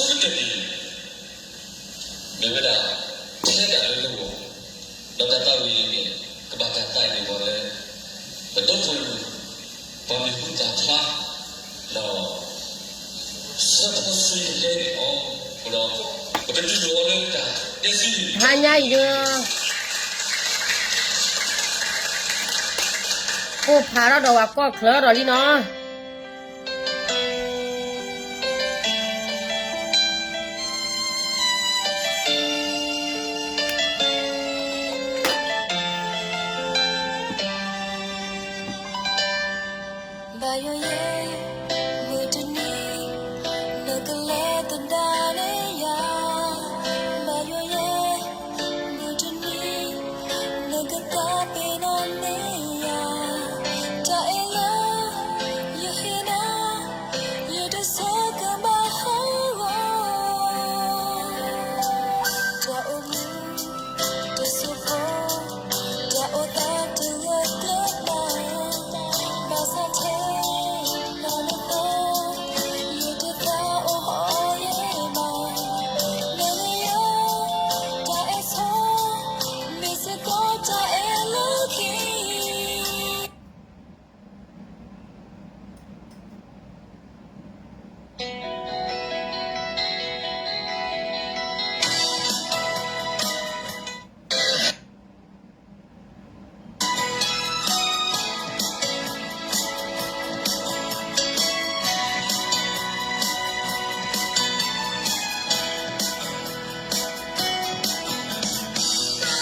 ဆၢကတီၢ်န့ၣ် မ့ၢ်ဝဲဒၣ် ထဲတၢ်လၢလၢဂီၢ်, ဒီးတၢ်သးဝံၣ်အံၤန့ၣ် ကဘၣ်တၢ်သးအံၤန့ၣ်ဂီၢ်လၢ ပဒီပုၢ်ဝဲၢ်မုၣ် ပှၤမံၤဟူသၣ်ဖျါ ဒီး ဆၢဖိဆှံဟဲန့ၣ်အီၤ, ဒီး ပကတူၢ်လိာ်အီၤလၢတၢ်တဲဆူ ဟါညါအံၤဒုး ပိၢ်ဖးထီၣ်ဒီးဝဲကီၢ်ချၢဒီးလံနီၤ. ဘၣ်ယိၣ်ယဲ, မုၢ်တနံၤ နကလဲၤသဒၣ်န့ၢ်ယၤ, ဘၣ်ယိၣ်ယဲ, မုၢ်တနံၤ နကသးပ့ၤနီၣ်န့ၢ်ယၤ, တၢ်အဲၣ်လၢ ယဟ့ၣ်နၤ ယတဆိကမိၣ်ဟးဂီၤ, တၢ်အိၣ်မူ တစိၢ်ဖိ တၢ်အိၣ်သးတဂၢၢ်ကျၢၤဘၣ်, ဘၣ်ဆၣ်ထဲ နၤနသး ယတသးအိၣ်ဟီၣ်ယဲဘၣ်, နၤနယၤ တၢ်အဲၣ်ဆိ မ့ၢ်စ့ၢ်ကီးတၢ်အဲၣ်လၢခံ ဂီၤလၢ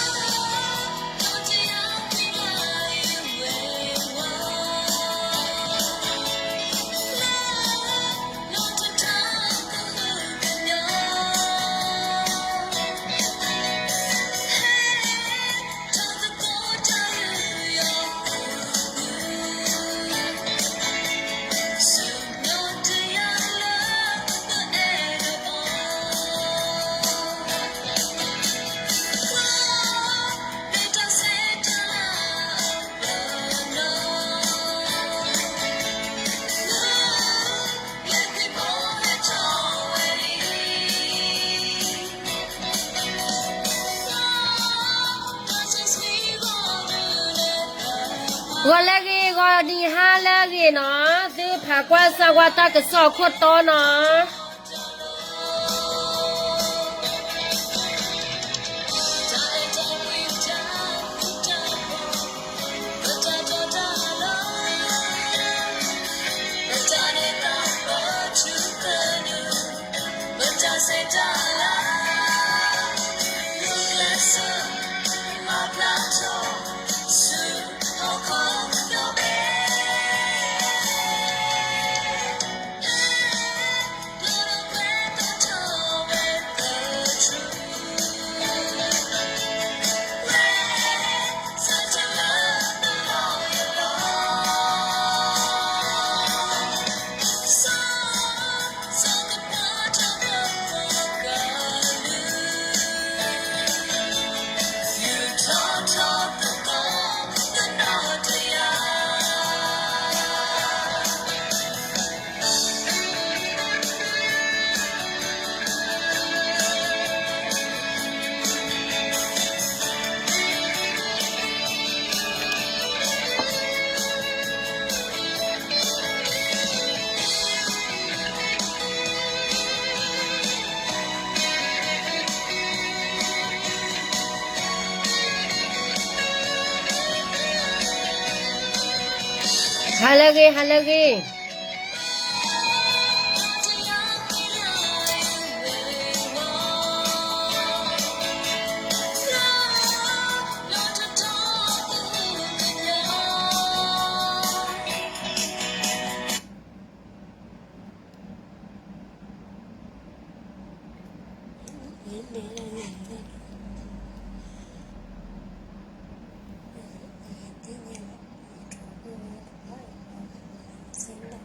အဂ့ၤ, ဂီၤနံၤဟါလၢအဂ့ၤနီၤ, သုဖးကွၢ်စၢ်ကွၢ်တၢ်ကစီၣ်ခိၣ်တီနီၤ. ဟါလၢအဂ့ၤ, ဟါလၢအဂ့ၤ. သ့ၣ်ညါလီၤ, တြီၤအိၣ်ဝဲတဘၣ်အံၤလီၤ, စ့လီၤ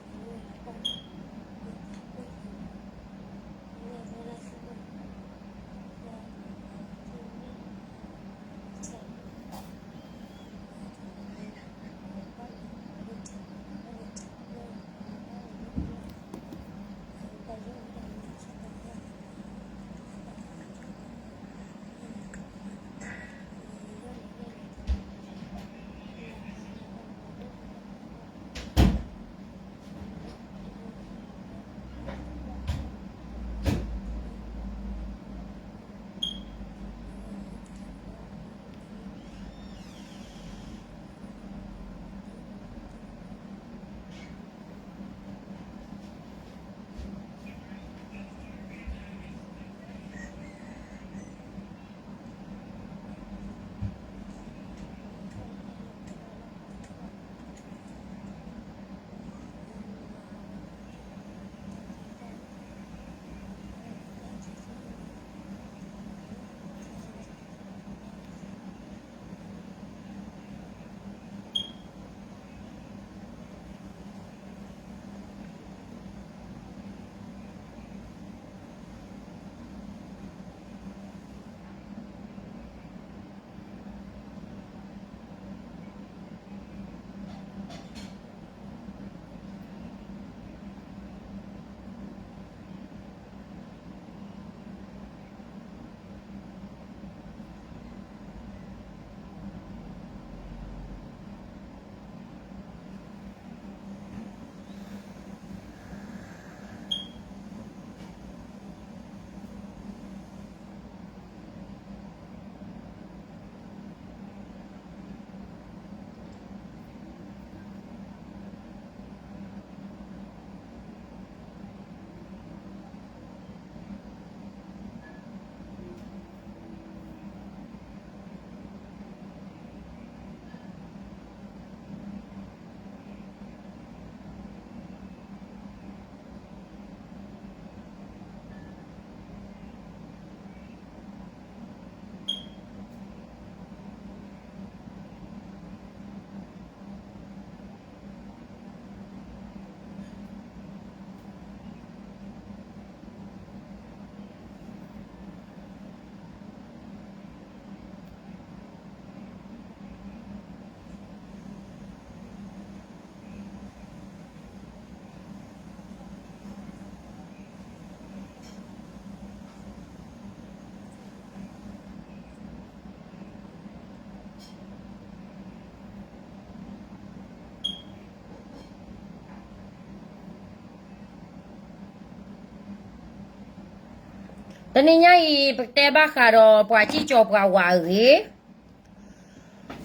တနံၤညါအံၤ ပကတဲဘၣ်ဃးဒီးပှၤစံၣ်ကၠီၤပှၤဝၤအဂ့ၢ်,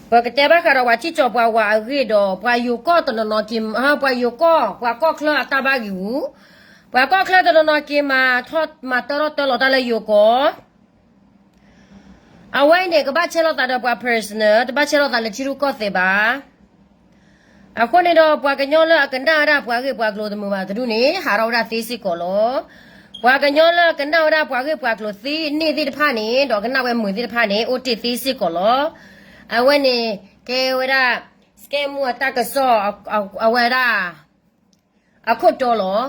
ပကတဲဘၣ်ဃးဒီးပှၤစံၣ်ကၠီၤပှၤဝၤအဂ့ၢ်ဒီး ပှၤယိၤကီၢ်တနီၤနီၤက့ၤ, ပှၤယိၤကီၢ် ပှၤကီၢ်ချၢအတၢ်ဘၣ်ဂံၢ်ဝူ, ပှၤကီၢ်ချၢတနီၤနီၤက့ၤမၤထီၣ်မၤတၢထီၣ်တၢလီၤတၢ်လၢယိၤကီၢ် အဝဲအံၤန့ၣ် ကဘၣ်ဆဲးလီၤသးဒီးပှၤ personal, တဘၣ်ဆဲးလီၤသးလၢထံရူၢ်ကီၢ်သဲးဘၣ်. အဃိန့ၣ်ဒီး ပှၤကညီလၢအကနၣ်ဝဲဒၣ်ပှၤဂ့ၢ်ပှၤကျိၤတမုာ်ဘၣ်တဒူၣ်န့ၣ် ဟးထီၣ်ဝဲဒၣ်သ့စ့ၢ်ကီးလီၤ. ပှၤကညီလၢအကနၣ်ဝဲဒၣ်ပှၤဂ့ၢ်ပှၤကျိၤသ့န့ၢ်သ့ၣ်တဖၣ်န့ၣ် ဒီးကနၣ်ဝဲမုာ်သ့ၣ်တဖၣ်န့ၣ် အိၣ်တ့ၢ်သ့စ့ၢ်ကီးလီၤ. အဝဲန့ၣ် ကဲဝဲဒၣ် စကဲမူအတၢ်ကစီၣ် အဝဲဒၣ် အခိၣ်တီလီၤ.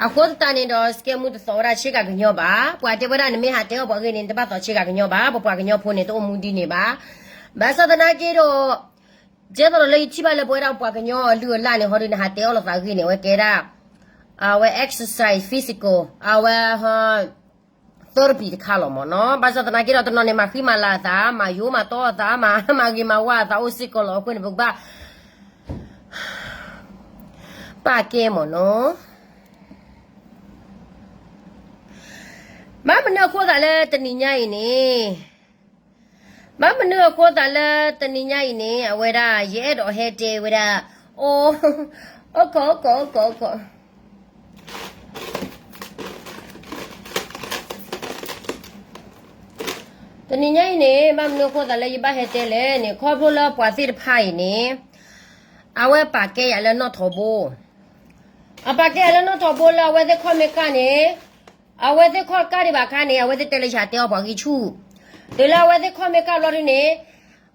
အဃိသတးန့ၣ်ဒီး စကဲမူတသိးဝဲဒၣ်ဆ့ကၤကညီဘၣ်. ပှၤတဲဝဲဒၣ်နမ့ၢ်ဟးတဲအီၣ်ပှၤဂ့ၢ်န့ၣ် နတဘၣ်သိးဆ့ကၤကညီဘၣ်. ပပှၤကညီဖိန့ၣ် တအိၣ်မူဒ်န့ၣ်ဘၣ်. ဘၣ်ဆၣ်သနာ်က့ဒီး ကဲသိးဒီးလၢယထံၣ်ဘၣ်လၢပဝဲဒၣ်ပှၤကညီအလုၢ်အလၢ်န့ၣ် ဟီဒုးနဟးတဲအီၣ်လိာ်သးဂ့ၢ်န့ၣ် အဝဲကဲဒၣ် အဝဲ exercise physical အဝဲ သီတပံၤတခါလီၤမ့ၢ်နီၤ. ဘၣ်ဆၣ်သနာ်က့ဒီး တနီၤန့ၣ် မၤဃံမၤလၤအသး, မၤယိမၤတီအသး, မၤဂ့ၤမၤဝါအသးအိၣ်စ့ၢ်ကီးလီၤ. အဃိန့ၣ် ပကဘၣ် ပာ်ကဲမ့ၢ်နီၤ. ဘၣ်မနုၤအဃိသးလၢတနံၤညါအံၤန့ၣ်, ဘၣ်မနုၤအဃိသးလၢတနံၤညါအံၤန့ၣ် အဝဲဒၣ် ယအဲၣ်ဒိးဟဲတဲဝဲဒၣ် အိၣ် အိၣ်ခိး အိၣ်ခိး အိၣ်ခိး အိၣ်ခိး တနံၤညါအံၤန့ၣ် ဘၣ်မနုၤအဃိသးလၢယဘၣ်ဟဲတဲလဲၣ်န့ၣ် ခီဖျိလၢပှၤသ့ၣ်တဖၣ်အံၤန့ၣ် အဝဲပာ်ကဲယၤလၢနီၣ်ထိးဘိ, အပာ်ကဲယၤလၢနီၣ်ထိးဘိလၢအဝဲသ့ၣ်ခီၣ်မ့ၢ်ကၢ်န့ၣ်, အဝဲသ့ၣ်ခီၣ်ကၢ်ဒံးဘၣ်ခါန့ၣ် အဝဲသ့ၣ်တဲလၢယတဲအီၣ်ပှၤဂံၢ်ဆူၣ်, တုၤလၢအဝဲသ့ၣ်ခီၣ်မ့ၢ်ကၢ်ဘျီဒုန့ၣ်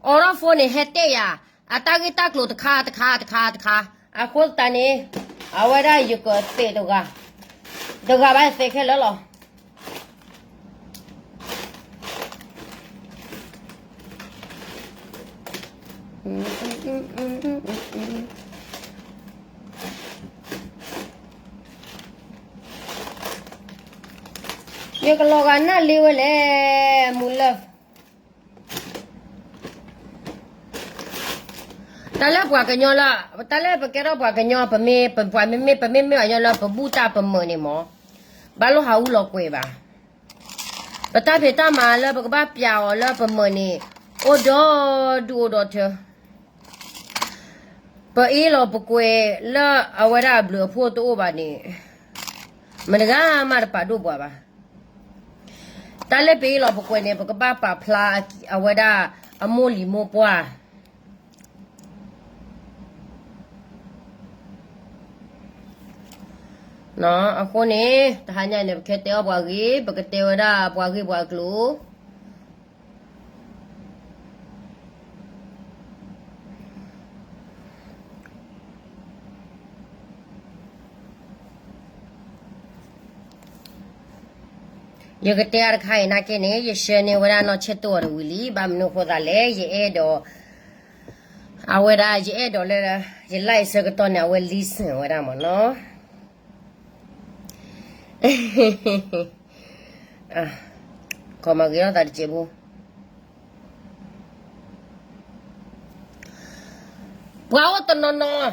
အီထီၣ်ဖိန့ၣ် ဟဲတဲယၤ အတၢ်ဂ့ၢ်တၢ်ကျိၤတခါတခါတခါတခါ, အဃိသတးန့ၣ် အဝဲဒၣ်ယကသဲးတဂၤ, တဂၤဘၣ်သဲးခဲလၢာ်လီၤ. ယကလီၤဂာ်နၢ်လ့ဝဲလဲၣ်, မူလၢ တၢ်လၢပှၤကညီလၢ, တၢ်လၢပကဲထီၣ်ပှၤကညီ ပမ့ၢ်ပှၤမ့မ့ၢ် ပမ့မ့ၢ်ပှၤကညီလၢပဘူၣ်တၢ်ပမၢၤန့ၣ်မ့ၢ်, ဘၣ်လိၣ်ဟးအူလီၤကွဲးဘၣ်. ပတၢ်ဖံးတၢ်မၤလၢပကဘၣ်ပျးအီၤလၢပမၢၤန့ၣ် အိၣ်ဒီဒူၣ်အိၣ်ဒီထၢ ပအ့ၣ်လိာ်ပကွဲးလၢအဝဲဒၣ်အဘျုးအဖှိၣ်တအိၣ်ဘၣ်န့ၣ်, မတဂၤမးတပာ်ဒိၣ်ပှၤဘၣ်. တၢ်လၢပအ့ၣ်လိာ်ပကွဲးန့ၣ် ပကဘၣ်ပာ်ဖျါအဝဲဒၣ်အမိၢ်လံၤမိၢ်ပှၢ် အဃိန့ၣ် တဟါညါန့ၣ် ပကတဲအီၣ်ပှၤဂ့ၢ်, ပကတဲဝဲဒၣ်ပှၤဂ့ၢ်ပှၤကျိၤ ယကတဲအါတခါအံၤနာ်က့န့ၣ် ယဆှၢန့ၢ်ဝဲဒၣ်နီၢ်ဆဲၣ်တိၣ်အီၤတဝံၤလံ, ဘၣ်မနုၤအဃိသးလဲၣ်, ယအဲၣ်ဒိး အဝဲဒၣ် ယအဲၣ်ဒိးလၢ ယ live ဆၢကတီၢ်န့ၣ် အဝဲ listen ဝဲဒၣ်မ့ၢ်နီၤ. ခီမၤဂ့ၤထီၣ်သးတစဲးဖိ, ပှၤအိၣ်တနီၤနီၤ,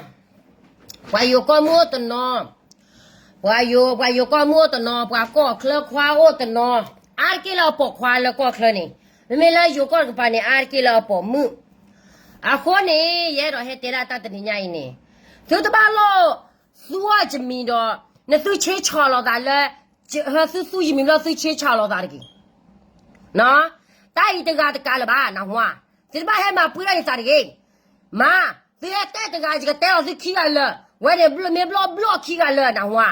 ပှၤယိၤကီၢ်မုၢ်အိၣ်တနီၤ, ပှၤယိၤ, ပှၤယိၤကီၢ်မုၢ်အိၣ်တနီၤ, ပှၤကီၢ်ချၢခွါအိၣ်တနီၤ, အါတက့ၢ်လၢအပိာ်ခွါလၢကီၢ်ချၢန့ၣ်, မ့မ့ၢ်လၢယိၤကီၢ်တကပၤန့ၣ် အါတက့ၢ်လၢအပိာ်မုၣ်. အဃိန့ၣ် ယအဲၣ်ဒိးဟဲတဲဒၣ်တၢ်တနံၤညါအံၤန့ၣ်, သုတဘၣ်လိၣ်သူအီၣ်ယမံၤဒီး, နသုဆ့ဆီၣ်လိာ်သးလၢ, ဟဲသုသူယမံၤဘျီသုဆ့ဆီၣ်လိာ်သးတဂ့ၤ. တၢ်အံၤတဂၤတကးလၢၤဘၣ် နၢ်ဟူဧါ, သုတဘၣ်ဟဲမၤပှဲၤထီၣ်ယသးတဂ့ၤ. မ့ၢ်, သုဟဲတဲတဂၤ ယကတဲလီၤသုခံဂၤလၢာ်, ဝဲန့ၣ်ဘျီမ့ၢ်ဘျီဘျီခံဂၤလၢာ် နၢ်ဟူဧါ.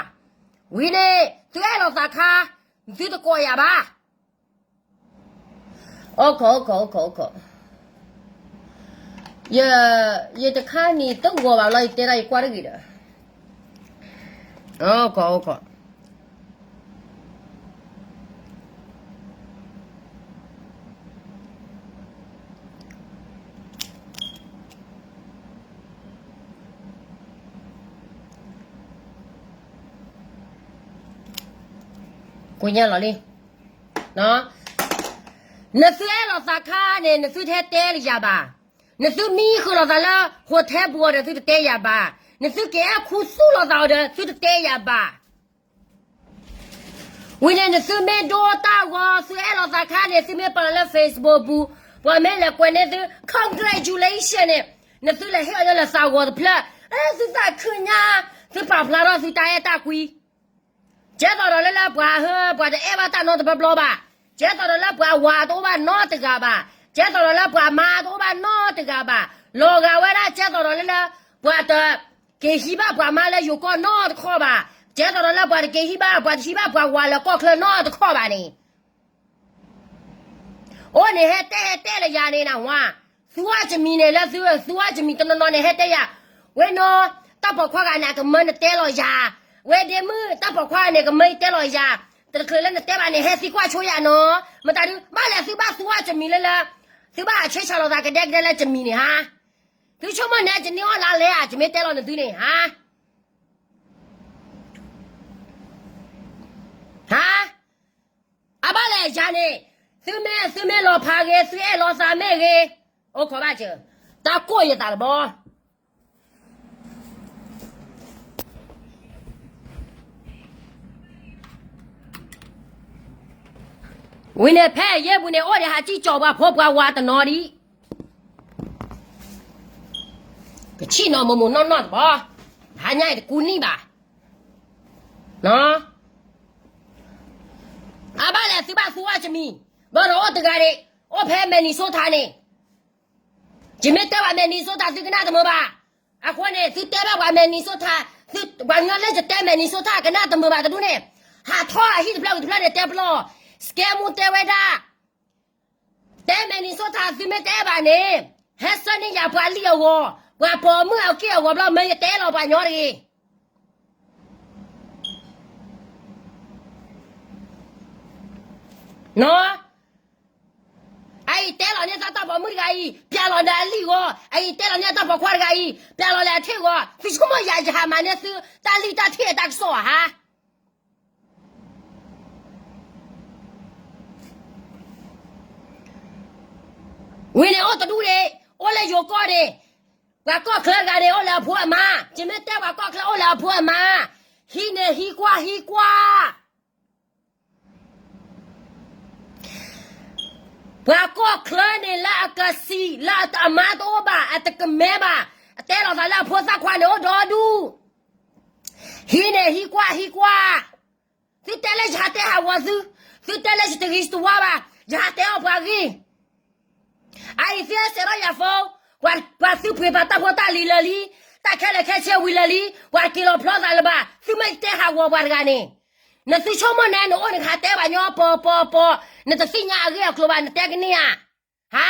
ဝံၤန့ၣ် သုအဲၣ်လိာ်သးခါ, သုတကိးယၤဘၣ်. အိၣ်ခိး အိၣ်ခိး အိၣ်ခိး အိၣ်ခိး, ယ, ယတခါနံၤတဂီၤဘၣ်လီၤ ယတဲဒၣ်ယကွၢ်တဂ့ၤဒီး, အိၣ်ခိး အိၣ်ခိး ကိညါလီၤလံ. နသုအဲၣ်လိာ်သးခါန့ၣ် နသုတဟဲတဲလၢယၤဘၣ်. နသုမံဃုာ်လိာ်သးလၢ hotel ပူၤအီၤဒီး သုတတဲယၤဘၣ်. နသုက့ၤအဲၣ်ခူသူၣ်လိာ်သးအီၤဒီး သုတတဲယၤဘၣ်. ဝံၤန့ၣ် နသုမ့ၢ်ဒိတၢ်ဂီၤ သုအဲၣ်လီၤသးခါန့ၣ် သုမ့ၢ်ပာ်လီၤလၢ Facebook ပူၤ, ပှၤမ့ၢ်လဲၤကွဲးန့ၢ်သု congratulation န့ၣ် နသုလဲၤဟ့ၣ်အီၤလၢသးဂီၤတဖျၢၣ်, သုသးခုညါ, သုပာ်ဖျါထီၣ်သုတၢ်အဲၣ်တၢ်ကွံ ကဲသိးဒီးလၢလၢပှၤဟၢ ပှၤတအဲၣ်ဘၣ်တၢ်နီတဘျီဘျီဘၣ်, ကဲသိးဒီးလၢပှၤဝၤတအိၣ်ဘၣ်နီတဂၤဘၣ်, ကဲသိးဒီးလၢပှၤမါတအိၣ်ဘၣ်နီတဂၤဘၣ်, လီၤဂာ်ဝဲဒၣ် ကဲသိးဒီးလၢလၢ ပှၤတက့ၤဟံးဘၣ်ပှၤမါလၢယိၤကီၢ်နီတခီဘၣ်, ကဲသိးဒီးလၢပှၤတက့ၤဟံးဘၣ် ပှၤတဟံးဘၣ်ပှၤဝၤလၢကီၢ်ချၢနီတခီဘၣ်န့ၣ် အိၣ်န့ၣ်ဟဲတဲဟဲတဲလၢယၤန့ၣ်နဝါ, သုဝၣ်ကမံၤန့ၣ်လၢသု သုဝၣ်ကမံၤတနီၤနီၤန့ၣ်ဟဲတဲယၤ, ဝဲနီၤ, တၢ်ပိာ်ခွါဂၤန့ၣ် အကမၢနတဲလီၤယၤ, ဝဲဒ့မုၣ် တၢ်ပိာ်ခွါဂၤန့ၣ် ကမၢယတဲလီၤယၤ, တချုးလၢနတဲဘၣ်န့ၣ် ဟဲသံကွၢ်ဆိယၤနီၤ, မတၤဒု ဘၣ်လဲၣ်သုဘၣ်သုဝၣ်ကမံၤလၢလၢ, သုဘၣ်ဆဲးဆၢလီၤသးကဒဲကဒဲလၢကမံၤန့ၣ်ဟါ, သုဆိကမိၣ်န့ၣ် ကန့ၢ်အီၣ်လါလဲၣ်ဧါ ကမ့ၢ်တဲလီၤနသုန့ၣ်ဟါ ဟါ, အဘၣ်လဲၣ်ယၤန့ၣ်, သုမ့ၢ် သုမ့ၢ်လီၤဖးဂ့ၤ သုအဲၣ်လီၤသးမ့ၢ်ဂ့ၤ, အိၣ်ခိးဘၣ်စၢၤ, တၢ်ကိၢ်ယသးတဘီ ဝံၤန့ၣ်ဖဲအယဲၢ်ပူၤန့ၣ် အိၣ်ဒီးဟးစံၣ်ကၠီၤ ပှၤဖိပှၤဝၤတနီၤဒံး, ကဆံၣ်နီၤမိၢ်မိၢ်နီၢ်နီၢ်တဘီ, ဟါညါအံၤတကူနံၣ်ဘၣ်, အဘၣ်လဲၣ်သုဘၣ်သူဝဲတမံၤ, ဘၣ်ဒီးအိၣ်တဂၤန့ၣ်, အိၣ်ဖဲ Minnesota န့ၣ်, ယမ့ၢ်တဲပှၤ Minnesota သုကနၣ်တမုာ်ဘၣ်, အဃိန့ၣ် သုတဲဘၣ်ပှၤ Minnesota, ပှၤကညီလၢယတဲ Minnesota ကနၣ်တမုာ်ဘၣ်တဒူၣ်န့ၣ်, ဟးထီၣ်အဟံၣ်တဖျၢၣ်ဝံၤတဖျၢၣ်န့ၣ် တဲပလီၢ်, စကဲမူတဲဝဲဒၣ် တဲ Minnesota သုမ့ၢ်တအဲၣ်ဘၣ်န့ၣ်, ဟဲဆှၢန့ၢ်ယၤပှၤလံၢ်အဂီၢ်, ပှၤပိာ်မုၣ်အက့ၢ်အဂီၤဘျီ မ့ၢ်ယတဲလီၤပှၤညီတဂ့ၤ. နီၤ, အအံၤတဲလီၤန့ၢ်သးတၢ်ပိာ်မုၣ်တဂၤအံၤ, ပျဲလီၤဒီးအလံၢ်ဂီၤ, အအံၤတဲလီၤန့ၢ်တၢ်ပိာ်ခွါတဂၤအံၤ, ပျဲလီၤလၢအထ့ၣ်ဂီၤ, သုဆိကမိၣ်ယၤယဟးမၤန့ၢ်သုတၢ်လံၢ်တၢ်ထ့ၣ်အတၢ်ကစီၣ်ဧါဟါ ဝံၤန့ၣ်အိၣ်တဒူၣ်န့ၣ်, အိၣ်လၢယိၤကီၢ်န့ၣ်, ပှၤကီၢ်ချၢတဂၤန့ၣ် အိၣ်လၢအဖိအမါ, ယမ့ၢ်တဲပှၤကီၢ်ချၢအိၣ်လၢအဖိအမါ, ဟံးန့ၢ်ဟံးကွၢ်ဟံးကွၢ်, ပှၤကီၢ်ချၢန့ၣ်လၢအကစံးလၢအမါတအိၣ်ဘၣ် အတကမဲဘၣ်, အတဲလီၤသးလၢအဖိသၣ်ခွါန့ၣ်အိၣ်ဒီဒူၣ်, ဟံးန့ၢ်ဟံးကွၢ်ဟံးကွၢ် သုတဲလၢယဟးတဲဟးဂီၤသု, သုတဲလၢယတဂံၢ်တဝါဘၣ်, ယဟးတဲအီၣ်ပှၤဂ့ၢ်, အအံၤသုဟဲစဲးထီၣ်ယၤဖိ, ပှၤသုပှ့ၤပာ်တၢ်ဖိတၢ်လံၤလၢာ်လံ, တၢ်ခဲလၢာ်ခဲဆ့ဝံၤလၢာ်လံ, ပှၤက့ၤလီၤဖျီသးလၢၤဘၣ်, သုမ့ၢ်တဲဟးဂီၤပှၤတဂၤန့ၣ်, နသုဆိကမိၣ်န့ၣ် နအိၣ်နကဟးတဲပှၤညီပီၤပီၤပီၤ, နတသ့ၣ်ညါအဂ့ၢ်အကျိၤဘၣ် နတဲကန့ၢ်ဧါ, ဟါ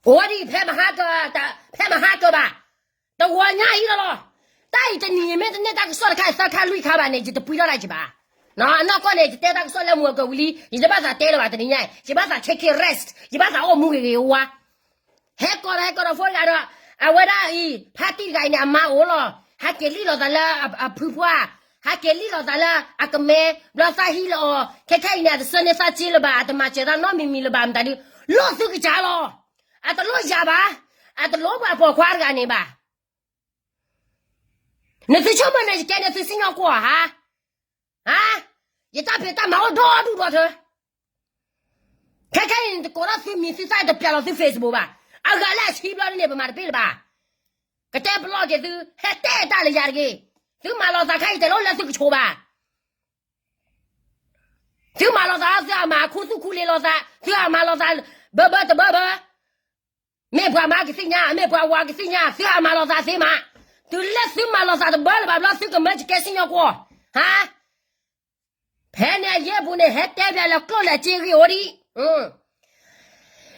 အိၣ်ဒံးဖဲမဟါက, ဖဲမဟါကဘၣ်, တဂီၤညါအံၤလီၤလီၤ, တၢ်အံၤတနံၤမ့ၢ်တန့ၢ်တၢ်ကစီၣ်တခါ သၢခါလွံၢ်ခါဘၣ်န့ၣ် ယတပှံၤထီၣ်ဒၣ်ယဘၣ်, အနီၢ်ကီၢ်န့ၣ် ယတဲတၢ်ကစီၣ်လၢမုၢ်အကဝံၤလံ, ယတဘၣ်သးတဲလၢၤဘၣ်တနံၤညါ, ယဘၣ်သး take a rest, ယဘၣ်သးအိၣ်မူဂ့ၤဂ့ၤဝါ ဟဲကီးဒီးဟဲကီးဒီးဖိတဂၤဒီး, အဝဲဒၣ်အံၤ ဖါတံၢ်တဂၤအံၤန့ၣ် အမါအိၣ်လီၤ, ဟးက့ၤလံၣ်လိာ်သးလၢအဖုပှၢ်, ဟးက့ၤလံၣ်လိာ်သးလၢအကမဲ, ဘျီသးဟံးလီၤအီၤ, ခဲခဲအံၤန့ၣ် အတဆၢန့ၢ်သးစ့လၢၤဘၣ်, အတမၤစၢၤသးနီတမံၤမံၤလၢၤဘၣ်, မတၤဒုး, လိၣ်သုကစၢ်လီၤ, အတလိၣ်ယၤဘၣ်, အတလိၣ်ပှၤပိာ်ခွါတဂၤန့ၣ်ဘၣ်. နသုဆိကမိၣ်န့ၣ် ယကဲန့ၣ်သုစံၣ်ညီၣ်ကွီၢ်ဧါ, ဟါ, ယတၢ်ဖံးတၢ်မၤအိၣ်ဒီဒူၣ်ဒီထၢ ခဲခဲအံၤန့ၣ် တကိးထီၣ်သုမံၤသုသၣ် တပျဲလီၤသု Facebook ဘၣ်, အဂၤလၢအဆံဘျီန့ၣ် ပမၤတပ့ၢ်လၢၤဘၣ်, ကတဲပလီၢ်က့ၤသု, ဟဲတဲတၢ်လၢယၤတဂ့ၤ, သုမၤလီၤသးခဲအံၤ တဲလိၣ်လၢသုကဆိးဘၣ်, သုမၤလီၤသးလၢသုအမါ ခူသူၣ်ခူလ့ၤလိာ်သး, သုအမၤလီၤသး, ဘၢဘၢတဘၢဘၢ မ့ၢ်ပှၤမါကသ့ၣ်ညါ, မ့ၢ်ပှၤဝၤကသ့ၣ်ညါ, သုဟးမၤလီၤသးသ့မး, တုၤလၢသုမၤလီၤသးတဘၢလၢၤဘၣ်ဘျီ သုကမၢကကဲစံၣ်ညီၣ်ကွီၢ်, ဟါ, ဖဲန့ၣ်အယဲၢ်ပူၤန့ၣ် ဟဲတဲဘၣ်လၢကျိၣ်လၢစ့ဂ့ၢ်အိၣ်ဒံး,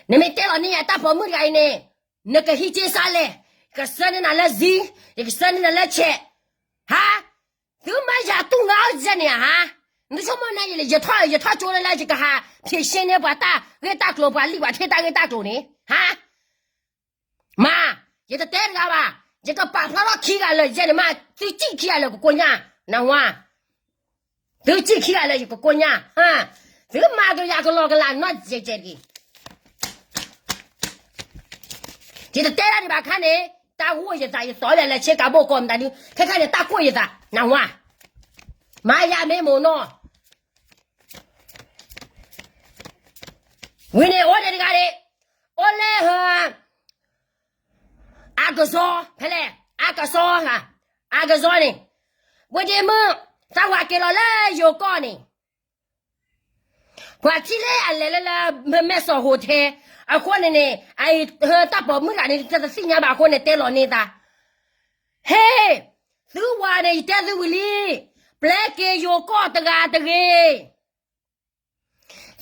နမ့ၢ်တဲလီၤန့ၢ်ယၤတၢ်ပိာ်မုၣ်တဂၤအံၤန့ၣ်, နကဟံးက့ၤစးလဲၣ်, ယကဆှၢန့ၢ်နၤလၢ Zelle, ယကဆှၢန့ၢ်နၤလၢ check, ဟါ သုမၤယၤတူၢ်ငါအီၤယဲန့ၣ်ဧါ, နဆိကမိၣ်န့ၣ် ယထီၣ် ယထီၣ်ကၠိလၢလၢ ယကဟး ဖြေရှင်း န့ၢ်ပှၤတၢ်ဂ့ၢ်တၢ်ကျိၤ ပှၤလံၣ်ပှၤထ့ၣ်တၢ်ဂ့ၢ်တၢ်ကျိၤန့ၣ် ဟါ, မၤ, ယတတဲတဂၤဘၣ်, ယကပာ်ဖျါထီၣ်ခံဂၤလၢာ်ယဲန့ၣ်မး, သုစံၣ်ခံဂၤလၢာ်ကကိညၢ်, နဝါ, သုစံၣ်ခံဂၤလၢာ်ယကကိညၢ်, ဟါ, သုမၤကယၤကလီကလးနီၢ်ကဲကဲတဂ့ၤ. ယတတဲဒၣ်ဒံးဘၣ်ခါန့ၣ်, တၢ်ဂိၢ်ယသး ယသီၣ်လဲၣ်လဲၣ်ဆ့ကၤဘိၣ်ကီးမတၤဒုး ခဲခဲန့ၣ် တၢ်ဂိၢ်ယသး နၢ်ဟူဧါ. မၤယၤမ့ၢ်မိၢ်နီၢ် ဝံၤန့ၣ် အိၣ်ဒံးတဂၤန့ၣ်, အိၣ်လၢ အကစီ ဖဲလဲၣ်, အကစီ, အကစီန့ၣ်, ဝံၤဒ့မုၣ် သးဝၤက့ၤလီၤလၢယိၤကီၢ်န့ၣ်, ပှၤထံၣ်လၢအလဲၤလၢလၢ မဲၢ်စီၤ hotel အဃိန့ၣ်န့ၣ် တၢ်ပိာ်မုၣ်တဂၤန့ၣ် တသ့ၣ်ညါဘၣ်အဃိန့ၣ် တဲလီၤန့ၢ်သး, ဟ့ၣ်, သုဝၤန့ၣ် ယတဲသုဝံၤလံ, ပျဲက့ၤယိၤကီၢ်တဂၤတဂ့ၤ.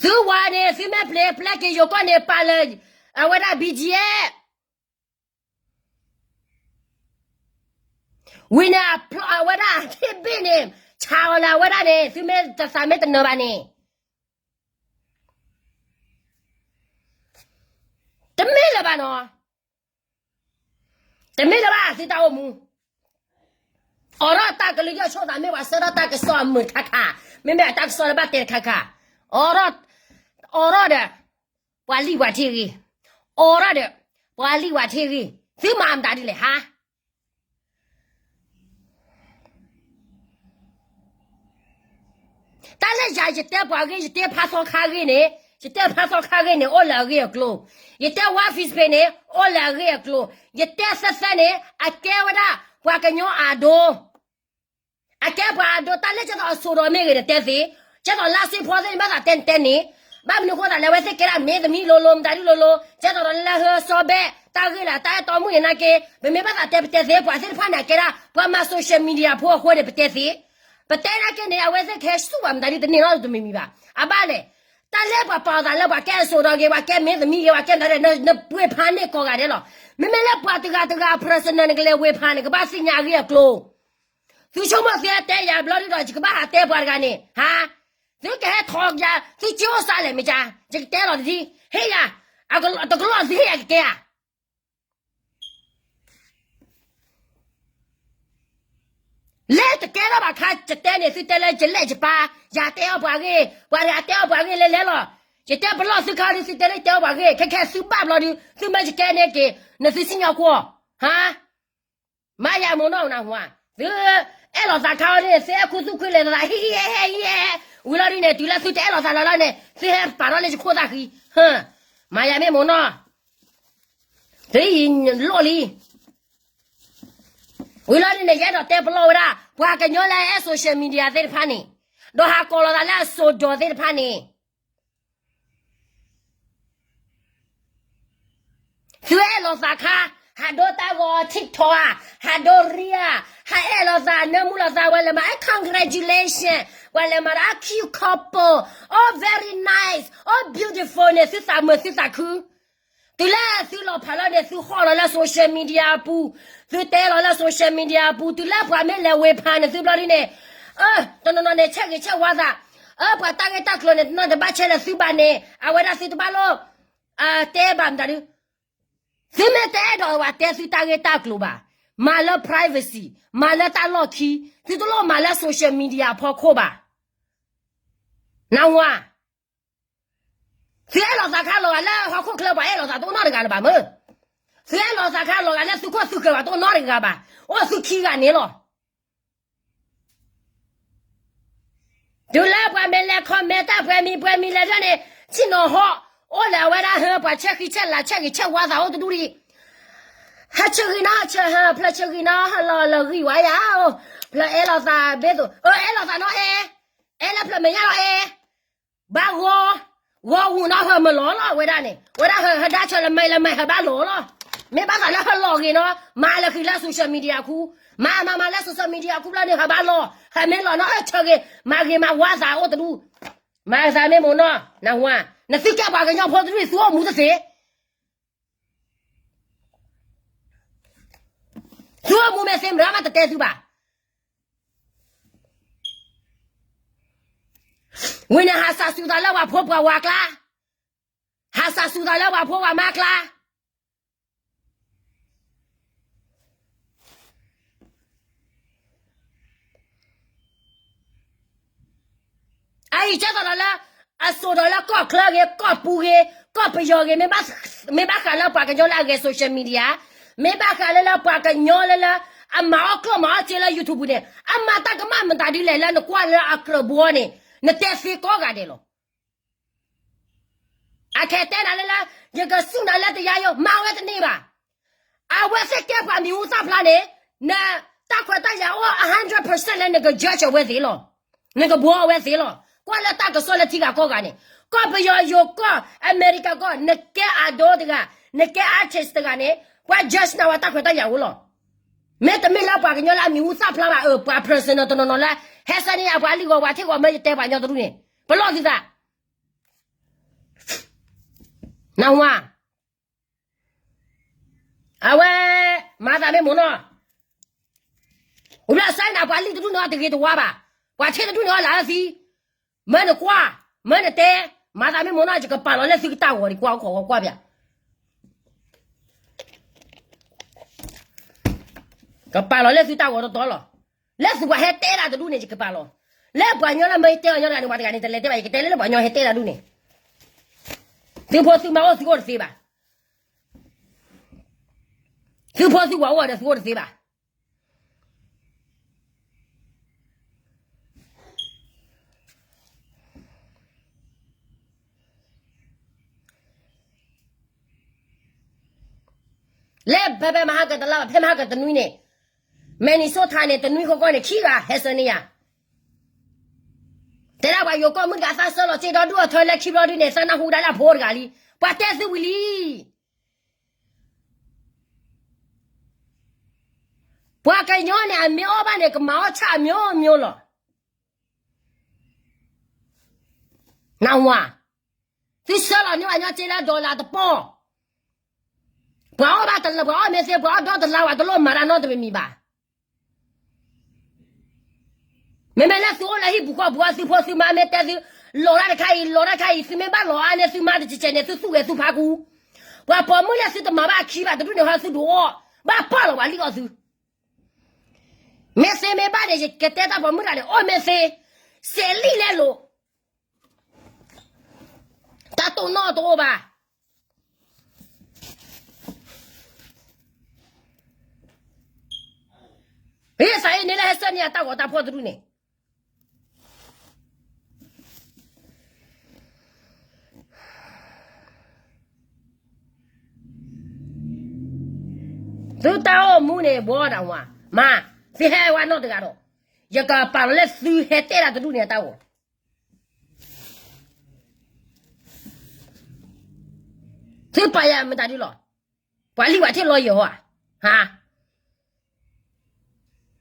သုဝၤန့ၣ် သုမ့ၢ်ပျဲ ပျဲက့ၤယိၤကီၢ်န့ၣ် ပာ်လၢ အဝဲဒၣ် ဘံၣ်ကၠံၣ်အဲၣ် ဝံၤန့ၣ် အဝဲဒၣ် ထံၣ်ဘ့ၣ်န့ၣ် ဆါအီၤလၢအဝဲဒၣ်န့ၣ် သုမ့ၢ်တသးမ့ၢ်တနၢၤဘၣ်န့ၣ်, တမ့ၢ်လၢၤဘၣ်နီၤ, တမ့ၢ်လၢၤဘၣ် သုတၢ်အိၣ်မူ, အိးထီၣ်တၢ်ကလုၢ်ယီၢ်ဆိသး မ့ၢ်ပှၤဆှၢထီၣ်တၢ်ကစီၣ်အမုာ်တခါခါ, မ့မ့ၢ်အတၢ်ကစီၣ်လၢဘၣ်တဲတခါခါ, အိးထီၣ်, အိးထီၣ်ဒီး ပှၤလံၣ်ပှၤထံဂ့ၤ, အိးထီၣ်ဒီး ပှၤလံၣ်ပှၤထံဂ့ၤ, သုမၤမတၤဒ်လဲၣ်ဟါ. တၢ်လၢယၤ ယတဲပှၤဂ့ၢ် ယတဲဖးသီခါဂ့ၢ်န့ၣ်, ယတဲဖးသီခါဂ့ၢ်န့ၣ် အိၣ်လၢအဂ့ၢ်အကျိၤ, ယတဲဝါ Facebook န့ၣ် အိၣ်လၢအဂ့ၢ်အကျိၤ, ယတဲသၢသၢန့ၣ် အကဲဝဲဒၣ် ပှၤကညီအဒိ အကဲပှၤအဒိ တၢ်လၢကဲသိးအစိဒီးမ့ၢ်ဂ့ၤန့ၣ်တဲသ့, ကဲသိးလါစ့ဖီသ့ၣ်န့ၣ် ဘၣ်သးတဲန့ၣ်တဲန့ၣ်, ဘၣ်မနုၤအဃိသတးလဲၣ် အဝဲသ့ၣ်ကဲဒၣ်မ့ၢ်သမံးလိၤလိၤ မတၤဒ်လိၤလိၤ, ကဲသိးဒီးလၢဟၢစီဘဲ တၢ်ဂ့ၢ်လၢတၢ်အဲၣ်တီမုၣ်န့ၣ်နာ်က့, ပမ့ၢ်ဘၣ်သးတဲပတဲသ့ ပှၤသ့ၣ်တဖၣ်န့ၣ် အကဲဒၣ် ပှၤမၤ social media ဖိအဃိန့ၣ် ပတဲသ့, ပတဲနာ်က့န့ၣ် အဝဲသ့ၣ်ကဟဲဆူၣ်ပှၤမတၤဒ်တန့ၢ်နီတမံၤမံၤဘၣ်, အဘၣ်လဲၣ် တၢ်လၢပှၤပာ်အသးလၢပှၤကဲအစိဒီးဂ့ၤ ပှၤကဲမ့ၢ်သမံးဂ့ၤ ပှၤကဲမတၤဒ် နပှ့ၤဖးန့ၢ်ကိးဂၤဒဲးလီၤ. မ့မ့ၢ်လၢပှၤတဂၤတဂၤ personal နကလဲၤဝ့ၤဖးန့ၣ် ကဘၣ်သ့ၣ်ညါအဂ့ၢ်အကျိၤ, သုဆိကမိၣ်သုဟဲတဲယၤဘျီဒုဒီး ယကဘၣ်ဟးတဲပှၤတဂၤန့ၣ် ဟါ, သုကဟဲထီၣ်ယၤ သုက့အိၣ်စးလဲၣ်မ့ၢ်ကါ, ယကတဲလီၤတဒ်, ဟ့ၣ်ယၤ, တကလီၢ်သုဟ့ၣ်ယၤကကဲဧါ. လဲၤတကဲထီၣ်ဘၣ်ခါ ယတဲန့ၣ် သုတဲလၢယလဲၢ်ယပၢ်, ယၤတဲအီၣ်ပှၤဂ့ၢ်, ပှၤတဂၤတဲအီၣ်ပှၤဂ့ၢ်လဲၤလဲၤလီၤ. ယတဲပလီၢ်သုခါဒီး သုတဲလၢယတဲအီၣ်ပှၤဂ့ၢ်, ခဲခဲသုဘၣ်ဘျီဒု သုမ့ၢ်ယကဲန့ၣ်က့ၤ နသုစံၣ်ညီၣ်ကွီၢ်, ဟါ, မၤယၤမိၢ်နီၢ်နၢ်ဟူဧါ, သုအဲၣ်လီၤသးခါအီၤန့ၣ် သုအဲၣ်ခူသူၣ်ခုလဲၤသး ဟ့ၣ်ဟ့ၣ်ဟဲဟဲဟံးဟဲဟဲ, ဝံၤလီၤဒုန့ၣ် တုၤလၢသုတအဲၣ်လီၤသးလီၤလီၤန့ၣ် သုဟဲပာ်ထီၣ်လၢယခိၣ်သၣ်ဃံ, မၤယၤမ့ၢ်မိၢ်နီၢ်, သုအံၤလိၣ်လံ ဝံၤလီၤဒုန့ၣ် ယအဲၣ်ဒိးတဲပလီၢ်ဝဲဒၣ် ပှၤကညီလၢအအဲၣ် social media သ့ၣ်တဖၣ်န့ၣ်, ဒီးဟးကိးလီၤသးလၢအစိဒီးသ့ၣ်တဖၣ်န့ၣ်, သုအဲၣ်လီၤသးခါ, ဟးဒိတၢ်ဂီၤ TikTok ဧါ, ဟးဒိ reel ဧါ, ဟးအဲၣ်လီၤသး နၢမူလီၤသး ဝဲလဲၤမၤ congratulation, ဝဲလဲၤမၤဒီး cute couple, oh very nice, oh beautiful န့ၣ် သုသးမုာ်သုသးခု တုၤလၢသုလီၤဖးလီၤန့ၣ် သုဟီၣ်လီၤလၢ social media အပူၤ, သုတဲလီၤလၢ social media အပူၤ, တုၤလၢပှၤမ့ၢ်လဲၤဝ့ၤဖးန့ၣ် သုဘျီဒုန့ၣ်, တနီၤနီၤန့ၣ် ဆဲးဂ့ၤဆဲးဝါသး, ပှၤတၢ်ဂ့ၢ်တၢ်ကျိၤန့ၣ် တနီၤတဘၣ်ဆဲးလၢသုဘၣ်န့ၣ် အဝဲဒၣ်သုတဘၣ်လိၣ် တဲဘၣ်မတၤဒု, သုမ့ၢ်တအဲၣ်ဒိးဝဲတဲသုတၢ်ဂ့ၢ်တၢ်ကျိၤဘၣ်, မၤလၢ privacy, မၤလၢတၢ်လီၢ်ခံ, သုတလိၣ်မၤလၢ social media အဖီခိၣ်ဘၣ်, နၢ်ဟူဧါ. သုအဲၣ်လီၤသးခါလီၤဂာ်လၢဟီၣ်ခိၣ်ချၢ ပှၤအဲၣ်လီၤသးတအိၣ်နီတဂၤလၢၤဘၣ်မၢ်, သုအဲၣ်လီၤသးခါလီၤဂာ်လၢသုခိၣ်သုဃၢၤ ပှၤတအိၣ်နီတဂၤဘၣ်, အိၣ်သုခံဂၤန့ၣ်လီၤ. တုၤလၢပှၤမ့ၢ်လဲၤ comment တၢ်ပှဲၤမံၤပှဲၤမံၤလဲၤဒၣ်န့ၣ် ဆ့ၣ်နီၤဟီၣ်, အိၣ်လၢအဝဲဒၣ်ဟၢ ပှၤဆဲးဃံဆဲးလၤ ဆဲးဂ့ၤဆဲးဝါသးအိၣ်တဒူၣ်ဒံး, ဟဲဆဲးဂံၤနီၤ ဟဲဆဲးဟၢ ဖျၢၣ်ဆဲးဂံၤနီၤ ဟၢလီၤလၢဂံၢ်ဝါယၤ, ဖျၢၣ်အဲၣ်လီၤသးဘ့ၣ်သိး အဲၣ်လီၤသးနီၤအဲၣ်, အဲၣ်လၢဖျၢၣ်မဲာ်ညါလီၤအဲၣ် ဘၣ်ဂီၤ, ဂီၤဝူၤနီၤ ဟၢမုာ်လီၤလီၤ ဝဲဒၣ်န့ၣ် ဝဲဒၣ်ဟၢ ဟၢဒါဆၢလၢမဲာ်လၢမဲာ် ဟၢဘၣ်လီၤလီၤ, မ့ၢ်ဘၣ်သးလၢဟၢလီၤဂ့ၤနီၤ မၤလၢဃံလၢ social media ခူ, မၤမၤမၤလၢ social media ခူဘျီန့ၣ် ဟၢဘၣ်လီၤ, ဟၢမ့ၢ်လီၤနီၤ ဟၢဆၢဂ့ၤ မၤဂ့ၤမၤဝါသးအိၣ်တဒူၣ်, မၤသးမ့ၢ်မိၢ်နီၢ် နၢ်ဟူဧါ, နသုကဲပှၤကညီဖိတဒူၣ် သုအိၣ်မူတသ့ သုအိၣ်မူမ့ၢ်သ့ မတၤမးတတဲသုဘၣ်. ဝံၤန့ၣ် ဟးစၢ်ဆူၣ်သးလၢပှၤဖိပှၤဝၤကျါ, ဟးစၢ်ဆူၣ်သးလၢပှၤဖိပှၤမါကျါ အအံၤကဲသိးဒီးလၢ အစိၣ်ဒီးလၢကီၢ်ချၢဂ့ၤ ကီၢ်ပူၤဂ့ၤ, ကီၢ်ပယီၤဂ့ၤ မ့ၢ်ဘၣ်ဃးလၢပှၤကညီလၢအဂဲၤ social media, မ့ၢ်ဘၣ်ဃးလၢလၢပှၤကညီလၢလၢ အမၤအီၣ်ကျိၣ်မၤအီၣ်စ့လၢ YouTube န့ၣ် အမၤတၢ်ကမၣ်မတၤဒ်လဲၣ်လၢနကွၢ်လၢအကြၢးဘှီန့ၣ် နတဲသ့ကိးဂၤဒဲးလီၤ. အခဲတဲနၤလၢလၢ ယကစူၢ်နၤလၢတယါယိ မၤဝဲတန့ၢ်ဘၣ်. အဝဲသ့ၣ်ကဲပှၤမံၤဟူသၣ်ဖျါန့ၣ် နတၢ်ခွဲးတၢ်ယာ်အိၣ် hundred percent လၢနက judge အဝဲသ့ၣ်လီၤ. နကဘှီအဝဲသ့ၣ်လီၤ. ကွၢ်လၢတၢ်ကစီၣ်လၢထံဂၤကီၢ်ဂၤန့ၣ် ကီၢ်ပယီၤယိၤကီၢ် အမဲရကၤကီၢ် နကဲ idol တဂၤ နကဲ artist တဂၤန့ၣ် ပှၤ judge နၤဝဲတၢ်ခွဲးတၢ်ယာ်အိၣ်လီၤ. မ့တမ့ၢ်လၢပှၤကညီလၢအမံၤဟူသၣ်ဖျါဘၣ် အၢ ပှၤ personal တနီၤနီၤလၢ ဟဲဆၢန့ၢ်ယၤပှၤလံၣ်ဂီၤ ပှၤထံၣ်ဂီၤမၢယတဲပှၤကညီတဒူၣ်န့ၣ် ပလီၢ်သုသး နၢ်ဟူဧါ. အဝဲ မၤသးမ့ၢ်မိၢ်နီၢ်, အိၣ်ဘျီဆၢနၤ ပှၤလံၣ်တဒူၣ်န့ၣ်အီၤတဂ့ၤတဝါဘၣ်, ပှၤထံၣ်တဒူၣ်န့ၣ်အီၤလၢအသံ, မၢနကွၢ်, မၢနတဲ, မၤသးမ့ၢ်မိၢ်နီၢ် ယကပာ်လီၤလၢသုကတၢ်ဂီၤဒံး ကွၢ်အိၣ်ခိးဂီၤကွၢ်ပၠး ကပာ်လီၤလၢသုတၢ်ဂီၤတတီလီၤ. လၢသုပှၤဟဲတဲဒၣ်တဒူၣ်န့ၣ် ယကပာ်လီၤ. လၢပှၤကညီလၢမၢယတဲအီၤညီတဂၤန့ၣ် ပှၤတဂၤန့ၣ် တလဲၤတဲဘၣ် ယကတဲလၢလၢပှၤကညီဟဲတဲဒၣ်ဒူၣ်န့ၣ်, သုဖိသုမါအိၣ်သုအိၣ်တသ့ဘၣ်. သုဖိသုဝၤအိၣ်ဒီးသုအိၣ်တသ့ဘၣ်. လၢဖဲဖဲမဟါကတလါဘၣ် ဖဲမဟါကတနွံန့ၣ်, Minnesota န့ၣ် တနွံဃီဃီန့ၣ် ခံဂၤဟဲဆၢန့ၢ်ယၤ, တဲဒၣ်ပှၤယိၤကီၢ်မုၣ်တဂၤသးစၢလီၤစ့ဒီဒူၣ်အထၢလၢခံဘျီဒုန့ၣ် သးနၢ်ဟူဒၣ်လၢအဖိတဂၤလံ, ပှၤတဲသုဝံၤလံ. ပှၤကညီန့ၣ် အမ့ၢ်အီၣ်ဘၣ်န့ၣ် ကမၤအီၣ်ဆၣ်အမျိုးမျိုးလီၤ. နၢ်ဟူဧါ, သုဆၢလီၤန့ၢ်ပှၤကညီစ့လၢ dollar တပီၢ်, ပှၤအီၣ်ဘၣ်တလၢ ပှၤအီၣ်မ့ၢ်သ့ ပှၤအီၣ်ဒီတလါ ပှၤတလိၣ်မၤတၢ်နီတမံၤမံၤဘၣ်. မ့မ့ၢ်လၢသုအိၣ်လၢဟံၣ်ပူၤဃီပူၤ သုဖိသုမါမ့ၢ်တဲသု, လီၤတၢ်တခါအံၤ လီၤတၢ်တခါအံၤ သုမ့ၢ်ဘၣ်လီၤအါန့ၢ်သုမါတကဲးကဲးန့ၣ် သုသူၣ်ဂဲၤသုဖးကူ, ပှၤပိာ်မုၣ်လၢသုတမၤဘၣ်အခံဘၣ် တဒူၣ်န့ၣ်ဟီသုဒုးအီၣ်, ဘၣ်ပာ်လီၤပှၤလံၣ်အီၣ်သု. မ့ၢ်သ့မ့ၢ်ဘၣ်န့ၣ် ယကတဲတၢ်ပိာ်မုၣ်တဂၤန့ၣ် အိၣ်မ့ၢ်သ့, စဲးလံၣ်လဲလိာ် တၢ်တိၢ်နီၣ်တအိၣ်ဘၣ်. ဟ့ၣ်သးအံၤန့ၣ်လၢဟဲဆၢန့ၢ်အတၢ်ဂီၤတၢ်ဖီၣ်တဒူၣ်န့ၣ်, သုတၢ်အိၣ်မူန့ၣ် ဘှီဒၣ်ဝါ, မၤ, သုဟဲဝဲနီတဂၤဒီး, ယကပာ်လီၤလၢသုဟဲတဲဒၣ်တဒူၣ်န့ၣ်အတၢ်ဂီၤ သုပာ်ယၤမတၤဒ်လီၤ. ပှၤလံၣ်ပှၤထံၣ်လီၤယီၤဧါ, ဟါ,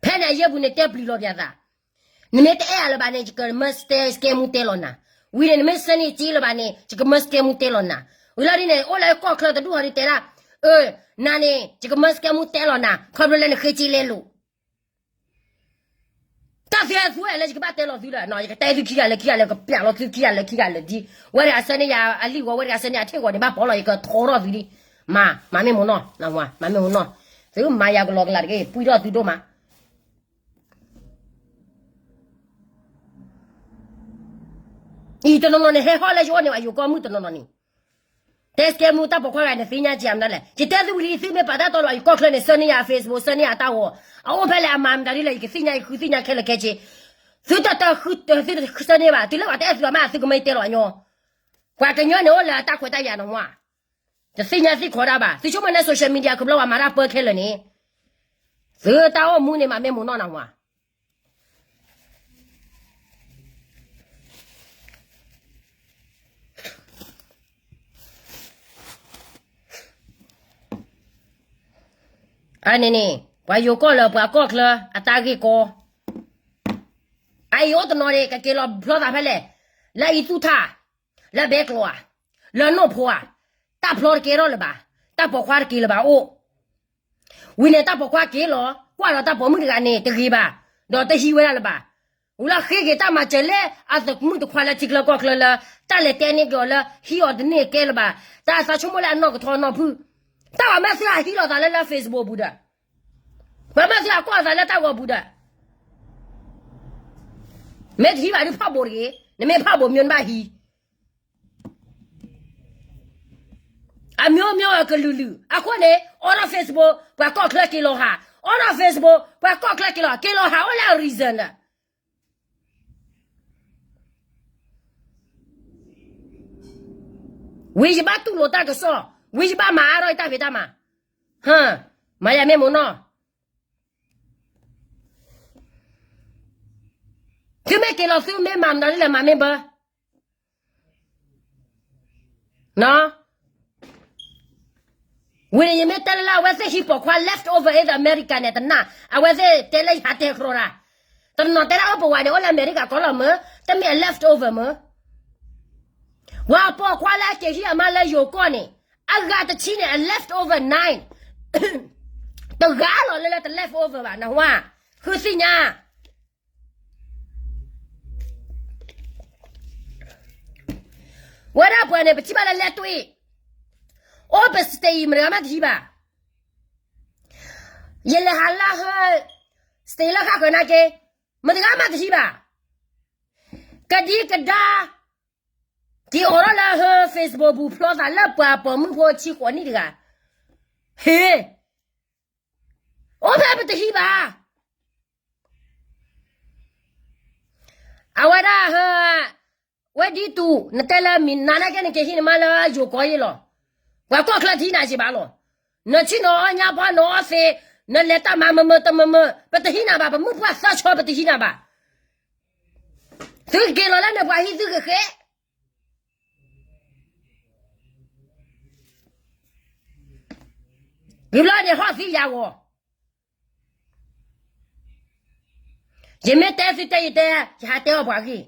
ဖဲန့ၣ်အယဲၢ်ပူၤန့ၣ် တဲပျံၤလီၤပၠးသး, နမ့ၢ်တအဲၣ်အလၢၤဘၣ်န့ၣ် ယကမၢစကဲမူတဲလီၤနၤ, ဝံၤန့ၣ် နမ့ၢ်ဆၢန့ၢ်စ့လၢၤဘၣ်န့ၣ် ယကမၢစကဲမူတဲလီၤနၤ, ဝံၤလီၤဒ်န့ၣ် အိၣ်လၢကီၢ်ချၢတဒူၣ်ဟီဒ်တဲဒၣ်, အၢ, နၤန့ၣ် ယကမၢစကဲမူတဲလီၤနၤ ခီဖျိလၢနဃ့စ့လဲလိာ် တၢ်သ့ၣ်သူဝဲလၢယကဘၣ်တဲလီၤသုလၢ ယကတဲသုခံဂၤလၢခံဂၤလၢ ကပျးလီၤသုခံဂၤလၢခံဂၤလၢဒ်, ဝဲတဂၤဆၢန့ၢ်ယၤအလံၣ်ဂီၤ ဝဲတဂၤဆၢန့ၢ်ယၤအထံၣ်ဂီၤန့ၣ် ဘၣ်ပီလီၤ ယကထီထီၣ်သုဒ်, မၤ, မၤမ့ၢ်မိၢ်နီၢ်, မၤမ့ၢ်မိၢ်နီၢ်, သုမၤယၤကလီကလးတက့ၢ် ပှံထီၣ်သုဒိၣ်မး အံၤတနီၤနီၤန့ၣ် ဟဲဟီၣ်လၢယအိၣ်န့ၣ် အယိၤကီၢ်မုၣ်တနီၤနီၤန့ၣ်, တဲစကဲမူတၢ်ပိာ်ခွါဂၤန့ၣ် သ့ၣ်ညါက့ၤအမတၤလဲၣ်, ယတဲသုဝံၤလံ သုမ့ၢ်ပာ်တၢ်တီလီၤ ယကီၢ်ချၢန့ၣ် ဆၢန့ၢ်ယၤ Facebook ဆၢန့ၢ်ယၤတၢ်ဂီၤ, အအိၣ်ဖဲလဲၣ်အမၤမတၤဒ်လဲၣ် ယကသ့ၣ်ညါ ယဃုသ့ၣ်ညါခဲလၢာ်ခဲဆ့, သုတတၢ်ဃုသုတဆၢန့ၢ်ဘၣ် တုၤလၢပှၤတအဲၣ်သုအမး သုကမ့ၢ်တဲလီၤအညီ, ပှၤကညီန့ၣ်အိၣ်လၢအတၢ်ခွဲးတၢ်ယာ်နီၤမး, တသ့ၣ်ညါသ့ၣ်ခီတၢ်ဘၣ် သုဆိကမိၣ်လၢ social media ခီဖျိပှၤမၤတၢ်ပၢခဲလၢာ်န့ၣ်, သုတၢ်အိၣ်မူန့ၣ် မၤမ့ၢ်မိၢ်နီၢ်နၤမး အန့ၣ်န့ၣ် ပှၤယိၤကီၢ်လၢပှၤကီၢ်ချၢအတၢ်ဂ့ၢ်ကီ, အအံၤအိၣ်တနီၤန့ၣ် ကက့ၤလီၤဖျီသးဖဲလဲၣ်, လၢအံသူၣ်ထၣ်, လၢဘဲကျိၤဧါ, လၢနိၣ်ဖိဧါ, တၢ်ဖျီတကဲထီၣ်လၢၤဘၣ်, တၢ်ပိာ်ခွါတက့ၤလၢၤဘၣ်အိၣ် ဝံၤန့ၣ် တၢ်ပိာ်ခွါက့ၤလီၤ ကွၢ်ဒီးတၢ်ပိာ်မုၣ်တဂၤန့ၣ် တဂ့ၤဘၣ်, ဒီးတဟံးဝဲဒၣ်လၢၤဘၣ်. ဝံၤလီၤဃ့က့ၤတၢ်မၤစၢၤလၢအသမုၣ်တခွါလၢထံချၢကီၢ်ချၢလၢ တၢ်လဲၤတဲန့ၢ်က့ၤအီၤလၢ ဟံးအီၤတန့ၢ်ကဲလၢၤဘၣ်. တၢ်သးဆိကမိၣ်လၢအနီၢ်ကထီနီၢ်ဖုၣ်, တၢ်ပှၤမၢသုဟးဟံးလိာ်သးလၢလၢ Facebook ပူၤဒီး ပှၤမၢသုဟးကွၢ်လိာ်သးလၢတၢ်ဂီၤပူၤဒီး မ့ၢ်တဟံးဘၣ်ဒုးဖးဘိးတဂ့ၤ, နမ့ၢ်ဖးဘိးမ့ၢ်နဘၣ်ဟံး. အမျိုးမျိုးအကလုာ်လုာ် အဃိန့ၣ် အိးထီၣ် Facebook ပှၤကီၢ်ချၢက့ၤလီၤဟး, အိးထီၣ် Facebook ပှၤကီၢ်ချၢက့ၤလီၤ, က့ၤလီၤဟးအိၣ်လၢအ reason ဒီး ဝံၤယဘၣ်တူၢ်လိာ်တၢ်ကစီၣ်, ဝံၤယဘၣ်မၤအါထီၣ်ယတၢ်ဖံးတၢ်မၤ, မၤယၤမ့ၢ်မိၢ်နီၢ်, သုမ့ၢ်က့ၤလီၤသုမ့ၢ်မၤမနုၤလဲၣ် မၤမ့ၢ်ဘၢ ဝံၤန့ၣ် ယမ့ၢ်တဲလၢအဝဲသ့ၣ်ဟံးပိာ်ခွါ left over in the America န့ၣ် တနာ်, အဝဲသ့ၣ်တဲလၢယဟးတဲကြိးတၢ်, တနီၤတဲဒၣ်အိၣ်ပဝးန့ၣ် အိၣ်လၢအမဲရကၤကီၢ်လီၤမၢ်, တမ့ၢ်အ left over မၢ်, ပှၤပိာ်ခွါလၢအက့ၤဟံးအမါလၢယိၤကီၢ်န့ၣ်, အဂၤတဆံန့ၣ် အ left over nine, တဂၤလီၤလၢလၢတ left over ဘၣ် နဟါ, ဃုသ့ၣ်ညါ ဝဲဒၣ်ပှၤန့ၣ် ပထံၣ်ဘၣ်လၢလဲၣ်တွံၣ်, အိၣ်ပ state အံၤ မတဂၤမးတဟံးဘၣ်, ယလဲၤဟးလၢဟၢ state လၢဃၣ်ဃၢၤနာ်က့, မတဂၤမးတဟံးဘၣ်, ကဒံကဒါ, က့ၤအိးထီၣ်လၢဟၢ Facebook ပူၤဖျီသးလၢပှၤပိာ်မုၣ်ဖိဆံဃိးနံၣ်တဂၤ, ဟ့ၣ် အိၣ်ဖဲပတဟံးဘၣ်, အဝဲဒၣ်ဟၢ ဝဲဒ်တူး နတဲလၢမံၤနၤနာ်က့ နက့ၤဟံးနမါလၢယိၤကီၢ်ယ့ၢ်လီၤ, ပှၤကီၢ်ချၢတဟံးနၤစ့ၢ်ဘၣ်လီၤ, နဆ့ၣ်နီၤအီၣ်ညါဖီနီၤအီၣ်သ့, နလဲၤတၢ်မၤမုာ်မုာ်တမုာ်မုာ် ပတဟံးနၤဘၣ်, ပမုၣ်ပှၢ်သၢဆီပတဟံးနၤဘၣ်, သုက့ၤလီၤလၢန့ၣ် ပှၤဟံးသုကဃ့ ဂ့ၤဘျီန့ၣ် ဟီၣ်သံယၤဂီၤ, ယမ့ၢ်တဲသုတဲယတဲ, ယဟးတဲအီၣ်ပှၤဂ့ၢ်,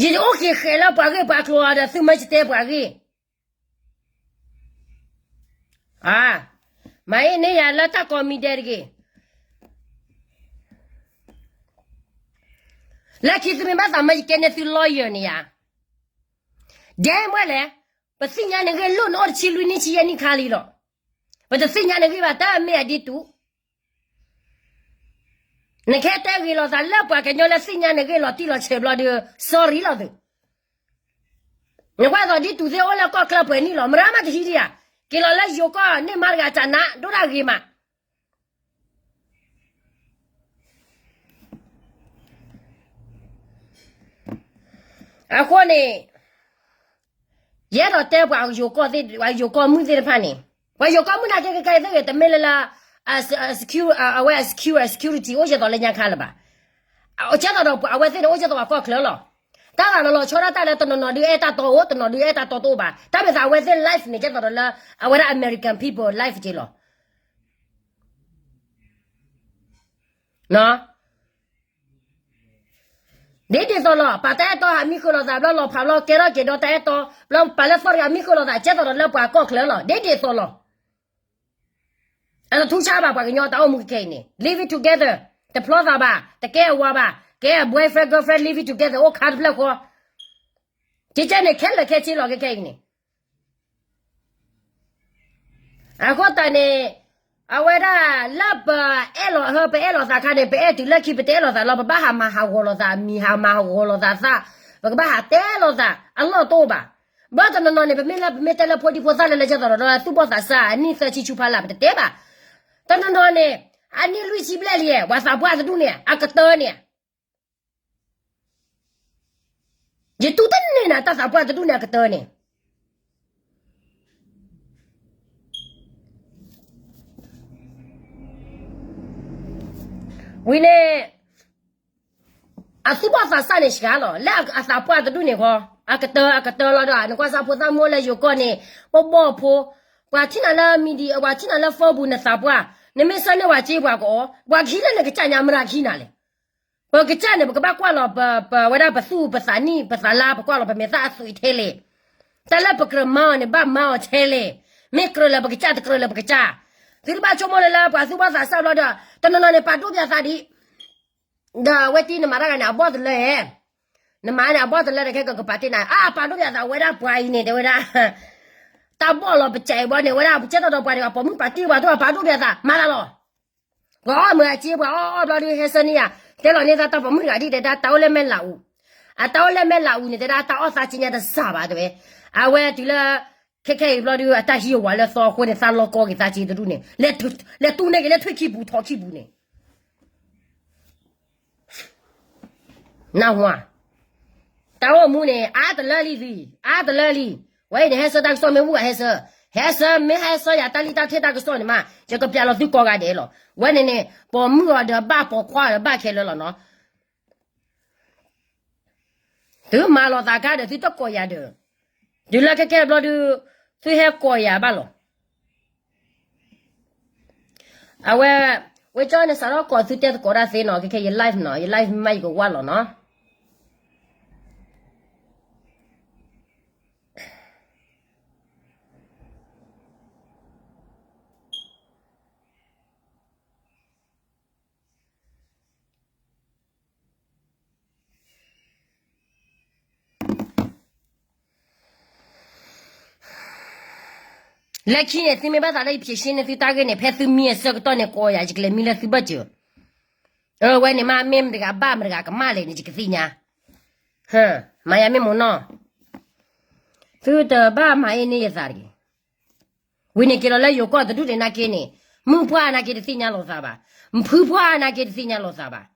ယအိၣ်က့ၤဃဲးလၢပှၤဂ့ၢ်ပှၤကျိၤဒီး သုမၢယတဲပှၤဂ့ၢ်, မၤအ့န့ၢ်ယၤလၢတၢ်ကိးမံၤဒဲးတဂ့ၤ, လၢခံသုမ့ၢ်ဘၣ်သးမၢယကဲန့ၢ်သု lawyer န့ၣ်ယၤ, ဒဲမွဲလဲၣ်, ပသ့ၣ်ညါနဂ့ၢ်လိၣ်နအိၣ်တဆံလွံၢ်နံၣ်ဆံယဲၢ်နံၣ်ခါလံလီၤ, ပတသ့ၣ်ညါနဂ့ၢ်ဘၣ် တၢ်မ့ၢ်အဒ်တူး နကဟဲတဲဂ့ၤလိာ်သးလၢပှၤကညီလၢသ့ၣ်ညါနဂ့ၢ်လီၤတံၢ်လီၤဆဲးဘျီဒီး sorry လီၤသု, နကွၢ်သိးဒ်တူးသ့ၣ်အိၣ်လၢကီၢ်ချၢပှဲၤနံၣ်လီၤ, မရါမးတဟံးဒံးဧါ, က့ၤလီၤလၢယိၤကီၢ်န့ၢ်မါတဂၤတၢ်နး ဒိၣ်တၢ်ဂ့ၤမး အဃိန့ၣ် ယအဲၣ်ဒိးတဲပှၤယိၤကီၢ်သ့ၣ် ပှၤယိၤကီၢ်မုၣ်သ့ၣ်တဖၣ်န့ၣ်, ပှၤယိၤကီၢ်မုၣ်နာ်က့ ခဲကဲသ့ၣ်ဂ့ၤ တမ့ၢ်လၢလၢ အဝဲ security အိၣ်ကဲသိးလၢညါခါလၢၤဘၣ်, ကဲသိးဒီးအဝဲသ့ၣ်န့ၣ် အိၣ်ကဲသိးပှၤကီၢ်ချၢလီၤ, တၢ်သးလီၤလီၤဆီဒၣ်တၢ်လၢတနီၤနီၤဒုးအဲၣ်တၢ်တီအိၣ် တနီၤဒုးအဲၣ်တၢ်တီတအိၣ်ဘၣ်, တၢ်မ့ၢ်သးအဝဲသ့ၣ် life န့ၣ် ကဲသိးဒီးလၢ အဝဲဒၣ် American people life က့လီၤ ဒ်ဒ်သိးလီၤ, ပာ်တၢ်အဲၣ်တီဟးမံဃုာ်လိာ်သး ဘျီလီၤဖးဘျီကဲထီၣ်က့ၤဒီးတၢ်အဲၣ်တီ, ဘျီပာ်လၢသီၣ်တဂၤမံဃုာ်လိာ်သး ကဲသိးဒီးလၢပှၤကီၢ်ချၢလီၤ, ဒ်ဒ်သိးလီၤ. အတထူးခြားဘၣ်ပှၤကညီတၢ်အိၣ်မူခဲအံၤန့ၣ်, live it together, တဖျီသးဘၣ်, တကဲအဝၤဘၣ်, ကဲအ boyfriend girlfriend, live it together အိၣ်ခါတဖျၢၣ်ဃီ, ကကဲန့ၣ် ခဲလၢာ်ခဲဆ့လီၤခဲအံၤန့ၣ် အဃိသတးန့ၣ်, အဝဲဒၣ်လၢပအဲၣ်လီၤဟၢ ပအဲၣ်လီၤသးခါန့ၣ် ပအဲၣ်တုၤလၢခံ ပတအဲၣ်လီၤသးလီၤ ပဘၣ်ဟးမၤဟးဂီၤလိာ်သး မံၤဟးမၤဟးဂီၤလိာ်သးသး, ပကဘၣ်ဟးတဲလိာ်သး အလီၢ်တအိၣ်ဘၣ်. ဘၣ်တနီၤနီၤန့ၣ် ပမ့ၢ်လၢပမ့ၢ်တဲလၢဖိဒံဖိသၣ်လၢလၢကဲသိးဒီး သူၣ်ဘီၣ်သးစၢ် အနံၣ်သၢဆံဆူဖးလၢ် ပတတဲဘၣ်. တနီၤနီၤန့ၣ် အနံၣ်လွံၢ်ဆံဘျဲၣ်လံ ပှၤသးပှၢ်တဒူၣ်န့ၣ် အကတၢၢ်န့ၣ် ယတူၢ်တန့ၢ်နၤ တၢ်သးပှၢ်တဒူၣ်န့ၣ်အကတၢၢ်န့ၣ်. ဝံၤန့ၣ် အသူၣ်ဘီၣ်သးစၢ်န့ၣ်စှၤလီၤ လၢအသးပှၢ်တဒူၣ်န့ၣ်ဃီ, အကတၢၢ် အကတၢၢ်လီၤဒီး နကွၢ်စၢ်ဖိသၣ်မိၢ်လၢယိၤကီၢ်န့ၣ် ပဘီၣ်ဖိ, ပှၤထံၣ်နၤလၢ media ပှၤထံၣ်နၤလၢ phone ပူၤ နသးပှၢ်, နမ့ၢ်ဆၢန့ၢ်ဝဲစ့ပှၤကအီၣ်, ပှၤကဟံးလၢနကစၢ်ညါ မတၤကဟံးနၤလဲၣ်. ပကစၢ်န့ၣ် ပကဘၣ်ကွၢ်လီၤ ပဝဲဒၣ်ပသူၣ်ပသးနံၣ်ပသးလါ ပကွၢ်လီၤပမဲာ်သၣ်အသွံးထဲလဲၣ်. တၢ်လၢပကြၢးမၤအီၤန့ၣ် ဘၣ်မၤအီၤထဲလဲၣ်. မ့ၢ်ကြၢးလၢပကစၢ် တကြၢးလၢပကစၢ်. သုတဘၣ်ဆိကမိၣ်လၢလၢပှၤသူၣ်ဘီၣ်သးစၢ်ဘျီဒီး တနီၤနီၤန့ၣ် ပာ်ဒိၣ်ပှၤသးဒ် ဒီးအဝဲသ့ၣ်နမၤတၢ်ဂၤန့ၣ် အဘီၣ်တလၢဧါ. နမၤန့ၣ် အဘီၣ်တလၢဒီး ခဲကကပာ်တ့ၢ်နၤ အပာ်ဒိၣ်ပှၤသး အဝဲဒၣ်ပှၤအံၤန့ၣ် တဲဝဲဒၣ် တၢ်ဘီၣ်လီၤပစဲးအံၤဘီန့ၣ် ဝဲဒၣ်ပကဲထီၣ်ဒီးပှၤတဂၤ ပိာ်မုၣ်ပာ်တ့ၢ်ပှၤ တပာ်ဒိၣ်ပှၤသး မၤသးလီၤ. ပှၤအီၣ်မ့ၤအစ့ ပှၤအီၣ်အီၣ်ဘျီဒီး ဟဲဆၢန့ၢ်ယၤ တဲလီၤန့ၢ်သးတၢ်ပိာ်မုၣ်တဂၤဒ်တဲဒၣ် တၢ်အိၣ်လဲၣ်မဲာ်လးအူ, အတၢ်အိၣ်လဲၣ်မဲာ်လးအူန့ၣ် တဲဒၣ်တၢ်အီၣ်သးစ့ညါတစှၤဘၣ်တဲဝဲ. အဝဲတုၤလၢ ခဲခဲအံၤဘျီဒုး အတၢ်ဟံးအဝၤလၢသီအဃိန့ၣ် သးလီကီက့ၤသးစ့တဒူၣ်န့ၣ်, လဲၤတူၢ်န့ၢ်က့ၤလၢထွံၣ်ခံပူၤထီခံပူၤန့ၣ်, နၢ်ဟူဧါ. တၢ်အိၣ်မူန့ၣ် အါတလၢလံသု, အါတလၢလံ. ဝဲအံၤန့ၣ် ဟဲဆၢတၢ်ကစီၣ်မ့ၢ်ဝံၤ ဟဲဆၢ, ဟဲဆၢ မ့ၢ်ဟဲဆၢယၤတၢ်လံၣ်တၢ်ထ့ၣ်တၢ်ကစီၣ်န့ၣ်မး ယကပျးလီၤသုကိးဂၤဒဲးလီၤ. ဝဲန့ၣ်န့ၣ် ပိာ်မုၣ်အီၤဒီးဘၣ် ပိာ်ခွါအီၤဒီးဘၣ်ခဲလၢာ်လီၤနီၤ. သုမၤလီၤသးကါဒီး သုတကိးယၤဒီး, တုၤလၢခဲခဲဘျီဒုး သုဟဲကိးယၤဘၣ်လီၤ. အဝဲ, ဝဲကၠီန့ၣ် စးထီၣ်ကိးသုတဲသကိးတၢ်သ့နီၤ, ခဲခဲ ယ live နီၤ, ယ live မ့ၢ်ယကဝါလီၤနီၤ. လၢခံန့ၣ် သုမ့ၢ်ဘၣ်သးလၢယဖံးရှ့န့ၣ် သုတၢ်ဂ့ၢ်န့ၣ် ဖဲသုမံအဆၢကတီၢ်န့ၣ် ကိးယၤ ယကလဲၤမံလၢသုဘၢၣ်စၢၤ. အဝဲန့ၣ်မး မ့ၢ်မတဂၤဘၣ်မတဂၤကမၣ်လဲၣ်န့ၣ် ယကသ့ၣ်ညါ. မၤယၤမ့ၢ်မနီၤ, သုတဘၣ်မၤအ့န့ၢ်ယသးတဂ့ၤ. ဝံၤန့ၣ်က့ၤလီၤလၢယိၤကီၢ်တဒူၣ်န့ၣ်နာ်က့န့ၣ်, မုၣ်ပှၢ်နာ်က့တသ့ၣ်ညါလီၤသးဘၣ်, ဖုပှၢ်နာ်က့တသ့ၣ်ညါလီၤသးဘၣ်.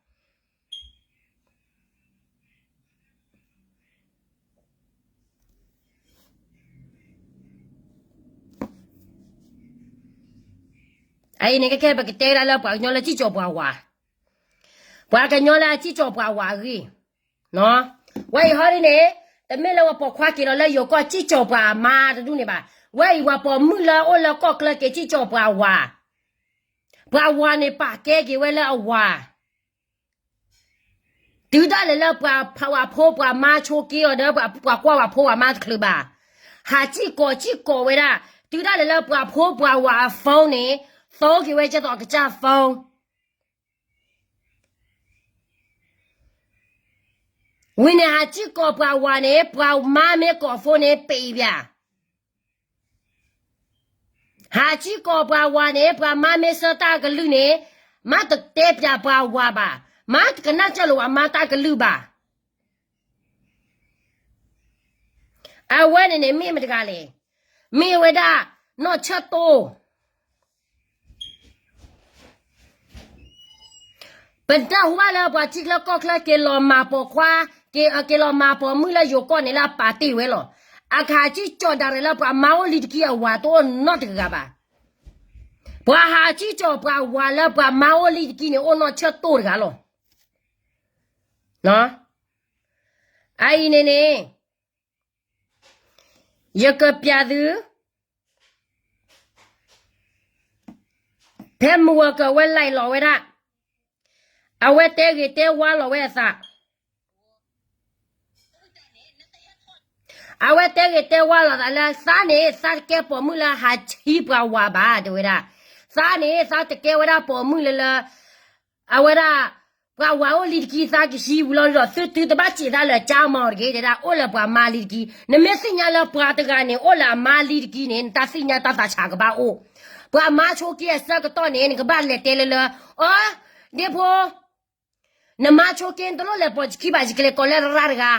အအံၤန့ၣ် ခဲခဲ ပကတဲဒၣ်လၢပှၤကညီလၢစံၣ်ကၠီၤပှၤဝၤ, ပှၤကညီလၢအစံၣ်ကၠီၤပှၤဝၤအဂ့ၢ်. ဝဲအံၤဟီဒ်န့ၣ်, တမ့ၢ်လၢပှၤပိာ်ခွါက့ၤလီၤလၢယိၤကီၢ်စံၣ်ကၠီၤပှၤအမါတဒူၣ်န့ၣ်ဘၣ်. ဝဲအံၤပှၤပိာ်မုၣ်လၢအအိၣ်လၢကီၢ်ချၢက့ၤစံၣ်ကၠီၤပှၤဝၤ, ပှၤဝၤန့ၣ်ပာ်ကဲက့ၤဝဲလၢအဝၤ တုၤဒၣ်လဲာ်လၢပှၤဖးဝၤဖိပှၤမါဆိးက့အီၤဒီး ပှၤကွၢ်ဝၤဖိဝၤမါတချုးဘၣ်. ဟးစံၣ်ကိးစံၣ်ကိးဝဲဒၣ်, တုၤဒၣ်လဲာ်လၢပှၤဖိပှၤဝၤအ phone န့ၣ်, သိက့ၤဝဲကဲသိးအကစၢ် phone. ဝံၤန့ၣ် ဟးစံၣ်ကိးပှၤဝၤန့ၣ် ပှၤမါမ့ၢ်ကိး phone န့ၣ် ပ့ၤဘၣ်. ဟးစံၣ်ကိးပှၤဝၤန့ၣ် ပှၤမါမ့ၢ်ဆၢတၢ်ကလုၢ်န့ၣ်, မါတတဲပျးပှၤဝၤဘၣ်, မါတကနၣ်စၢၢ်လိာ်ပှၤမါတၢ်ကလုၢ်ဘၣ်. အဝဲန့ၣ်န့ၣ်မ့ၢ်မတဂၤလဲၣ်. မ့ၢ်ဝဲဒၣ် နီၢ်ဆၢၣ်တိၢ်. ပတၢ်ဟူဘၣ်လၢပှၤထံချၢကီၢ်ချၢက့ၤလီၤမၤပိာ်ခွါ, က့ၤလီၤမၤပိာ်မုၣ်လၢယိၤကီၢ်န့ၣ်လၢအပာ်တ့ၢ်ဝဲလီၤ. အခးစံၣ်ကၠီၤဒၣ်ရဲၣ်လၢပှၤမါအိၣ်လံတကံၢ်အဝၤတအိၣ်နီတဂၤဘၣ်. ပှၤဟးစံၣ်ကၠီၤပှၤဝၤလၢပှၤမါအိၣ်လံတကံၢ်န့ၣ် အိၣ်နီၢ်ဆၢၣ်တိၢ်တဂၤလီၤ. အအံၤန့ၣ်န့ၣ် ယကပျးသု ဖဲမုၢ်ဂီၤကဝဲလဲၤလီၤဝဲဒၣ်, အဝဲတဲဂ့ၤတဲဝါလီၤဝဲအသး, အဝဲတဲဂ့ၤတဲဝါလီၤသးလၢ သးန့ၣ် သးတကဲပိာ်မုၣ်လၢဟးထံပှၤဝၤဘၣ် တဲဝဲဒၣ်, သးန့ၣ် သးတကဲဝဲဒၣ်ပိာ်မုၣ်လၢလၢ အဝဲဒၣ် ပှၤဝၤအိၣ်လံတကံၢ် သးကဟံးဝံၤလီၤဒီး သုသုတဘၣ်စံးသးလၢကၠါမီၤတဂ့ၤ တဲဒၣ် အိၣ်လၢပှၤမါလံတကံၢ်, နမ့ၢ်သ့ၣ်ညါလၢပှၤတဂၤန့ၣ် အိၣ်လၢအမါလံတကံၢ်န့ၣ် နတၢ်သ့ၣ်ညါတၢ်သးဆးကဘၣ်အိၣ်, ပှၤမါဆိးက့အဆၢကတီၢ်န့ၣ် နကဘၣ်လဲၤတဲလၢလၢ, အီ, ဒ့ဖိ နမါဆိးက့နတလိၣ်လဲၤပိာ်ခံဘၣ် ယကလဲၤကိးလၢရၣ်တဂၤ,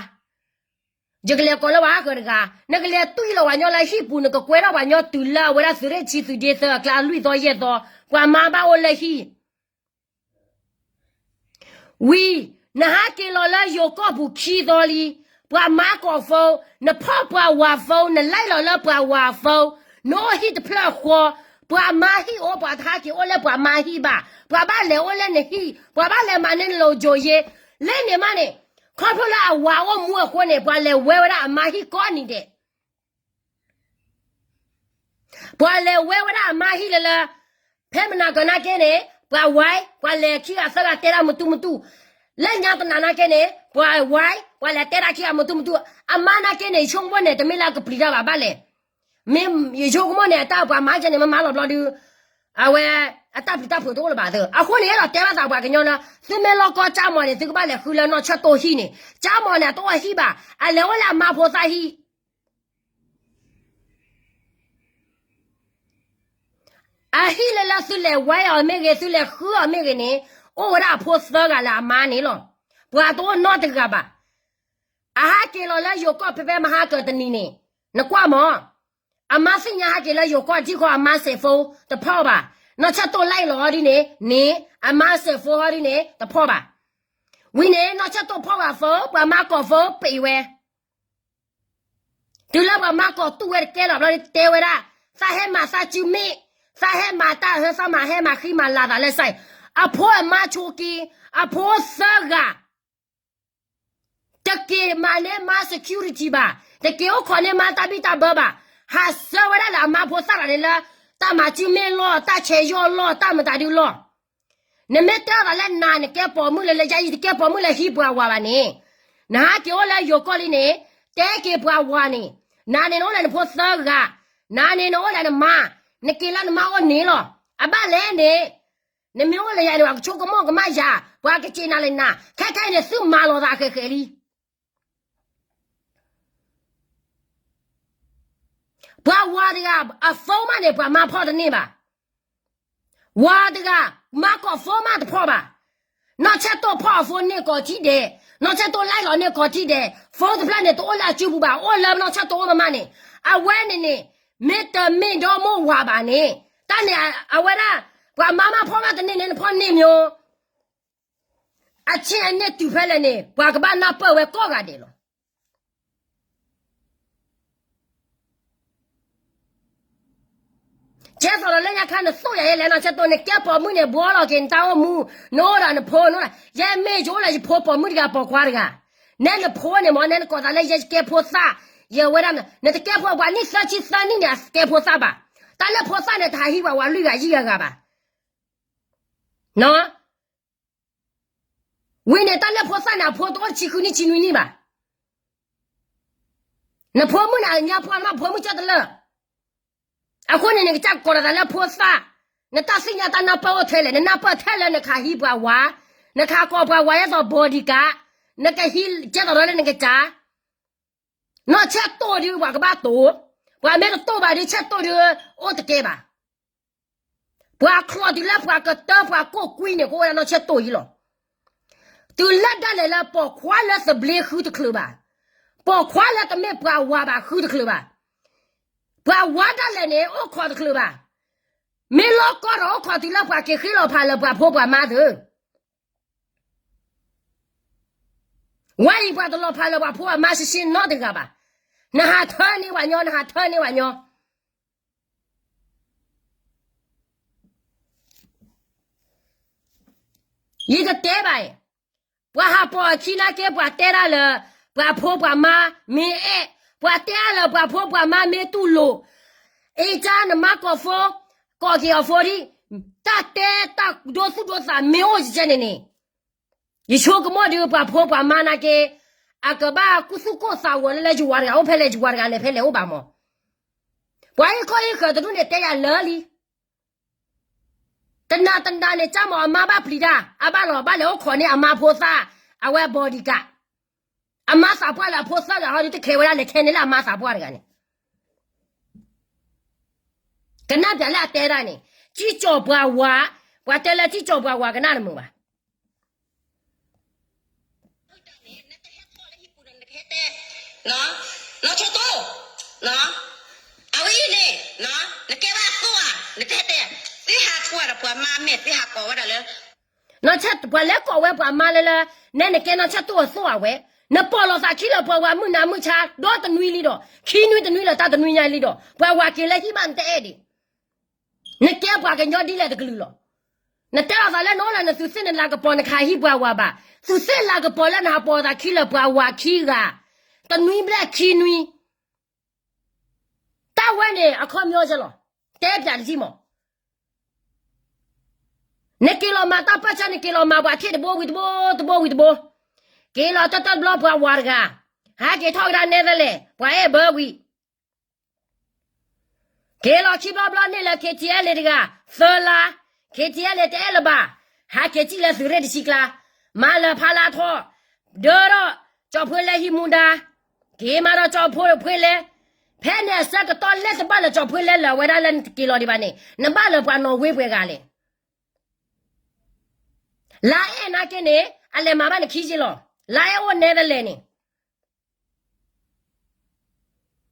ယကလဲၤကိးလၢပှၤဟးဃၢၤတဂၤ, နကလဲၤတွံၢ်လီၤပှၤညီလၢဟံၣ်ပူၤ နကကွဲထီၣ်ပှၤညီတုၤလၢအဝဲဒၣ်သုးရ့ၣ်ဆံသုးဒ့သၢအကျါ လွံၢ်သီယဲၢ်သီ, ပှၤမါဘၣ်အိၣ်လၢဟံၣ် ဝံၤ, နဟးက့ၤလီၤလၢယိၤကီၢ်ပူၤခံသီလံ, ပှၤမါကိး phone, နဖီၣ်ပှၤဝၤ phone, နလဲၤလီၤလၢပှၤဝၤ phone, နအိၣ်ဟံၣ်တဖျၢၣ်ဃီ, ပှၤမါဟံၣ်အိၣ် ပှၤတဟးက့ၤအိၣ်လၢပှၤမါဟံၣ်ဘၣ်, ပှၤဘၣ်လဲၤအိၣ်လၢနဟံၣ်, ပှၤဘၣ်လဲၤမၤန့ၢ်နလိၤယိၤယ့, လၢန့ၣ်မးန့ၣ်, ခီဖျိလၢအဝၤအိၣ်မူအဃိန့ၣ် ပှၤလဲၤဝဲဝဲဒၣ်အမါဟံၣ်ကိးနံၤဒဲး ပှၤလဲၤဝဲဝဲဒၣ်အမါဟံၣ်လၢလၢ, ဖဲမနၤကၢၤနာ်က့န့ၣ် ပှၤဝဲ, ပှၤလဲၤခံဂၤသၢဂၤတဲတၢ်မတူမတူ, လၢညါတနၤနာ်က့န့ၣ် ပှၤဝဲ, ပှၤလဲၤတဲတၢ်ခံဂၤမတူမတူ, အမါနာ်က့န့ၣ် ယဆိကမိၣ်န့ၣ် တမ့ၢ်လၢအကပျံၤတၢ်ဘၣ်ဘၣ်လဲၣ်, မ့ၢ်ယဆိကမိၣ်န့ၣ် အတၢ်ပှၤမါကဲန့ၣ် မ့ၢ်မၤလီၤဘျီဒုး, အဝဲ, အတၢ်ပျံၤတၢ်ဖုးတအိၣ်လၢၤဘၣ်သၢ, အဃိန့ၣ် အဲၣ်ဒိးတဲဘၣ်သးပှၤကညီလၢ, သုမ့ၢ်လီၢ်ကီၢ်ကၠါမီၤန့ၣ် သုကဘၣ်လဲၤဃုလၢနီၢ်ဆၢၣ်တိၢ်ဟံၣ်န့ၣ်, ကၠါမီၤန့ၣ် အတအိၣ်အဟံၣ်ဘၣ်, အလဲၤအိၣ်လၢအမါဖိသၣ်ဟံၣ် အဟံၣ်လၢလၢသုလဲၤဝဲအီၤမ့ၢ်ဂ့ၤ သုလဲၤဃုအီၤမ့ၢ်ဂ့ၤန့ၣ်, အိၣ်ဝဲဒၣ်အဖိသၢဂၤလၢအမါန့ၣ်လီၤ. ပှၤတအိၣ်နီတဂၤဘၣ်. အဟးက့ၤလီၤလၢယိၤကီၢ်ဖဲဖဲမဟါကတနံၤန့ၣ်, နကွၢ်မး, အမါသ့ၣ်ညါဟဲက့ၤလၢယိၤကီၢ်ထံဃီ အမါစဲးဖိတဖီၣ်ဘၣ်. နီၢ်ဆၢၣ်တိၢ်လဲၣ်လီၤဟီဒ်န့ၣ် န့ၣ် အမါစဲးဖိဟီဒ်န့ၣ် တဖီၣ်ဘၣ်. ဝံၤန့ၣ် နီၢ်ဆၢၣ်တိၢ်ဖီၣ်ဝဲအဖိ ပှၤမါကီၢ်ဖိပံးဝဲ တုၤလၢပှၤမါကီၢ်တူၢ်ဝဲတကဲလီၤဘျီ တဲဝဲဒၣ်, သးဟဲမၤသးစုမ့ၣ်, သးဟဲမၤတၢ်ဟၢ သးမၤဟဲမၤဃံမၤလၤသးလၢစဲး, အဖိအမါဆိက့, အဖိသၢဂၤ တက့ၤမၤန့ၢ်မါ security ဘၣ်, တက့ၤအိၣ်ခိးန့ၢ်မါတၢ်ဘံၣ်တၢ်ဘၢဘၣ်, ဟးဆှၢဝဲဒၣ်လၢအမါဖိသၣ်တဂၤန့ၣ်လၢ တၢ်မၤစုမ့ၣ်လီၢ်, တၢ်ဆဲးယီၢ်လီၢ်, တၢ်မတၤဒုလီၢ်. နမ့ၢ်တဲအသးလၢနၤ နကဲပိာ်မုၣ်လၢ လၢယၤအံၤ တကဲပိာ်မုၣ်လၢဟံးပှၤဝၤဘၣ်န့ၣ်, နဟးက့ၤအိၣ်လၢယိၤကီၢ်လံန့ၣ်, တဲက့ၤပှၤဝၤန့ၣ်, နၤန့ၣ်နအိၣ်လၢနဖိသၢဂၤ, နၤန့ၣ်နအိၣ်လၢနမါ, နက့ၤလၢနမါအိၣ်န့ၣ်လီၤ. အဘၣ်လဲၣ်န့ၣ်, နမ့ၢ်အိၣ်လၢယၤန့ၣ် ပှၤကဆိကမိၣ်ကမၣ်ယၤ, ပှၤကစံးနၤလၢနၤ, ခဲခဲအံၤန့ၣ် သုမၤလီၤသးဃဲးဃဲးလံ. ပှၤဝၤတဂၤအဖိမးန့ၣ် ပှၤမါဖီၣ်တန့ၢ်ဘၣ်. ဝၤတဂၤ မါကီၢ်ဖိမးတဖီၣ်ဘၣ်. နီၢ်ဆၢၣ်တိၢ်ဖီၣ်အဖိန့ၢ်ကီးထံၣ်ဒဲး, နီၢ်ဆၢၣ်တိၢ်လဲၢ်လီၤန့ၢ်ကီးထံၣ်ဒဲး, ဖိတဖျၢၣ်န့ၣ် တအိၣ်လၢအစုပူၤဘၣ်, အိၣ်လၢနီၢ်ဆၢၣ်တိၢ်အိၣ်မးမးန့ၣ်, အဝဲန့ၣ်န့ၣ် မ့ၢ်တမ့ၢ်ဒီမိၢ်ဝၤဘၣ်န့ၣ်, တၢ်န့ၣ်အဝဲဒၣ် ပှၤမါမးဖီၣ်မးတန့ၢ်န့ၣ် နဖီၣ်န့ၢ်မ့ၢ် အဆ့ၣ်အန့ၣ်တုၤဖဲလဲၣ်န့ၣ် ပှၤကဘၣ်နၢ်ပၢၢ်ဝဲကိးဂၤဒဲးလီၤ. ကဲသိးဒီးလၢညါခါ နသိၣ်ယၤယဲလဲၣ် နီၢ်ဆၢၣ်တိၢ် နကဲပိာ်မုၣ်န့ၣ် ဘှီလီၤက့ၤနတၢ်အိၣ်မူ, နအိၣ်ဒီးနဖိ, နအိၣ်ဒီး, ယဲမ့ၢ်ယအိၣ်လၢယဖိပိာ်မုၣ်တဂၤပိာ်ခွါတဂၤ, နဲနဖိန့ၣ်မ့ၢ် နဲနကိးသးလၢယဲကဲဖိသၣ်, ယဝဲဒၣ်, နတကဲဖိပှၤနံၣ်သၢဆံသၢနံၣ်န့ၣ် အကဲဖိသၣ်ဘၣ်. တၢ်လၢဖိသၣ်န့ၣ် တဟးဟံးပှၤဝၤလွံၢ်ဂၤယဲၢ်ဂၤဂၤဘၣ်. ဝံၤန့ၣ် တၢ်လၢဖိသၣ်န့ၣ် အဖိတအိၣ်တဆံဃုနံၣ်ဆံနွံနံၣ်ဘၣ်. နဖိမုၣ်န့ၣ် အညါဖိ နဘၣ်ဖိမုၣ်ကၢတလၢာ်. အဃိန့ၣ် နကစၢ်ကိးလီၤသးလၢဖိသၣ်, နတၢ်သ့ၣ်ညါတၢ်နၢ်ပၢၢ်အိၣ်ထဲလဲၣ်, နနၢ်ပၢၢ်ထဲလၢနကဟးဟံးပှၤဝၤ, နကဟးကိးပှၤဝၤဒ်သိး bodyguard, နကဟံးကဲသိးဒီးလၢနကစၢ် နီၢ်ဆၢၣ်တိၢ်ဒုးပှၤကဘၣ်တိၢ်, ပှၤမ့ၢ်တတိၢ်ဘၣ်ဒုး ဆၢၣ်တိၢ်ဒုး အိၣ်တကဲဘၣ်. ပှၤချီးတုၤလၢပှၤကတၢပှၤကိးကွံန့ၣ် ကအိၣ်ဝဲဒၣ်နီၢ်ဆၢၣ်တိၢ်အံၤလီၤ. တုၤလၢဒၣ်လဲာ်လၢပိာ်ခွါလၢသဘျ့ဃုတချုးဘၣ်, ပိာ်ခွါလၢတမ့ၢ်ပှၤဝၤဘၣ်ဃုတချုးဘၣ်, ပှၤဝၤဒၣ်လဲာ်န့ၣ် အိၣ်ခိးတချုးဘၣ်, မ့ၢ်လီၤကီဒီးအိၣ်ခိးတုၤလၢပှၤက့ၤဃ့လီၤဖးလၢပှၤဖိပှၤမါသု ဝဲအံၤပှၤတလီၤဖးလၢပှၤဖိပှၤမါရှဲရှဲနီတဂၤဘၣ်. နဟးထၢန့ၢ်ပှၤညီ, နဟးထၢန့ၢ်ပှၤညီ. ယကတဲဘၣ်အံၤ, ပှၤဟးပိာ်အခံနာ်က့ ပှၤတဲဒၣ်လၢ ပှၤဖိပှၤမါမ့ၢ်အဲၣ်, ပှၤတဲအါလၢပှၤဖိပှၤမါမ့ၢ်တူၢ်လိာ်, အ့ၣ်ကၢနမါကီၢ်ဖိ, ကိးက့ၤအီၤဖိဒံး, တၢ်တဲတၢ်ဒိသူၣ်ဒိသးမ့ၢ်အိၣ်ကဲန့ၣ်န့ၣ် ယဆိကမိၣ်ဒုးပှၤဖိပှၤမါနာ်က့, အကဘၣ်ကူသူၣ်ကိၢ်သးဂီၤလၢလၢယဝၤတဂၤအိၣ်ဖဲလဲၣ် ယဝၤတဂၤလဲၤဖဲလဲၣ်အိၣ်ဘၣ်မး. ပှၤဟံၣ်ခိၣ်ဟံၣ်ဃၢၤတဒူၣ်န့ၣ်တဲယၤလၢာ်လံ. တနၤတနၤန့ၣ် ကၢ်မီၤအမါဘၣ်ပျံၤတၢ်, အဘၣ်လီၤဘၣ်လဲၤအိၣ်ခိးန့ၢ်အမါဖိသၣ်, အဝဲ bodyguard, အမါသးပှၢ်လၢအဖိသၣ်ဂၤဟီဒုးတခဲဝဲဒၣ်လဲၤခဲန့ၣ်လၢအမါသးပှၢ်တဂၤန့ၣ် ကနၣ်ပျးလၢအတဲဒၣ်န့ၣ်, စံၣ်ကၠီၤပှၤဝၤ, ပှၤတဲလၢစံၣ်ကၠီၤပှၤဝၤကနၣ်တမုာ်ဘၣ်. နကဟဲထီၣ်လၢဟံၣ်ပူၤဒီး နကဟဲတဲ, နီၢ်ဆိတိၢ်, အဝဲအံၤန့ၣ်, နကဲဘၣ်သိၣ်ဧါ, နကဟဲတဲ, သုဟးကွၢ်ဒီးပှၤမါမဲာ် သုဟးကိးဝဲဒၣ်လၢ နီၢ်ဆၢၣ်, ပှၤလဲၤကိးဝဲပှၤမါလၢလၢ, နဲနကဲနီၢ်ဆၢၣ်တိၢ်အသိၣ်အဝဲ, နပိာ်လီၤသးခံလၢပှၤဝၤမုၢ်နၤမုၢ်ဆါ ဒီတနွံလံဒီး, ခံနွံတနွံလၢတၢ်တနွံညါလံဒီး, ပှၤဝၤက့ၤလၢဟံၣ်မးနတအဲၣ်ဒံး နကဲပှၤကညီဒ်လဲၣ်တကလုာ်လီၤ. နတဲလီၤသးလၢနအိၣ်လၢနသုးသ့ၣ်နလၤကပီၤ နကဟးဟံးပှၤဝၤဘၣ်, သုးသ့ၣ်လၤကပီၤလၢနဟးပိာ်သးခံလၢပှၤဝၤခံဂၤ, တနွံဘျဲၣ်ခံနွံ, တၢ်ဝဲန့ၣ်အခီပညီကဲလီၤ, တဲပျးတထံၣ်မး. နက့ၤလီၤမၤတၢ်ပၢၢ်ဆၢ နက့ၤလီၤမၤပှၤထံၣ်တဘိဝံၤတဘိ တဘိဝံၤတဘိ, က့ၤလီၤတၢ်တၢ်တဘျီပှၤဝၤတဂၤ, ဟဲက့ၤထီၣ်ကဒါနဲသလဲၣ် ပှၤအဲၣ်ဘၢဝံၤ က့ၤလီၤခံဘျီဘျီန့ၣ်လၢ KTLA တဂၤ, သၢလါ, KTLA တအဲၣ်လၢၤဘၣ်, ဟးက့ၤစံၣ်လၢသုးရ့ၣ်တဆံကျါ, မၤလၢဖးလါထီၣ်, ဒၢထီၣ်ကၠီၤဖှ့လဲဟံးမူဒါ, က့ၤမၤဒီးကၠီၤဖှ့လဲ, ဖဲန့ၣ်အဆၢကတီၢ်လဲၣ်တဘၣ်လၢကၠီၤဖှ့လဲလၢအဝဲဒၣ်လၢနတက့ၤလီၤဒံးဘၣ်န့ၣ် နဘၣ်လၢပှၤနီၣ်ဝ့ပှဲၤဂၤလဲၣ်. လါအဲၣ်နာ်က့န့ၣ် အလဲၤမၤဘၣ်နခံက့လီၤ, လါအဲၣ်အိၣ်နဲသလဲၣ်န့ၣ်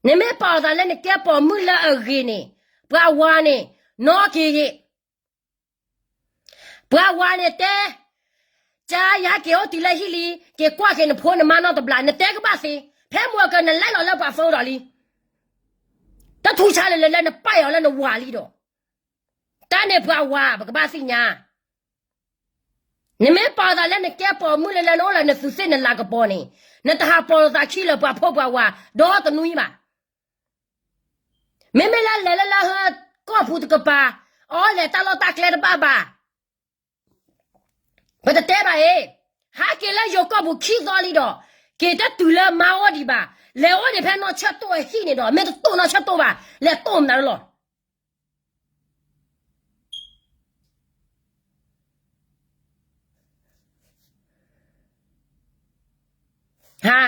နမ့ၢ်ပာ်လီၤသးလၢနကဲပိာ်မုၣ်လၢအဂ့ၤန့ၣ်, ပှၤဝၤန့ၣ်, နီၢ်က့ၤဂ့ၤ, ပှၤဝၤန့ၣ်တဲ, ကယၤက့ၤအိၣ်တုၤလၢဟံၣ်လံ, က့ၤကွၢ်က့ၤနဖိနမါနီတဘျီ, နတဲကဘၣ်သ့, ဖဲမုၢ်အကနလဲၤလီၤလၢပှၤဖိဒီးလံ, တထူဆါလၢလၢလၢနပာ်အီၤလၢနဝၤလံဒီး, တၢ်န့ၣ်ပှၤဝၤ ပကဘၣ်သ့ၣ်ညါ နမ့ၢ်ပာ်လီၤသးလၢနကဲပိာ်မုၣ်လၢလၢနအိၣ်လၢနသုးသ့ၣ်နလၤကပီၤန့ၣ်, နတဟးပာ်လီၤသးခံလၢပှၤဖိပှၤဝၤ ဒီတနွံဘၣ်. မ့မ့ၢ်လၢလဲၤလၢလၢဟၢကီၢ်ပူၤတကပၤ, အီလဲၤတၢ်လီၢ်တၢ်ကျဲတဘၣ်ဘၣ်. ပတတဲဘၣ်အံၤ, ဟးက့ၤလၢယိၤကီၢ်ပူၤခံသီလံဒီး, က့ၤတတုၤလၢမါအိၣ်ဒံးဘၣ်. လဲၤအိၣ်ဒံးဖဲနီၢ်ဆၢတိၢ်အဟံၣ်န့ၣ်ဒီး မ့ၢ်တတိၢ်နီၢ်ဆၢတိၢ်ဘၣ်, လဲၤတိၢ်မနုၤလီၤ. ဟါ,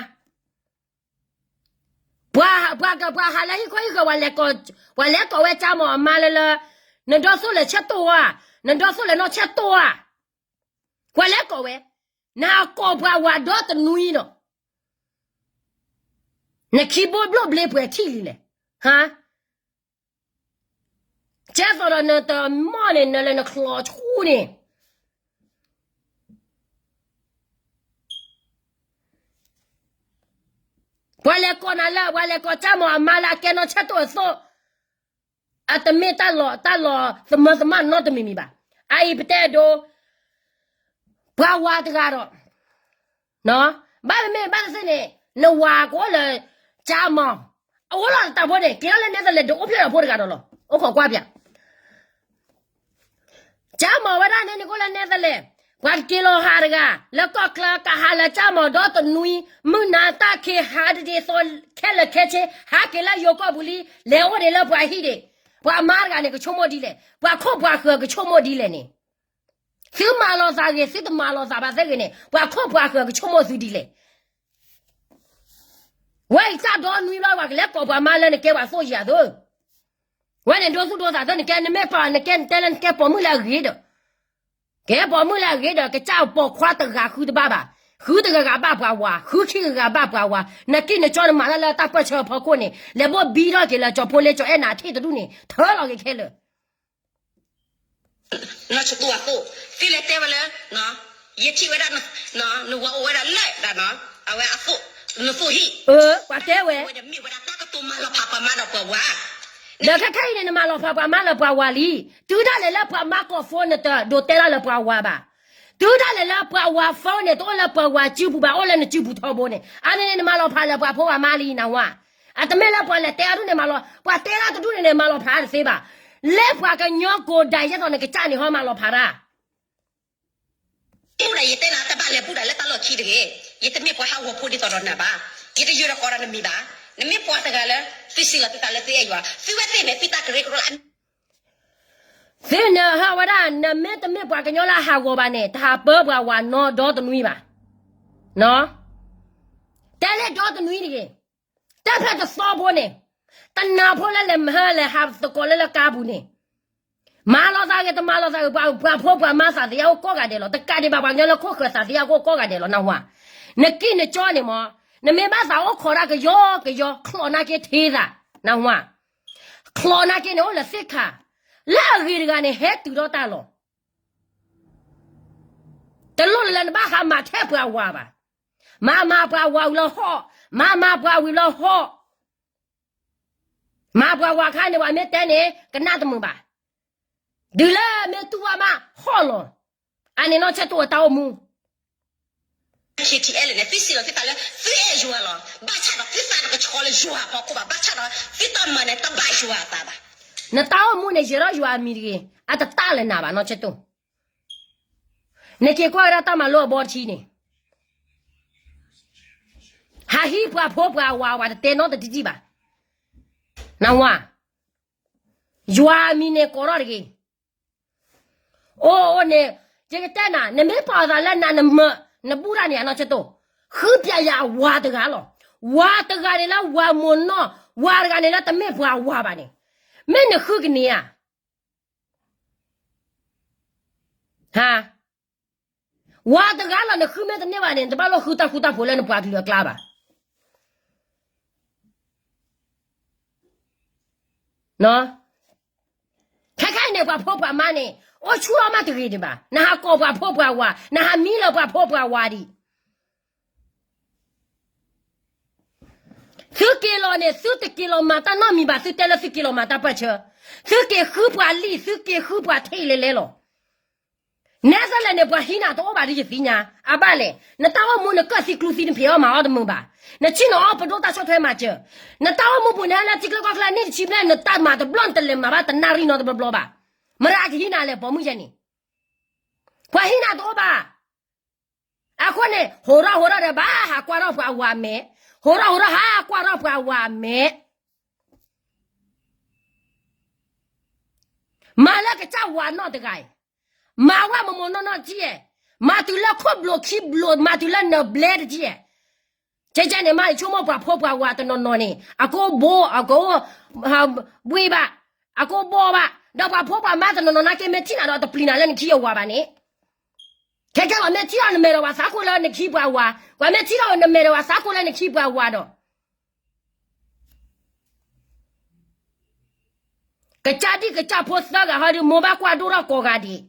ပှၤ, ပှၤက, ပှၤဟးလၢဟံၣ်ခိၣ်ဟံၣ်ဃၢၤ, ပှၤလဲၤကိးဝဲကၠါမီၤအမါလၢလၢ, နဒီသိၣ်လဲၤဆၢတိၢ်ဧါ, နဒီသိၣ်လဲၤနီၢ်ဆၢတိၢ်ဧါ, ပှၤလဲၤကိးဝဲ, နဟးကိးပှၤဝၤဒီတနွံဒီး, နခံဘိဘျိၣ်ဘျ့ပှဲၤထံၣ်လံလဲၣ်, ဟါ ကဲသိးဒီးနတမီၢ်န့ၣ် နလၢနချီဆူန့ၣ်, ပှၤလဲၤကိးနၤလၢ ပှၤလဲၤကိးကၠါမီၤအမါလၢအကဲနီၢ်ဆၢတိၢ်အသိး, အတမ့ၢ်တၢ်လီၤ, တၢ်လီၤသမၢသမၢနီတမံၤမံၤဘၣ်. အအံၤပတဲအဒိ, ပှၤဝၤတဂၤဒီး ဘၣ်မ့မ့ၢ်ဘၣ်သ့ၣ်န့ၣ်, နဝၤကအိၣ်လၢကၠါမီၤ, အအိၣ်လီၤတၢ်ဖိန့ၣ် က့ၤထီၣ်လၢနဲသလဲး ဒုးအိၣ်ဖျဲၣ်ဒီးဖိတဂၤဒီးလီၤ. အိၣ်ခိးကွၢ်ပၠး, ကၠါမီၤဝဲဒၣ်န့ၣ် နကအိၣ်လၢနဲသလဲး, ပှၤတက့ၤလီၤဟးတဂၤ လၢကီၢ်ချၢ ကဟးလၢကၠါမီၤဒီတနွံ, မုၢ်နၤတၢ်ခံး ဟးတဒ်သိး ခဲလၢာ်ခဲဆ့ ဟးက့ၤလၢယိၤကီၢ်ပူၤလံ, လဲၤအိၣ်ဒံးလၢပှၤဟံၣ်ဒံး, ပှၤမါတဂၤန့ၣ် ကဆိကမိၣ်ဒ်လဲၣ်, ပှၤခိၣ်ပှၤဃၢၤကဆိကမိၣ်ဒ်လဲၣ်န့ၣ် သုမၤလီၤသးဂ့ၤ သုတမၤလီၤသးဘၣ်သ့ၣ်ဂ့ၤန့ၣ် ပှၤခိၣ်ပှၤဃၢၤကဆိကမိၣ်သုဒ်လဲၣ်. ဝဲအံၤတၢ်ဒီနွံဘျီ ပှၤကလဲၤကိးပှၤမါလၢနကဲပှၤသိၣ်ယၤသၢ, ဝဲန့ၣ်ဒိသူၣ်ဒိသးသၢ နကဲ နမ့ၢ်ပာ် နကဲတဲလၢနကဲပိာ်မုၣ်လၢအဂ့ၤဒီး, ကဲပိာ်မုၣ်လၢအဂ့ၤဒီး ကစၢ်ပိာ်ခွါတဂၤဃုတဘၣ်ဘၣ်, ဃုတဂၤဂၤဘၣ်ပှၤဝၤ, ဃုခံဂၤဂၤဘၣ်ပှၤဝၤ, နကံၣ်နကၠီနမၤတၢ်လၢတၢ်ပၢၢ်ဆၢအဖီခိၣ်န့ၣ် လဲၤဘိၣ်ဘံထီၣ်က့ၤလၢကၠီၤဖိလ့ကၠီၤအဲၣ်နၤထံၣ်တဒူၣ်န့ၣ် ထၢလီၤက့ၤခဲလၢာ် နီၢ်ဆၢတိၢ်အသိး, သုလဲၤတဲဝဲလၢ, ယထံၣ်ဝဲဒၣ်, နဝၤအိၣ်ဝဲဒၣ်လၢ, အဝဲအသိး, နသိးဟံၣ်, ပှၤတဲဝဲ, ဝဲဒၣ်မ့ၢ်ဝဲဒၣ်တၢ်ကတိၤမၤလီၤဖးပှၤမါဒီးပှၤဝၤ, ဒီးခဲခဲအံၤန့ၣ် နမၤလီၤဖးပှၤမါလၢပှၤဝၤလံ, တုၤဒၣ်လဲာ်လၢပှၤမါကိးဖိန့ၣ် တဒိးတဲဒၣ်လၢပှၤဝၤဘၣ်, တုၤဒၣ်လဲာ်လၢပှၤဝၤဖိန့ၣ် တအိၣ်လၢပှၤဝၤစုပူၤဘၣ် အိၣ်လၢနစုပူၤထီဘိန့ၣ် အန့ၣ်န့ၣ် နမၤလီၤဖးလၢပှၤဖိပှၤမါလံ နဝၤ, အတမ့ၢ်လၢပှၤလဲၤတဲအဒူၣ်န့ၣ်မၤလီၤ, ပှၤတဲဒၣ်တဒူၣ်န့ၣ်န့ၣ် မၤလီၤဖးတသ့ဘၣ်, လၢပှၤကညီကိးဒၣ်ယဲသိးနကစၢ်န့ၣ်ဟီမၤလီၤဖးတၢ် ယတဲနၤတဘၣ်လဲၤဘူၣ်ဒၣ်လၢတၢ်လီၢ်ခံတဂ့ၤ, ယတမ့ၢ်ပှၤဟးဂီၤဖိဒ်သိးဒီးနၤဘၣ်, ယတယၢၤဒီးကိးဒီးနမံၤဘၣ်, နမ့ၢ်ပှၤတဂၤလၢ, သုစံးလီၤသုသးလၢသုအဲၣ်ယွၤ, သုဝဲသ့ၣ်န့ၣ် သုတၢ်ကရၢကရိလၢ သုနဟးဝဲဒၣ် နမ့ၢ်တမ့ၢ်ပှၤကညီလၢအဟးဂီၤဘၣ်န့ၣ် တဟးပၢပှၤဝၤနီဒီတနွံဘၣ်, တဲလၢဒီတနွံတဂ့ၤ, တၢ်ဖဲတသီဖိန့ၣ်, တနၤဖိလၢလဲၤမဟါလဲၤဟးသကိးလၢလၢကါပူၤန့ၣ် မၤလီၤသးဂ့ၤ တမၤလီၤသးဂ့ၤ ပှၤဖိပှၤမါသးသယါအိၣ်ကိးဂၤဒဲးလီၤ. တကးဒံးဘၣ် ပှၤကညီလၢခိၣ်ဃၢၤသးသယါကအိၣ်ကိးဂၤဒဲးလီၤ နၢ်ဟူဧါ. နကံၣ်နကၠီန့ၣ်မ့ၢ်, နမ့ၢ်ဘၣ်သးအိၣ်ခိးတၢ်ကယီကယီ ချီးနၢ်က့ၤထံသး နၢ်ဟူဧါ. ချီးနၢ်က့ၤန့ၣ်အိၣ်လၢသ့ၣ်ခါ, လၢအဂ့ၤတဂၤန့ၣ် ဟဲတုၤထီၣ်တၢ်လီၤ. တလိၣ်လၢလၢနဘၣ်ဟးမၤထဲပှၤဝၤဘၣ်. မၤမၤပှၤဝၤဝံၤလီၤဟီၣ်, မၤမၤပှၤဝံၤလီၤဟီၣ် မၤပှၤဝၤခါန့ၣ် ပှၤမ့ၢ်တဲန့ၣ် ကနၣ်တမုာ်ဘၣ်. တုၤလၢမ့ၢ်တူၢ်ဘၣ်မး ဟီၣ်လီၤ. အန့ၣ်နီၢ်ဆၢတိၢ်အတၢ်အိၣ်မူ, သုစံးလီၤသုသးလၢ သုအဲၣ်ယွၤလီၤ. ဘၣ်ဆၣ်ဒီးသုသးတကဆှီလၢယွၤအဖီခိၣ်ဘၣ်. ဘၣ်ဆၣ်ဒီးသုတၢ်မၤန့ၣ် တဘၣ်ယွၤအသးဘၣ်. နတၢ်အိၣ်မူန့ၣ် ယဲၤထီၣ်ယွၤအမံၤတဂ့ၤ, အတတၢ်လၢနၤဘၣ် နီၢ်ဆၢတိၢ်. နက့ၤကွၢ်ဝဲဒၣ်တၢ်မၤလိအဘီတဆံန့ၣ် ဟးဟံးပှၤဖိပှၤဝၤ ပှၤတတဲနီတထံၣ်ဘၣ်. နၢ်ဟူဧါ. ယွၤအမံၤန့ၣ်ကိးထီၣ်တဂ့ၤ. အိၣ်အိၣ်န့ၣ်, ယကတဲနၤ, နမ့ၢ်ပာ်အသးလၢနၤနမၢ, နဘူၣ်တၢ်န့ၣ် နီၢ်ဆၢတိၢ်, ဃုပျဲယၤဝၤတဂၤလီၤ. ဝၤတဂၤန့ၣ်လၢဝၤမိၢ်နီၢ်, ဝၤတဂၤန့ၣ်လၢတမ့ၢ်ပှၤဝၤဘၣ်န့ၣ်, မ့ၢ်နဃုကန့ၢ်ဧါ. ဟါ, ဝၤတဂၤလီၤ နဃုမ့ၢ်တန့ၢ်ဘၣ်န့ၣ် နတဘၣ်လိၣ်ဃုတၢ်ဃူတၢ်ဖိးလၢနပှၤကလုာ်အကျါဘၣ်. ခဲခါအံၤန့ၣ် ပှၤဖိပှၤမါန့ၣ် အိၣ်ဆူၣ်ထီၣ်မးတဂ့ၤဒံးဘၣ်. နဟးကိးပှၤဖိပှၤဝၤ, နဟးမံလၢပှၤဖိပှၤဝၤဒံး. သုက့ၤလီၤန့ၣ် သုတက့ၤလီၤမၤတၢ်နီတမံၤဘၣ်, သုတဲလၢသုက့ၤလီၤမၤတၢ်ပၢၢ်ဆၢ, သုက့ၤဃုပှၤလံာ်, သုက့ၤဃုပှၤထံးလဲၤလဲၤလီၤ. နဲသလဲၣ်န့ၣ် ပှၤဟံးနၤတအိၣ်ဘၣ်ဒ်ယသ့ၣ်ညါ, အဘၣ်လဲၣ်, နတၢ်အိၣ်မူနကၢၣ်သံကျူသံနဖံးအီၣ်မၤအီၣ်တမုာ်ဘၣ်, နဆ့ၣ်နီၤအီၣ်ပဒိၣ်တၢ်ဆီၣ်ထွဲမၤစၢၤ, နတၢ်အိၣ်မူပူၤန့ၣ်လၢထံချၢကီၢ်ချၢန့ၣ်တဆံဘျဲၣ် နတၢ်မၤတဘျီနတလဲၤမၤဘၣ်တနၣ်ရံၣ်နီတဘျီဘျီဘၣ်. မတၤကဟံးနၤလဲၣ် ပိာ်မုၣ်ယဲန့ၣ်, ပှၤဟံးနၤတအိၣ်ဘၣ်. အဃိန့ၣ် ဟိးထီၣ်ဟိးထီၣ်ဒီး ဘၣ်ဟးကွၢ်ထီၣ်ပှၤဝၤမဲာ်, ဟိးထီၣ်ဟိးထီၣ်ဟးကွၢ်ထီၣ်ပှၤဝၤမဲာ်, မၤလၢကစၢ်ဝၤနီၢ်တဂၤအံၤ, မၤဝဲမိၢ်မိၢ်နီၢ်နီၢ်တက့ၢ်, မၤတုၤလၢခိၣ်ဘျိးခံဘျိး, မၤတုၤလၢနဘျဲတက့ၢ်. ကဲကဲန့ၣ် မ့ၢ်ဆိကမိၣ်ပှၤဖိပှၤဝၤတနီၤနီၤန့ၣ် အကအိၣ်ဘိ အကအိၣ် ဘှ့ၣ်ဘၣ်, အကအိၣ်ဘီၣ်ဘၣ်, ဒီးပှၤဖိပှၤမါတနီၤနီၤနာ်က့ မ့ၢ်ထံၣ်နၤဒီးတပျံၤနၤလၢနခံအဝၤဘၣ်န့ၣ်, ခဲကဲလီၤ မ့ၢ်ထံၣ်ထီၣ်နမဲာ်ဒီးဝၤသးခိၣ်လၢနခံပှၤဝၤ, ပှၤမ့ၢ်ထံၣ်ထီၣ်နမဲာ်ဒီးဝၤသးခိၣ်လၢနခံပှၤဝၤဒီး ကစၢ်ဒံၣ်ကစၢ်ဖိသၢဂၤဟီဒုး မိၢ်ဘၣ်ကွၢ်ဒိၣ်ထီၣ်ကိးဂၤဒဲး,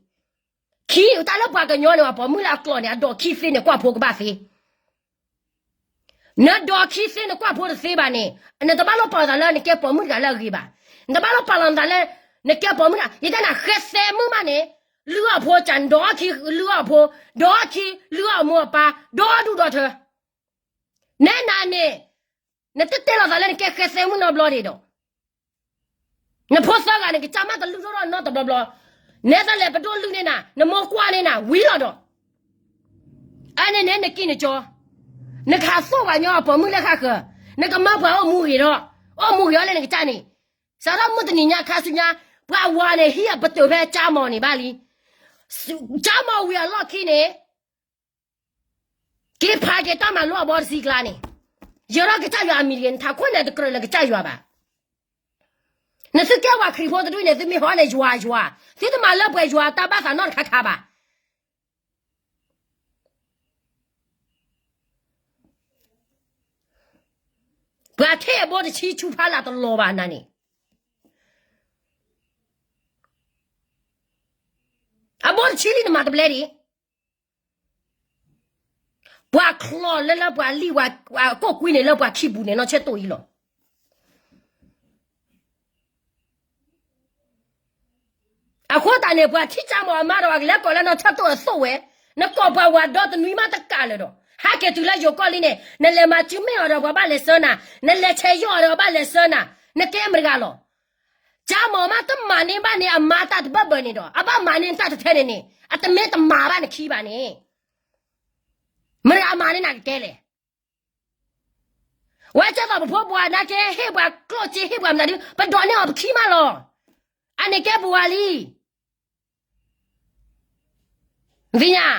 ခံတၢ်လၢပှၤကညီန့ၣ် ပှၤပိာ်မုၣ်လၢအကျိာ်န့ၣ် အဒိးခံသ့န့ၣ် ကွၢ်ဖိကဘၣ်သ့, နဒိးခံသ့နကွၢ်ဖိတသ့ဘၣ်န့ၣ် နတဘၣ်လိၣ်ပာ်လီၤသးလၢနကဲပိာ်မုၣ်တဂၤလၢအဂ့ၤဘၣ်, နတဘၣ်လိၣ်ပာ်လီၤနသးလၢ နကဲပိာ်မုၣ်တဂၤ, ယတဲနၤ ဃဲသဲမုၣ်မးန့ၣ်, လုၢ်အီၣ်ဖိကၢ် နဒိးအီၣ်ခံလုၢ်အီၣ်ဖိ, ဒိးအီၣ်ခံလုၢ်အီၣ်မိၢ်အပၢ်, ဒီဒူၣ်ဒီထၢ, နဲနၤန့ၣ် နတတဲလီၤသးလၢနကဲဃဲသဲမုၣ်နီတဘျီဒံးဒီး, နဖိသၢဂၤန့ၣ် ကစၢ်မးတလုၢ်ထီၣ်ထီၣ်နီတဘျီဘျီ, နဲသးလဲၤပဒိၣ်လုၢ်န့ၢ်နၤ နမိၢ်ကွၢ်န့ၢ်နၤ ဝံၤလီၤဒီး, အန့ၣ်န့ၣ်နကံၢ်နကီ, နကဟးသိၣ်ပှၤကညီအပိာ်မုၣ်လၢဃၣ်ဃၢၤ, နကမၢပှၤအိၣ်မူဂ့ၤထီၣ်, အိၣ်မူဂ့ၤအီၤလၢနကစၢ်န့ၣ်, စးထီၣ်မုၢ်တနံၤညါခါဆူညါ, ပှၤဝၤန့ၣ် ဟံးအပတုာ်ဖဲကၠါမီၤန့ၣ်ဘၣ်လံ, ကၠါမီၤဝံၤအလီၢ်ခံန့ၣ် က့ၤဖးက့ၤတၢ်မၤလိအဘီတဆံကျါန့ၣ်, ယဲဒီးကစၢ်ယွၤအမံၤတဂ့ၤ, နထးခိၣ်န့ၣ်တကြၢးလၢကစၢ်ယွၤဘၣ်. နသုကဲဝဲခရံာ်ဖိတဒူၣ်န့ၣ် သုမ့ၢ်ဟီန့ၣ်ယွၤယွၤ, သုတမၤလၢပှဲၤယွၤတၢ်ဘၣ်သးနီတခါခါဘၣ်. ပှၤထံၣ်အဘိတဆံဆူဖးလၢ်တလီၤဘၣ်နၤန့ၣ်, အဘိတဆံလံနမၤတဘျဲဒံး ပှၤချီၣ်လၢလၢပှၤလံၣ်ဝဲကိၣ်ကွံန့ၣ်လၢပှၤခံပူၤန့ၣ် နီၢ်ဆဲးတိၣ်အံၤလီၤ. အဃိသတးန့ၣ် ပှၤထံၣ်ကၠါမီၤအမါဒီး ပှၤကလဲၤကိးလၢနီၢ်ဆဲးတိၣ်အသိၣ်ဝဲ, နကိးပှၤဝၤဒီတနွံမးတကးလၢၤဒီး ဟးက့ၤတုၤလၢယိၤကီၢ်လံန့ၣ် နလဲၤမၤစုမ့ၣ်အီၤဒီးပှၤဘၣ်လဲၤဆှၢနၤ, နလဲၤဆဲးယီၣ်အီၤဒီးပှၤဘၣ်လဲၤဆှၢနၤ, နကဲမတၤတဂၤလီၤ. ကၠါမီၤမးတမၤန့ၢ်ဘၣ်န့ၣ် အမါတၢ်တဘၢၣ်ဘၢၣ်န့ၣ်ဒီး အဘၣ်မၤန့ၢ်တၢ်တထဲန့ၣ်န့ၣ် အတမ့ၢ်တမၤဘၣ်နခံဘၣ်န့ၣ်, မတၤတဂၤမၤန့ၢ်နၤကကဲလဲၣ်. ဝဲကဲသိးပဖိပှၤနာ်က့ ဟ့ၣ်ပှၤကျိၣ်စ့ ဟ့ၣ်ပှၤမတၤဒု ပဒိးန့ၢ်အီၤပခံမးလီၤ. အန့ၣ်ကဲပဝၤလံ. သ့ၣ်ညါ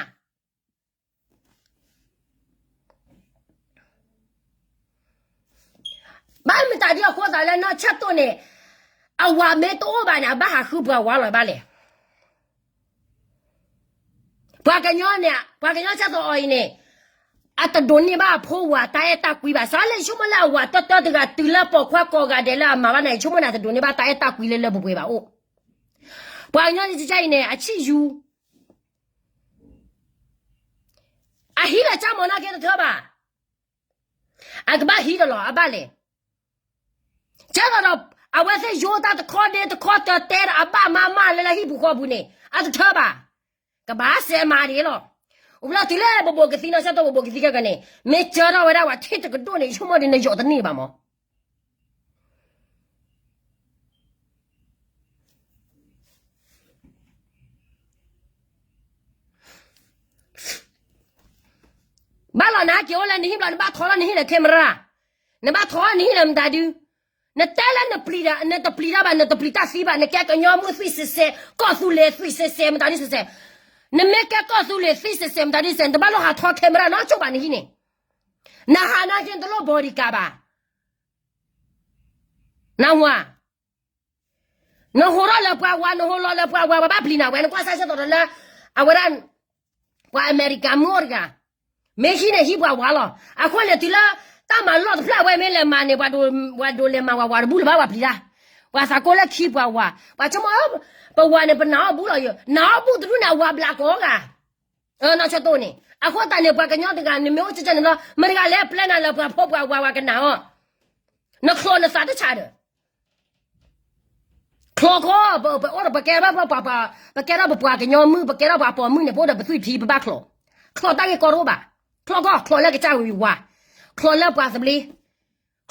ဘၣ်မတၤဒ်အဃိသးလၢနီၢ်ဆဲးတိၣ်န့ၣ် အဝၤမ့ၢ်တအိၣ်ဘၣ်န့ၣ် အဘၣ်ဟးဃုပှၤဝၤလီၤဘၣ်လဲၣ်. ပှၤကညီန့ၣ် ပှၤကညီဆဲးတိၣ်အီၤအံၤန့ၣ် အတဒိးန့ၢ်ဘၣ်အဖိဝၤတၢ်အဲၣ်တၢ်ကွံဘၣ်. စးလၢယဆိကမိၣ်လၢအဝၤတီတီတဂၤတုၤလၢပိာ်ခွါကိးဂၤဒဲးလၢအမၤဘၣ်န့ၣ် ယဆိကမိၣ်န့ၣ် အတဒိးန့ၢ်ဘၣ်တၢ်အဲၣ်တၢ်ကွံလၢလၢပှဲၤပှဲၤဘၣ်အိၣ်. ပှၤကညီန့ၣ် ကစၢ်အံၤန့ၣ် အဆံၣ်ယူၤ အဟံးလၢကၠါမီၤနာ်က့တထၢဘၣ်. အကဘၣ်ဟံးတလီၤ အဘၣ်လဲၣ်. ကဲသိးဒီး အဝဲသ့ၣ်ယိတၢ်တခီဒ့တခီတၢတဲဒီး အဘၣ်မါမၢ်လၢလၢဟံၣ်ပူၤဃီပူၤန့ၣ် အတထၢဘၣ်. ကဘၣ်စဲးမၤဒ်လီၤ. အိၣ်ဘျီတုၤလၢပဘိးကသံနီၢ်ဆဲးတိၣ် ပဘိးကသံခဲကနံၣ် မ့ၢ်ကၢထီၣ်ဝဲဒၣ်ဝဲထံၣ်တကဒိၣ်န့ၣ် ယဆိကမိၣ်ဒ်နယိးတန့ၢ်ဘၣ်မး. ဘၣ်လီၤနၤက့ၤအိၣ်လၢနဟံၣ်ဘျီ နဘၣ်ထီလီၤနဟံၣ်လၢ camera, နဘၣ်ထီလီၤနဟံၣ်လၢမတၤဒု, နတဲလၢနပျံၤတၢ် နတပျံၤတၢ်ဘၣ် နတပျံၤတၢ်သံဘၣ် နကဲကညီမုၣ်သွံၣ်စဲးစဲး ကီၢ်သူလ့ၤသွံၣ်စဲးစဲး မတၤဒုစဲးစဲး, နမ့ၢ်ကဲကီၢ်သူလ့ၤသွံၣ်စဲးစဲး မတၤဒုစဲး နတဘၣ်လိၣ်ဟးထီ camera နီၢ်ကၠိၣ်ဘၣ်နဟံၣ်န့ၣ်, နဟးနာ်က့ နတလိၣ် bodyguard ဘၣ်. နဟူဧါ နဟူထီၣ်လၢပှၤဝၤ နဟူလီၤလၢပှၤဝၤ ပှၤဘၣ်ပျံၤနၤဝဲ နကွၢ်စၢ်ဆၢကတီၢ်ဒီးလၢ အဝဲဒၣ် ပှၤအမဲရကၤမုၣ်အိၣ်တဂၤ မ့ၢ်ဟံးန့ၣ်ဟံးပှၤဝၤလီၤ. အဃိန့ၣ်တုၤလၢ တၢ်မၤလီၢ်တဖျၢၣ်အဝဲမ့ၢ်လဲၤမၤန့ၣ် ပှၤဒိးလဲၤမၤဝၤဝၤတဘူၣ်လၢၤဘၣ် ပှၤပျံၤတၢ်, ပှၤသးကိးလၢခံပှၤဝၤ, ပှၤဆိကမိၣ် ပဝၤန့ၣ် ပနာ်အီၣ်ဘူးလီၤယိာ်, နာ်အီၣ်ဘူးတဒူၣ်န့ၣ် အဝၤဘျးကိးဂၤ, နီၢ်ဆၢတိၢ်န့ၣ်. အဃိသတးန့ၣ် ပှၤကညီတဂၤ နမ့ၢ်အိၣ်ကၢကၢန့ၣ်လီၤ, မတဂၤလဲၤပျဲနၤလၢပှၤဖိပှၤဝၤ ဝၤကနာ်အီၤ, နချိးနသးတဆးဒီး ချိးခီ, ပအိၣ်ဒီး ပကဲထီၣ်ပပှၤ, ပကဲထီၣ်ပပှၤကညီမုၣ်, ပကဲထီၣ်ပှၤပိာ်မုၣ်န့ၣ် ပအိၣ်ဒီးပသွံၣ်ဖံ ပဘၣ်ချိး, ချိးတၢ်ဂ့ၢ်ကီတအိၣ်ဘၣ်, ချိးခီ, ချိးလၢကစၢ်ဝံၤဝါ, ချိးလၢပှၤသဘျ့,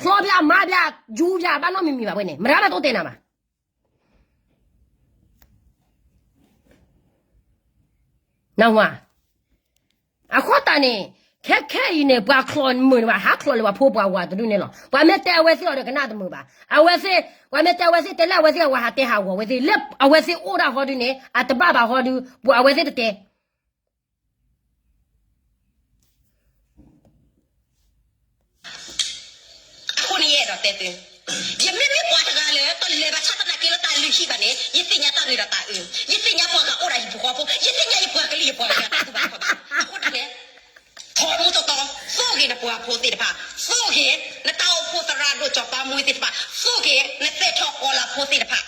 ချိးဘျးမၤဘျး, ယူၤဘျး ဘၣ်နီတမံၤမံၤဘၣ်ဝဲန့ၣ် မတၤဘၣ်တအိၣ်တဲနၤဘၣ်. နဝၤ, အဃိသတးန့ၣ် ခဲခဲအံၤန့ၣ် ပှၤချိးမုာ်န့ၣ်ဘၣ်, ဟးချိးလၢပှၤဖိပှၤဝၤတဒူၣ်န့ၣ်လီၤ. ပှၤမ့ၢ်တဲအဝဲသ့ၣ်အီၤဒီး ကနၣ်တမုာ်ဘၣ်. အဝဲသ့ၣ်, ပှၤမ့ၢ်တဲအဝဲသ့ၣ် တဲလၢအဝဲသ့ၣ်အဝၤ ဟးတဲဟးဂီၤဝဲသ့ၣ်, လၢအဝဲသ့ၣ်အိၣ်ဒၣ်ဟီဒုန့ၣ် အတဘၣ်ဘၣ်ဟီဒု, ပှၤအဝဲသ့ၣ်တတဲ အဃိန့ၣ်ယအဲၣ်ဒိးတဲသု, ယမ့မ့ၢ်ပှၤတဂၤလၢ တလဲၤဘၣ်ဆၣ်သနာ်က့လၢတၢ်လုၢ်ဟံၣ်ဘၣ်န့ၣ် ယသ့ၣ်ညါတၢ်ဂ့ၤဒီးတၢ်အၢ, ယသ့ၣ်ညါပှၤဂၤအိၣ်ဒီးဟံၣ်ဖိဃီဖိ, ယသ့ၣ်ညါယပှၤကလုာ်ယပှၤကညီတၢ်ကူၣ်ဘၣ်တၢ်ဘၣ်. အဃိတၢ်န့ၣ် ထီဘိတတီ, သိၣ်ဂ့ၤနပှၤဖိသ့ၣ်တဖၣ်, သိၣ်ဂ့ၤနတၢ်အိၣ်ဖှိၣ်သရၣ်ဒိၣ်စီၤပၤမူသ့ၣ်တဖၣ်, သိၣ်ဂ့ၤနသဲးထီၣ်ကီၤလၤဖိသ့ၣ်တဖၣ်,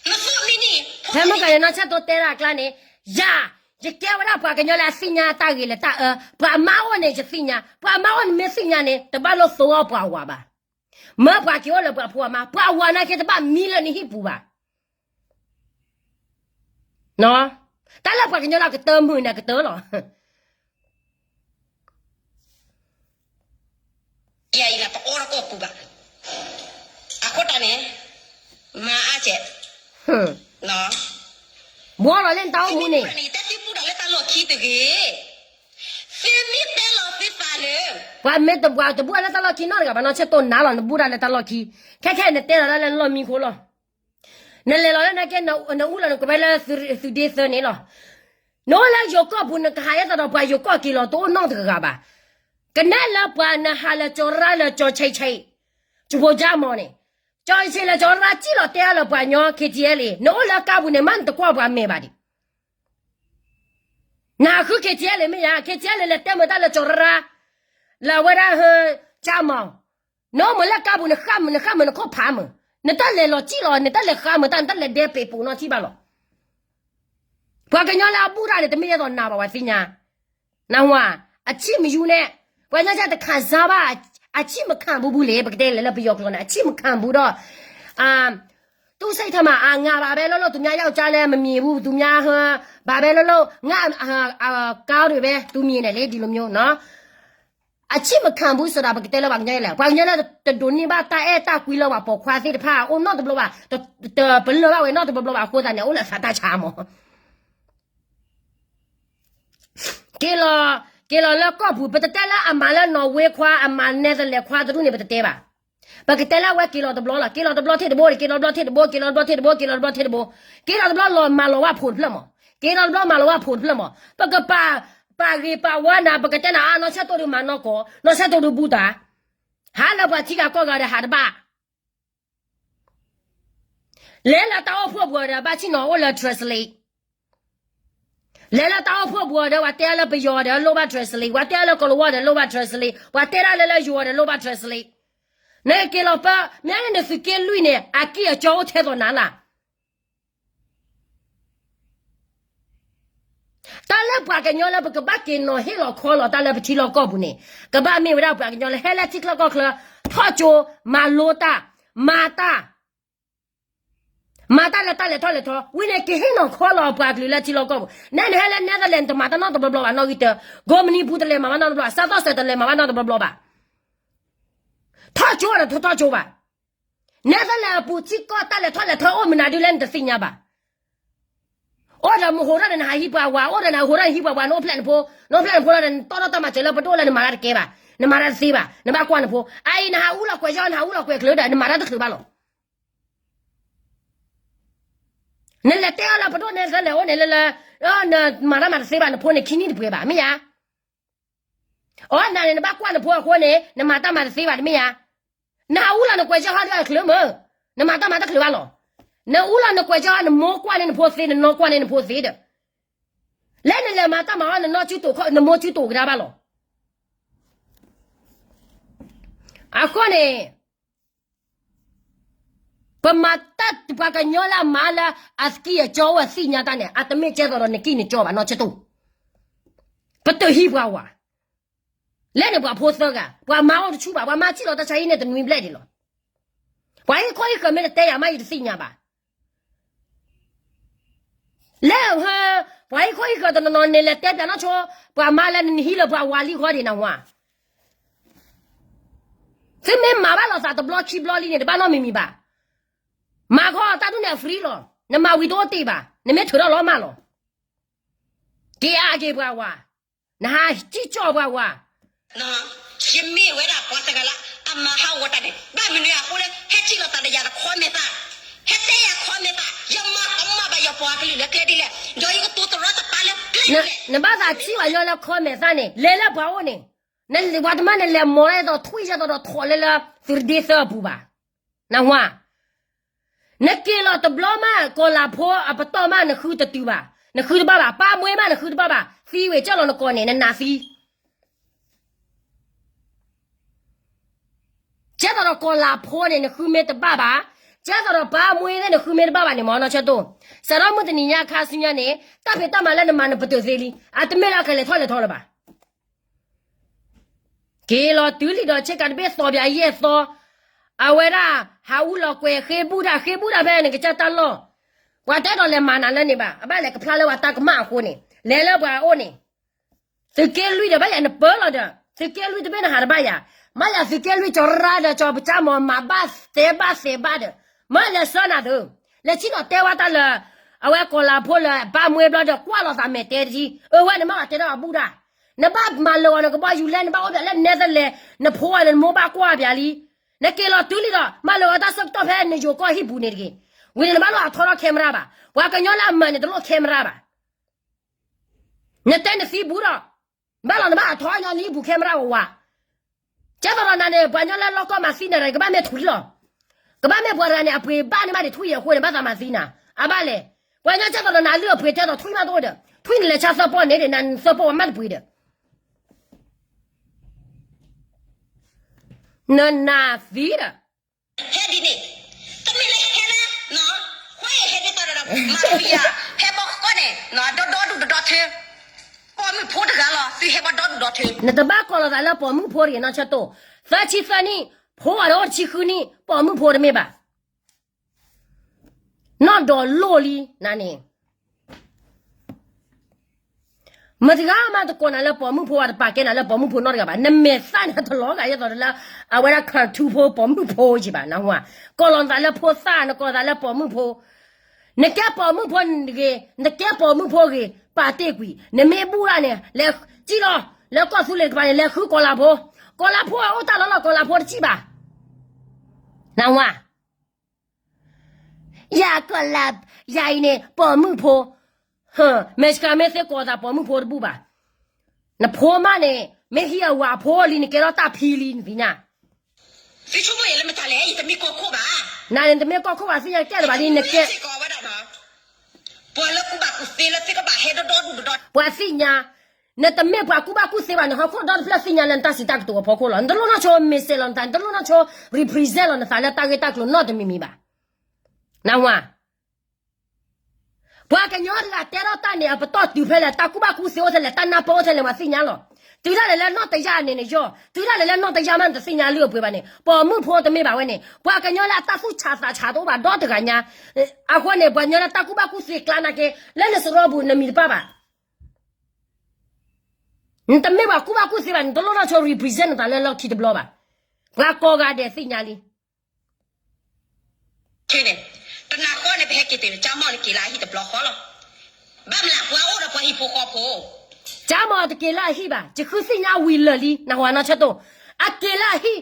နသိၣ်မံန့ၣ် ဖဲမုၢ်ကၤန့ၣ် နီၢ်ဆၢတိၢ်တဲဒၣ်အကျါန့ၣ်, ယၤ, ယကဲဝဲဒၣ်ပှၤကညီလၢအသ့ၣ်ညါတၢ်ဂ့ၤလၢတၢ်အၢ, ပှၤမါအိၣ်န့ၣ် ယသ့ၣ်ညါ, ပှၤမါအိၣ်န့ၣ်မ့ၢ်သ့ၣ်ညါန့ၣ် တဘၣ်လိၣ်သိအီၣ်ပှၤဝၤဘၣ်. မၢပှၤက့ၤအိၣ်လၢပှၤဖိအမါ, ပှၤဝၤနာ်က့တဘၣ်မံလၢနဟံၣ်ပူၤဘၣ်. တၢ်လၢပှၤကညီလၢအကတၢၢ်မုာ်န့ၣ် အကတၢၢ်လီၤ. ယၤအံၤလၢတအိၣ်လၢကီၢ်ပူၤဘၣ်. အဃိတၢ်န့ၣ် မၤအါကဲး, ဘှီလီၤလၢနတၢ်အိၣ်မူန့ၣ်, တၢ်သံဘူးတၢ်လၢတၢ်လီၢ်ခံတဂ့ၤ, သ့မ့ၢ်တဲလီၤသ့သးလၢ ပှၤမ့ၢ်တဘူးတၢ်လၢတၢ်လီၢ်ခံနီတဂၤဘၣ်, နီၢ်ဆၢတိၢ်နၤလီၤ နဘူးတၢ်လၢတၢ်လီၢ်ခံ, ခဲခဲအံၤနတဲလီၤတၢ်လၢနလီၢ်မံခိၣ်လီၤ. နလဲၤလီၤလၢနာ်က့ နအူလီၤနကွဲးလၢသုးဒ့သၢန့ၣ်လီၤ. နအိၣ်လၢယိၤကီၢ်ပူၤ နကဟးယဲသိးဒီးပှၤယိၤကီၢ်က့ၤလီၤ တအိၣ်နီတဂၤဘၣ်. ကနဲလၢပှၤနဟးလၢကၠီၤရါလၢကၠီၤဆံးဆံး, ကၠိဖိကၠၢ်မီၤန့ၣ်, ကၠီၤဆံးလၢကၠီၤရါစံၣ်လီၤတဲအါလၢပှၤကညီ ခ့ထံအဲလ့ၣ်, နအိၣ်လၢကါပူၤန့ၣ် မ့ၢ်နတကွၢ်ပှၤမဲာ်ဘၣ်ဒံး နဟးဃု ခ့ထံအဲလ့ၣ် မ့ၢ်ယါ, ခ့ထံအဲလ့ၣ် လဲၤတဲမုာ်တၢ်လၢကၠီၤရါ, လၢအဝဲဒၣ်ဟၢကၠၢ်မီၤ, နအိၣ်မုာ်လၢကါပူၤ နဃၣ်မုာ် နဃၣ်မုာ်နခိၣ်ဖးမုာ်, နတၢ်လဲၤလီၤစံၣ်လီၤ နတၢ်လဲၤဃါမုာ်တၢ် နတၢ်လဲၤဒဲပ့ၤပိာ်နီၢ်ထံၣ်ဘၣ်လီၤ. ပှၤကညီလၢအဘူးတၢ်န့ၣ် တမ့ၢ်ယဲသိးနၤဘၣ် ပှၤသ့ၣ်ညါ, နဝၤ, အချစ်မယူနဲ့, ပှၤကညီတခါစၢ်ဘၣ်, အချစ်မခံဘူးဘူးလေ, ပကတဲလဲၤလၢပယီၤကျိာ်န့ၣ် အချစ်မခံဘူးဒီး သူ့စိတ်ထဲမှာ အာ ငါဘာပဲလုပ်လို့ သူများယောက်ျားလည်းမမြင်ဘူး, သူများ ဘာပဲလုပ်လို့ ငါ့အကားတွေပဲ သူမြင်တယ်လေ, ဒီလိုမျိုးနော်. အချစ်မခံဘူးဆိုတာ ပကတဲလၢပှၤကညီလဲၣ်, ပှၤကညီလၢတဒိးန့ၢ်ဘၣ်တၢ်အဲၣ်တၢ်ကွံလၢပှၤပိာ်ခွါသ့ၣ်တဖၣ် အိၣ်နီတဘျီဘၣ်, တပလၢၢ်ဘၣ်ဝဲနီတဘျီဘျီဘၣ်အဃိသတးန့ၣ် အိၣ်လၢသးတၢ်ဆါမး က့ၤလီၤ, က့ၤလီၤလၢကီၢ်ပူၤ ပတတဲလၢအမၤလၢနီၣ်ဝ့ခွါ အမၤနဲသလဲးခွါတဒူၣ်န့ၣ် ပတတဲဘၣ်. ပကတဲလၢအဝဲက့ၤလီၤတဘျီလီၤ, က့ၤလီၤတဘျီထံၣ်တဘိန့ၣ် က့ၤလီၤတဘျီထံၣ်တဘိ က့ၤလီၤတဘျီထံၣ်တဘိ က့ၤလီၤတဘျီထံၣ်တဘိ, က့ၤလီၤတဘျီလီၤမၤလီၤဝဲဖိတဖျၢၣ်မး, က့ၤလီၤတဘျီမၤလီၤဝဲဖိတဖျၢၣ်မး, ပကပာ်ဂ့ၤပာ်ဝါနၤ ပကတဲနၤအါ နီၢ်ဆၢတိၢ်ဒုးမၤနီၢ်ကီၢ်, နီၢ်ဆၢတိၢ်ဒုးဘူးတၢ်, ဟးလၢပှၤထံဂၤကီၢ်ဂၤဒီးဟးတဘၣ် လဲၤလၢတၢ်အိၣ်ဖှိၣ်ပူၤဒီး ဘၣ်ဆ့ၣ်နီၤအိၣ်လၢ translate, လဲၤလၢတၢ်အိၣ်ဖှိၣ်ပူၤဒီး ပှၤတဲအါလၢပယီၤဒီးလိၣ်ဘၣ် translate, ပှၤတဲအါလၢကီၢ်လဝီဒီးလိၣ်ဘၣ် translate, ပှၤတဲဒၣ်လၢလၢယိၤဒီးလိၣ်ဘၣ် translate. နက့ၤလီၤပၢ မ့ၢ်န့ၣ်နသုးက့လွံၢ်န့ၣ် အက့ၢ်အကၠီအိၣ်ထဲသိးနၤလၢ တၢ်လၢပှၤကညီလၢပကဘၣ်က့ၤနီၤဟ့ၣ်လီၤခီလီၤတၢ်လၢပထံလီၢ်ကီၢ်ပူၤန့ၣ် ကဘၣ်မ့ၢ်ဝဲဒၣ်ပှၤကညီလၢဟဲလၢထံချၢကီၢ်ချၢ ထီၣ်ကၠိ မၤလိတၢ် မၤတၢ် မၤတၢ်လၢတၢ်လဲၤထီၣ်လဲၤထီ ဝံၤန့ၣ်က့ၤဟ့ၣ်နီၤခီလီၤပှၤကလုာ်လၢထံလီၢ်ကီၢ်ပူၤ နဲနဟဲလၢ Netherlands တမၤတၢ်နီတဘျီဘျီဘၣ်နီၣ်ဂံၢ်တၢ ကိးမုၢ်နံၤပူၤတလဲၤမၤဘၣ်နီတဘျီ စးသီၣ်စဲးတလဲၤမၤဘၣ်နီတဘျီဘျီဘၣ် ထီၣ်ကၠိဒီးထီၣ်ကၠိဘၣ် နဲသလဲအပူၤထံကီၢ်တၢ်လဲၤထီၣ်လဲၤထီအိၣ်မနုၤဒုလဲၣ်နတသ့ၣ်ညါဘၣ်. အိၣ်ဒီးမဟိးထီၣ်ဒီးနဟးဟံးပှၤဝၤ အိၣ်ဒီးနဟးဟိးထီၣ်နဟံးပှၤဝၤ နအိၣ်ဖျဲၣ်နဖိ နအိၣ်ဖျဲၣ်နဖိဒီးနတီၢ်ထီၣ်တၢ်မၤစၢၤလၢပဒိၣ်လၢနမၤတၢ်တကဲဘၣ် နမၤတၢ်တသ့ဘၣ် နဘၣ်ကွၢ်နဖိ အအံၤနဟးအူလီၤကွဲးယီၢ် နဟးအူလီၤကွဲးချၢဒီး နမၤတၢ်တချုးဘၣ်လီၤ. နလဲၤတဲအီၤလၢပဒိၣ်နဲသလဲအိၣ်န့ၣ်လၢလၢ နမၤတၢ်မၤတသ့ဘၣ် နဖိန့ၣ်ခံနံၣ်တပှဲၤဘၣ် မ့ၢ်ယါ အီ နၤန့ၣ် နဘၣ်ကွၢ်နဖိအဃိန့ၣ် နမၤတၢ်မၤတသ့ဘၣ်တမ့ၢ်ဧါ. နဟးအူလီၤနကွဲးကၠီဟီဒုးအချၢမုၢ် နမၤတၢ်မၤတချုးဘၣ်လီၤ. နအူလီၤနကွဲးကၠီ နမိၢ်ကွၢ်န့ၢ်နဖိသ့ နနီၢ်ကွၢ်န့ၢ်နဖိသ့ဒီး လၢနလဲၤမၤတၢ်မၤအီၤ နနီၢ်စုတိာ် နမိၢ်စုတိာ်ကဒါဘၣ်လီၤ. အဃိန့ၣ် ပမၤတၢ်ပှၤကညီလၢအမၤလၢအကံၢ်အကီအိၣ်အသ့ၣ်ညါတၢ်န့ၣ် အတမ့ၢ်ကဲသိးဒီးနကံၢ်နကီဘၣ်နီၢ်ဆၢတိၢ်. ပတဟံးပှၤဝၤ လဲၣ်န့ၣ်ပှၤဖိသၢဂၤ ပှၤမၤအိၣ်တဆူၣ်ဘၣ် ပှၤမၤစံၣ်လီၤတၢ်ဆါဟံၣ်န့ၣ်တနွံဘျဲၣ်ဒံးလီၤ. ပှၤဟံၣ်ခိၣ်ဟံၣ်ဃၢၤမ့ၢ်တတဲယၤမးယတသ့ၣ်ညါဘၣ်. လဲၣ်, ပှၤဟံၣ်ခိၣ်ဟံၣ်ဃၢၤတနီၤနီၤန့ၣ် လဲၤတဲပၠးနီၢ်ဆိ, ပှၤမၤလၢနဟံးလၢပှၤဝၤလံဃီဒံးနဝၤ. သုမ့ၢ်မၤဘၣ်လိာ်သးတဘျီခံဘျီလံန့ၣ် တဘၣ်နီတမံၤမံၤဘၣ်. မၤခီတၢ်ဒ်န့ၣ်အ free လီၤ. နမၤဝံၤတအိၣ်တ့ၢ်ဘၣ်, နမ့ၢ်ထုးထီၣ်လီၤမၢ်လီၤ. က့ၤအါက့ၤပှၤဝၤ, နဟးစံၣ်ကီၢ်ပှၤဝၤ. ယမ့ၢ်ဝဲဒၣ်ပှၤတဂၤလၢ အမၤဟးဂီၤတၢ်န့ၣ် ဘၣ်မနုၤအဃိလၢ ဟဲစံၣ်လီၤသးဒီးယၤတခီမဲာ်သၣ်, ဟဲတဲယၤခီမဲာ်သၣ်, ယမၤကမၣ်ဘၣ်ယပှၤကလုာ်လၢကျဲဒ်လဲၣ်, ဒီးယကတိၤသရီတပါလၢကျဲဒ်လဲၣ်. နဘၣ်သးထံၣ်ဘၣ်ညီလၢခီမဲာ်သၣ်န့ၣ် လဲၤလၢပှၤအိၣ်န့ၣ်, နပှၤတမၢ်န့ၣ် လဲၤမီၤလၢအသိးထွံၣ်ယဲသိးဒီးထိးလၢလၢ သုးရဒ့သၢအပူၤဘၣ်. နဝၤ, နက့ၤလီၤတဘျီမး ကီၤလၤဖိအပတီၢ်မး နဃုတတုၤဘၣ်, နဃုတဘၣ်ဘၣ်, ပၢ်မွ့မး နဃုတဘၣ်ဘၣ်, သံဝံၤကၢ်လီၤနကိးန့ၣ် နနးသံ ကဲသိးဒီးကီၤလၤဖိန့ၣ် နဃုမ့ၢ်တဘၣ်ဘၣ်, ကဲသိးဒီးပၢ်မွ့သ့ၣ် နဃုမ့ၢ်တဘၣ်ဘၣ်န့ၣ် မ့ၢ်နီၢ်ဆၢတိၢ်, စးထီၣ်မုၢ်တနံၤညါခါဆူညါန့ၣ် တၢ်ဖံးတၢ်မၤလၢနမၤန့ၣ်ပတုာ်သ့လံ, အတမ့ၢ်လၢအကလဲၤထီၣ်လဲၤထီလၢၤဘၣ်. က့ၤလီၤတုၤလံဒီး ဆ့ကၤတဘ့ၣ်သီပၠးယဲၢ်သီ, အဝဲဒၣ် ဟးအူလီၤကွဲၤဃ့ဘူၣ်တၢ် ဃ့ဘူၣ်တၢ်ဖဲန့ၣ် ကစၢ်တၢ်လီၢ်, ပှၤတအဲၣ်ဒိးလဲၤမၤနၤလၢန့ၣ်ဘၣ်, အဘၣ်လဲၤကဖျါလၢပှၤတၢ်ကမၣ်အဃိန့ၣ် လဲၤလၢပှၤအိၣ်န့ၣ် သုးက့လွံၢ်ဒီး ဘၣ်ယၤနပၢလီၤဒီး သုးက့လွံၢ်တဘ့ၣ်နဟးတဘၣ်ယၤ, မ့ၢ်ယၤသုးက့လွံၢ်ကၠီၤရၢဒီး ကၠီၤပကၠၢ်မီၤ မၤဘၣ်သဲဘၣ်သဲဘၣ်ဒီး မ့ၢ်လဲၤဆှၢနၤသု, လဲၤဆံၣ်နီၤတဲဝဲတၢ်လၢ အဝဲကီၤလၤဖိလၢပၢ်မွ့ဘျီဒီး ကွၢ်လီၤသးမဲာ်တဲတထံ, အဝဲန့ၣ်မ့ၢ်အီၤတဲထီၣ်အဘူၣ်တၢ်, နဘၣ်မၤလၢာ်အီၤ နကဘီယူၤလဲၣ် နဘၣ်အိၣ်ပၠးလၢနဲသလဲး, နဖိအီၤဒီးနမိၢ်ဘၣ်ကွၢ်ပၠးလံ, နက့ၤလီၤတုၤလံဒီး မၤလၢာ်အီၤတၢ်ဆၢကတီၢ်ဖဲနယိၤကီၢ်ဟံၣ်ပူၤန့ၣ်တဂ့ၤ, ဝံၤန့ၣ်နဘၣ်လိၣ်အထီထီၣ် camera ဘၣ်, ပှၤကညီလၢအမၤန့ၣ် တလိၣ် camera ဘၣ်. နတဲနသံဘူးဒီး ဘၣ်လီၤနဘၣ်အထီအညီလၢဟံၣ်ပူၤ camera ဝးဝး, ကဲသိးဒီးနၤန့ၣ် ပှၤကညီလၢလီၢ်ကီၢ်မၤသံနၤဒီး ကဘၣ်မ့ၢ်ထွံၣ်လီၤ, ကဘၣ်မ့ၢ်ပှၤတဂၤန့ၣ် အပှ့ၤဘၣ်န့ၢ်ဘၣ်ဒံးထွံၣ်အံၤအဃိန့ၣ် ဘၣ်သးမၤသံနၤ, အဘၣ်လဲၣ်, ပှၤကညီကဲသိးဒီးနၤလၢအပှ့ၤတဲသိး ထွံၣ်မးတအိၣ်ဒီး ထွံၣ်န့ၣ်လဲၤဆါသၢပီၢ်န့ၣ်ဒီး နၤနသၢပီၢ်ဝဲမ့ၢ်တပှ့ၤဒီး နနၤသံဒီး ဟဲဒ်န့ၣ်, တမ့ၢ်လၢဟဲလၢ, ခွဲဟဲဒ်သိးဒီး မၤဖံယၤ, ဟဲဘီကီၢ်န့ၣ် ဒီဒီဒူၣ်ဒီဒီထၢ, ပိာ်မုၣ်ဖိတဂၤလီၤ သုဟဲဘီဒီဒူၣ်ဒီထၢ, နတဘၣ်ကိးလီၤသးလၢပိာ်မုၣ်ဖိတဂ့ၤ နီၢ်ဆၢတိၢ်, သၢဆံသၢနံၣ်, ဖိအီၤဒီးအိၣ်တဆံဃုနံၣ်, ပိာ်မုၣ်ဖိတမ့ၢ်ဘၣ်. နီၢ်ဒီးလိၢ်လံ နၤန့ၣ် မတၤတဂၤမးတကိးနၤလၢပိာ်မုၣ်ဖိ တပာ်ကဲနၤလၢပိာ်မုၣ်ဖိနီတဂၤဘၣ်. နမဲာ်သၣ်န့ၣ်တလီၤဂာ်ဒ်သိးလၢ အဝဲဒၣ် cartoon ဖိပိာ်မုၣ်ဖိက့ဘၣ် နၢ်ဟူဧါ. ကိးလီၤနသးလၢဖိသၣ် နကိးသးလၢပိာ်မုၣ်ဖိ, နကဲပိာ်မုၣ်ဖိတဂ့ၤ, နကဲပိာ်မုၣ်ဖိဂ့ၤ, ပာ်တ့ၢ်ကွံာ်, နမ့ၢ်ဘူၣ်ဒၣ်န့ၣ် လဲၤစံၣ်လီၤ လၢကီၢ်သူလ့ၤတကပၤန့ၣ် လဲၤဃုကီၤလၤဖိ, ကီၤလၤဖိအိၣ်တၢ်လီၢ်လီၤ ကီၤလၤဖိတစံၣ်ဘၣ် နၢ်ဟူဧါ. ယၤကီၢ်လၢ ယၤအံၤန့ၣ် ပိာ်မုၣ်ဖိ, မဲာ်ဆှးမ့ၢ်သ့ကိးသးပိာ်မုၣ်ဖိတဘူၣ်ဘၣ်. နဖိမးန့ၣ် မ့ၢ်ဟံးအဝၤဖိလံ နကဲထီၣ်တၢ်ဖံလံ နသ့ၣ်ညါ. သုဆိကမိၣ်ယဲလၢမတၤလဲၣ် ယတမ့ၢ်ကီၢ်ခိၣ်ဘၣ်. နၤန့ၣ်တမ့ၢ်ကီၢ်ခိၣ်ဘၣ် သ့ၣ်ညါကဲလၢၤဘၣ်လံ နကဲ ပှၤလၢကူၣ်ဘၣ်ကူၣ်သ့လၢသ့ၣ်ကဘၣ်ဟဲဒီဒီဒူၣ်ဒီဒီ, ပှၤသ့ၣ်ညါ နတမ့ၢ်ပှၤကူၣ်ဘၣ်ကူၣ်သ့ဘၣ်န့ၣ် ဟီၣ်ခိၣ်ဒီတဖျၢၣ်သ့ၣ်ညါလၢနတၢ်စံးတၢ်ကတိၤအဖီခိၣ်လီၤ. နတလိၣ်နီၢ်ဆိ မ့ၢ်စဲးလီၤနသး နတလိၣ်နီၢ်ဆိ represent လီၤနသးလၢတၢ်ဂ့ၢ်တၢ်ကျိၤနီတမံၤမံၤဘၣ်. နၢ်ဟူဧါ. ပှၤကညီတဂၤတဲထီၣ်တၢ်န့ၣ် အပတီၢ်တုၤဖဲလဲၣ် တၢ်ကူၣ်ဘၣ်ကူၣ်သ့အိၣ်ထဲလဲၣ် တၢ်နၢ်ပၢၢ်အိၣ်ထဲလဲၣ် ပှၤသ့ၣ်ညါလီၤ. တုၤဒၣ်လဲာ်လၢနီၢ်တယၢ်န့ၣ်နယီၢ်, တုၤဒၣ်လဲာ်လၢနီၢ်တယၢ်မးနတသ့ၣ်ညါလုၢ်အပှ့ၤဘၣ်န့ၣ် ပိာ်မုၣ်ဖိတမ့ၢ်ဘၣ်ဝဲန့ၣ် ပှၤကညီလၢအတၢ်သူၣ်ဆးသးဆးတအိၣ်ဘၣ်ဒီတဂၤညါ. အဃိန့ၣ် ပှၤကညီလၢတၢ်ကူၣ်ဘၣ်ကူၣ်သ့ကျါနာ်က့ လၢနစရီပူၤနမံၤတပၣ်ဘၣ်. နတမ့ၢ်ပှၤကူၣ်ဘၣ်ကူၣ်သ့ဘၣ် နတလိၣ်နီၢ်ဆိ represent နသးလၢလီၢ်ခံတဘျီဘၣ်. ပှၤကိးဂၤဒဲးသ့ၣ်ညါလံ. တနၤဃီန့ၣ် ပဟဲက့ၤတုၤန့ၣ် ကၠါမီၢ်န့ၣ်က့ၤလၢအဟံၣ်တဘျီဃီလီၤ. ဘၣ်မနုၤပှၤအိၣ်ဒီးပှၤဟံၣ်ဖိဃီဖိ, ကၠါမီၢ်တက့ၤလၢအဟံၣ်ဘၣ်, ယဃုသ့ၣ်ညါဝံၤလၢာ်လံ နၢ်ဟူဧါ နီၢ်ဆၢတိၢ်, အက့ၤလၢအ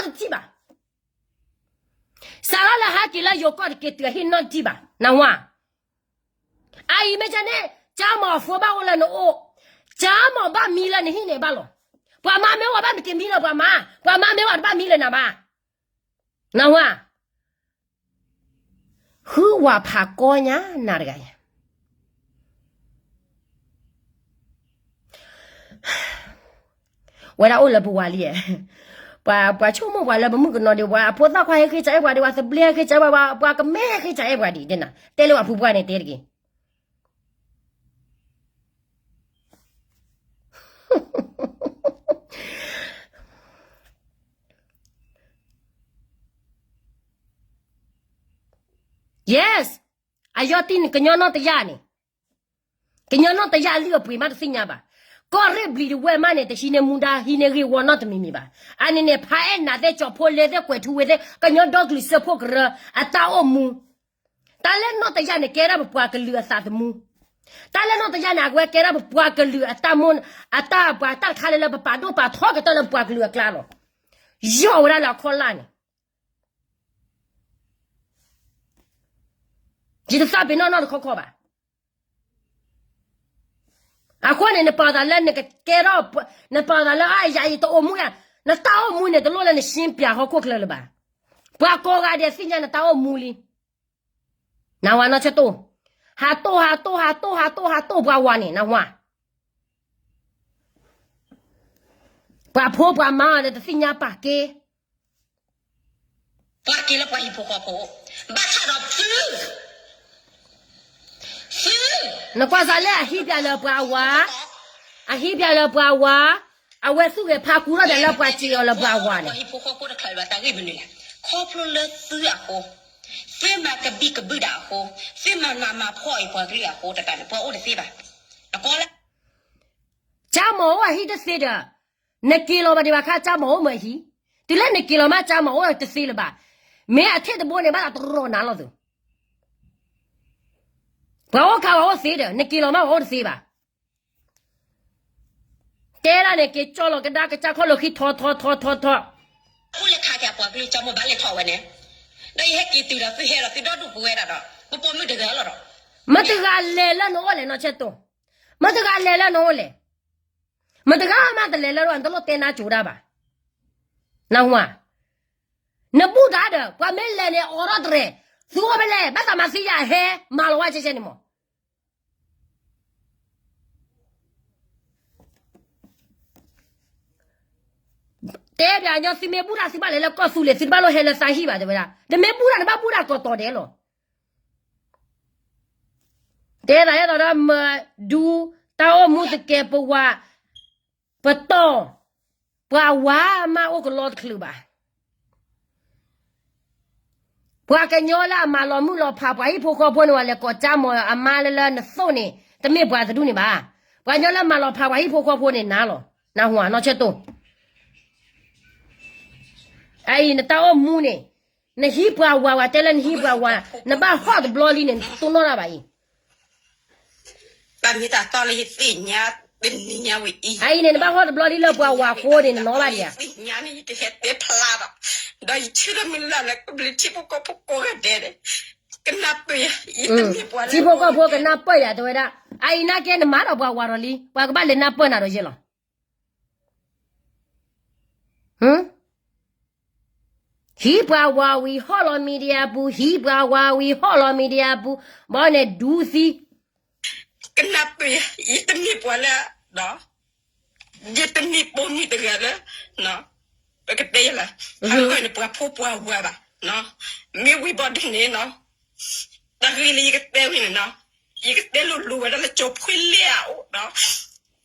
ဟံၣ်နီတထံၣ်ဘၣ်. စးထီၣ်လၢဟဲက့ၤလၢယိၤကီၢ်တက့ၤတုၤအဟံၣ်နီတထံၣ်ဘၣ် နၢ်ဟူဧါ. အအံၤမ့ၢ်ကန့ၣ် ကၠါမီၢ်အဖိဘၣ်အိၣ်လၢနအိၣ်, ကၠါမီၢ်ဘၣ်မံလၢနဟံၣ်န့ၣ်ဘၣ်လီၤ. ပှၤမါမ့ၢ်အိၣ်ဘၣ်မ့ၢ်က့ၤမံလၢပှၤမါ, ပှၤမါမ့ၢ်အိၣ်ဘၣ်တဘၣ်မံလၢနၤဘၣ်. နၢ်ဟူဧါ. ဃုဝၤဖးကီညါနၤတဂၤညါ ဝဲဒၣ်အိၣ်လၢပဝၤလံဧါ. ပှၤ ပှၤဆိကမိၣ်ပှၤလၢပမုၣ်ကနီၤဒံး ပှၤအဖိသၣ်ခွါဟဲဃ့စၢၤအဲၣ်ပှၤဒံး ပှၤသဘျ့ဟဲဃ့စၢၤအဲၣ်ပှၤ ပှၤကမဲဟဲဃ့စၢၤအဲၣ်ပှၤဒံး တဲနၤ တဲလၢပှၤဖုပှၢ်န့ၣ်တဲတက့ၢ်. Yes, အယီၢ်တံၢ်န့ၣ် ကညီနီၢ်တယၢ်န့ၣ် ကညီနီၢ်တယၢ်အလုၢ်အပှ့ၤမးတသ့ၣ်ညါဘၣ်. ကီၢ်ရ့ၣ်ဘျံးတဝဲၢ်မးန့ၣ် တဟံးန့ၢ်မူဒါ ဟံးန့ၢ်ဂ့ၢ်ဝီနီတမံၤမံၤဘၣ်. အန့ၣ်န့ၣ် ဖးအဲၣ်နးသ့ၣ် ကၠီၤဖိလဲသ့ၣ် ကွဲးထူဝ့သ့ၣ် ကညီဒီကလုာ်စၢဖှိၣ်ကရၢ အတၢ်အိၣ်မူ တၢ်လၢနီၢ်တယၢ်န့ၣ် ကဲဒၣ်ပပှၤကလုာ်အသးသမူ. တၢ်လၢနီၢ်တယၢ်န့ၣ် အဝဲကဲဒၣ်ပပှၤကလုာ်အတၢ်မိၢ် အတၢ်ပှၤတၢ်တခါလၢလၢပပာ်ဒိၣ်ပာ်ထီကတၢၢ်လၢပပှၤကလုာ်အကျါလီၤ. ယီၢ်ဝဲဒၣ်လၢအခီၣ်လာ်န့ၣ် ယတသးပ့ၤနီၣ်နီတခီခီဘၣ်. အဃိန့ၣ် နပာ်သးလၢနကကဲထီၣ် နပာ်သးလၢအယၤအံၤတအိၣ်မူယၤ, နတၢ်အိၣ်မူန့ၣ် တလိၣ်လၢနရှင်းပြဟီၣ်ခိၣ်ချၢလၢၤဘၣ်. ပှၤကိးဂၤဒဲးသ့ၣ်ညါနတၢ်အိၣ်မူလံ. နဝၤနီၢ်ဆၢတိၢ်, ဟးတိၢ် ဟးတိၢ် ဟးတိၢ် ဟးတိၢ် ဟးတိၢ် ပှၤဝၤန့ၣ် နဝၤ ပှၤဖိပှၤမါအီၤဒီးတသ့ၣ်ညါပာ်က့ၤ ပှၤက့ၤလၢပှၤဟံၣ်ဖိဃီဖိ, ဘၣ်ဆၣ်ဒီးသု, သု, နကွၢ်စးလၢအဟံးပၠးလၢပှၤဝၤ, အဟံးပၠးလၢပှၤဝၤ, အဝဲသူၣ်ဂဲၤဖးကူထီၣ်တၢ်လၢပှၤစံးအီၤလၢပှၤဝၤန့ၣ်, ပှၤဟံၣ်ဖိဃီဖိတချုးဘၣ်တၢ်ဂ့ၢ်မနုၤလဲၣ်, ခီဖျိလၢသုအဃိ, သုမၤကဘံၣ်ကဘုၣ်ဒၣ်အဃိ, သုမၤနးမၤဖှီၣ်အံၤပှၤကလုာ်အဃိ တတၢ်န့ၣ် ပှၤအိၣ်တသ့ဘၣ်. နကွၢ်လၢ ကၠါမီၤအိၣ်အဟံၣ်တသ့ဒီး, နက့ၤလီၤဘၣ်ဒံးဘၣ်ခါ ကၠါမီၤအိၣ်မ့ၢ်အဟံၣ်, တုၤလၢနက့ၤလီၤမး ကၠါမီၤအိၣ်တသ့လၢၤဘၣ်. မ့ၢ်အထ့ၣ်တဘိန့ၣ် ဘၣ်သးတရီၢ်နၤလီၤသု, ပှၤအိၣ်ခါပှၤအိၣ်သ့ဒီး နက့ၤလီၤမးပှၤအိၣ်တသ့ဘၣ်. တဲဒၣ်န့ၣ် က့ၤကၠီလီၤကဒါကစၢ်ခီၣ်လၢခံထီထီထီထီထီ, အိၣ်လၢခါက့ၤအပှၤကလုာ်ကၠါမီၤဘၣ်လဲၤထီၣ်ဝဲန့ၣ်, ဒီးယဟဲက့ၤတုၤဒီးသုဟဲဒီးသုဒီဒူၣ်ပဝဲဒၣ်ဒီး ပပိာ်မုၣ်တဂၤလီၤဒီး, မတဂၤလဲၤလၢနအိၣ်လဲၣ် နီၢ်ဆၢတိၢ်, မတဂၤလဲၤလၢနအိၣ်လဲၣ်, မတဂၤမးတလဲၤလၢနအိၣ် နတလိၣ်တဲနါကိၤဒၣ်ဘၣ်. နဝၤ, နဘူၣ်တၢ်ဒီး ပှၤမ့ၢ်လဲၤန့ၣ် အိးထီၣ်တြဲၤ, သုအိၣ်ဖဲလဲၣ် ဘၣ်သးမၤသံယၤဟဲ မၤလီၤဝဲကဲကဲန့ၣ်မး တဲပှၤကညီ သုမ့ၢ်ဘူၣ်တၢ်သုဘၣ်လဲၤလၢကီၢ်သူလ့ၤ သုတဘၣ်လိၣ်ဟဲလၢသးဟံၣ်ဘၣ် တဲဝဲဒၣ်, နမ့ၢ်ဘူၣ်တၢ်နဘၣ်ဘူၣ်တၢ်ကိးတီၤဒဲးလီၤ. တဲသးအဲၣ်ဒိးဒီးမဒူ တၢ်အိၣ်မူသကဲးပဝး ပတီၢ် ပှၤဝၤမးအိၣ်ကလီတချုးဘၣ်. ပှၤကညီလၢအမၤလီၤမုၢ်လီၤဖးပှၤဟံၣ်ဖိဃီဖိန့ၣ် ဝဲလဲၤကိးကၠါမီၤအမါလၢလၢနသိၣ်န့ၣ် တမ့ၢ်ပှၤတဒူၣ်န့ၣ်ဘၣ်. ပှၤကညီလၢမၤလီၤဖးပှၤဟံၣ်ဖိဃီဖိန့ၣ်နၤလီၤ. နဟူးနီၢ်ဆၢတိၢ် အအံၤနတၢ်အိၣ်မူန့ၣ် နဟံးပှၤဝၤ ဝၤတဲလၢနဟံးပှၤဝၤ နဘၣ်ဟီၣ်တဘျီလံန့ၣ် နတိၢ်နီၣ်တၢ်ဘၣ်အံၤ တၢ်မ့ၢ်တၢ်တီလၢယသ့ၣ်ညါတနံၤညါဝဲအံၤ အအံၤန့ၣ် နဘၣ်ဟီၣ်တဘျီလံလၢပှၤဝၤဃိန့ၣ် နနီၣ်ဘၣ်ဒံးဧါ. သ့ၣ်ညါန့ၣ် ယတဟဲတဲဖျါဒီး ဒီးယဆၢထၢၣ်မုၢ်လၢ်လၢကဘျုးထံဖိကီၢ်ဖိကိးဂၤဒဲးန့ၣ် ကနၢ်ပၢၢ်ယၤ ယတမ့ၢ်ပှၤလၢ ထံဖိကီၢ်ဖိကနၢ်ပၢၢ်ယၤ တဲဝဲဒၣ်. အအံၤနာ်က့နမၤဒီးပှၤဝၤဒီးလံ ပှၤကဘၣ်လဲၤနၢ်ပၢၢ်နၤဒီးယဲလီၤ. ဟံးပှၤဝၤဝံၤဟီၣ်လီၤ media ပူၤ ဟံးပှၤဝၤဝံၤဟီၣ်လီၤ media ပူၤ ဘီန့ၣ်ဒူသံ ကနၢ်ပၢၢ်ယၤ ယတမ့ၢ်ပှၤလၢ ယတမ့ၢ်ပိာ်မုၣ်တဂၤလၢ ပကတဲယၤလၢ အဝဲန့ၣ်ပှၤဖိပှၤဝၤဘၣ်. မ့ၢ်ဝံၤဘီဒ်န့ၣ်နီၤ တၢ်ဂ့ၢ်လၢယကတဲဝဲန့ၣ်နီၤ ယကတဲလိၤလိၤဝဲဒၣ်လၢကၠီၤဖှ့လ့အအိၣ်နီၤ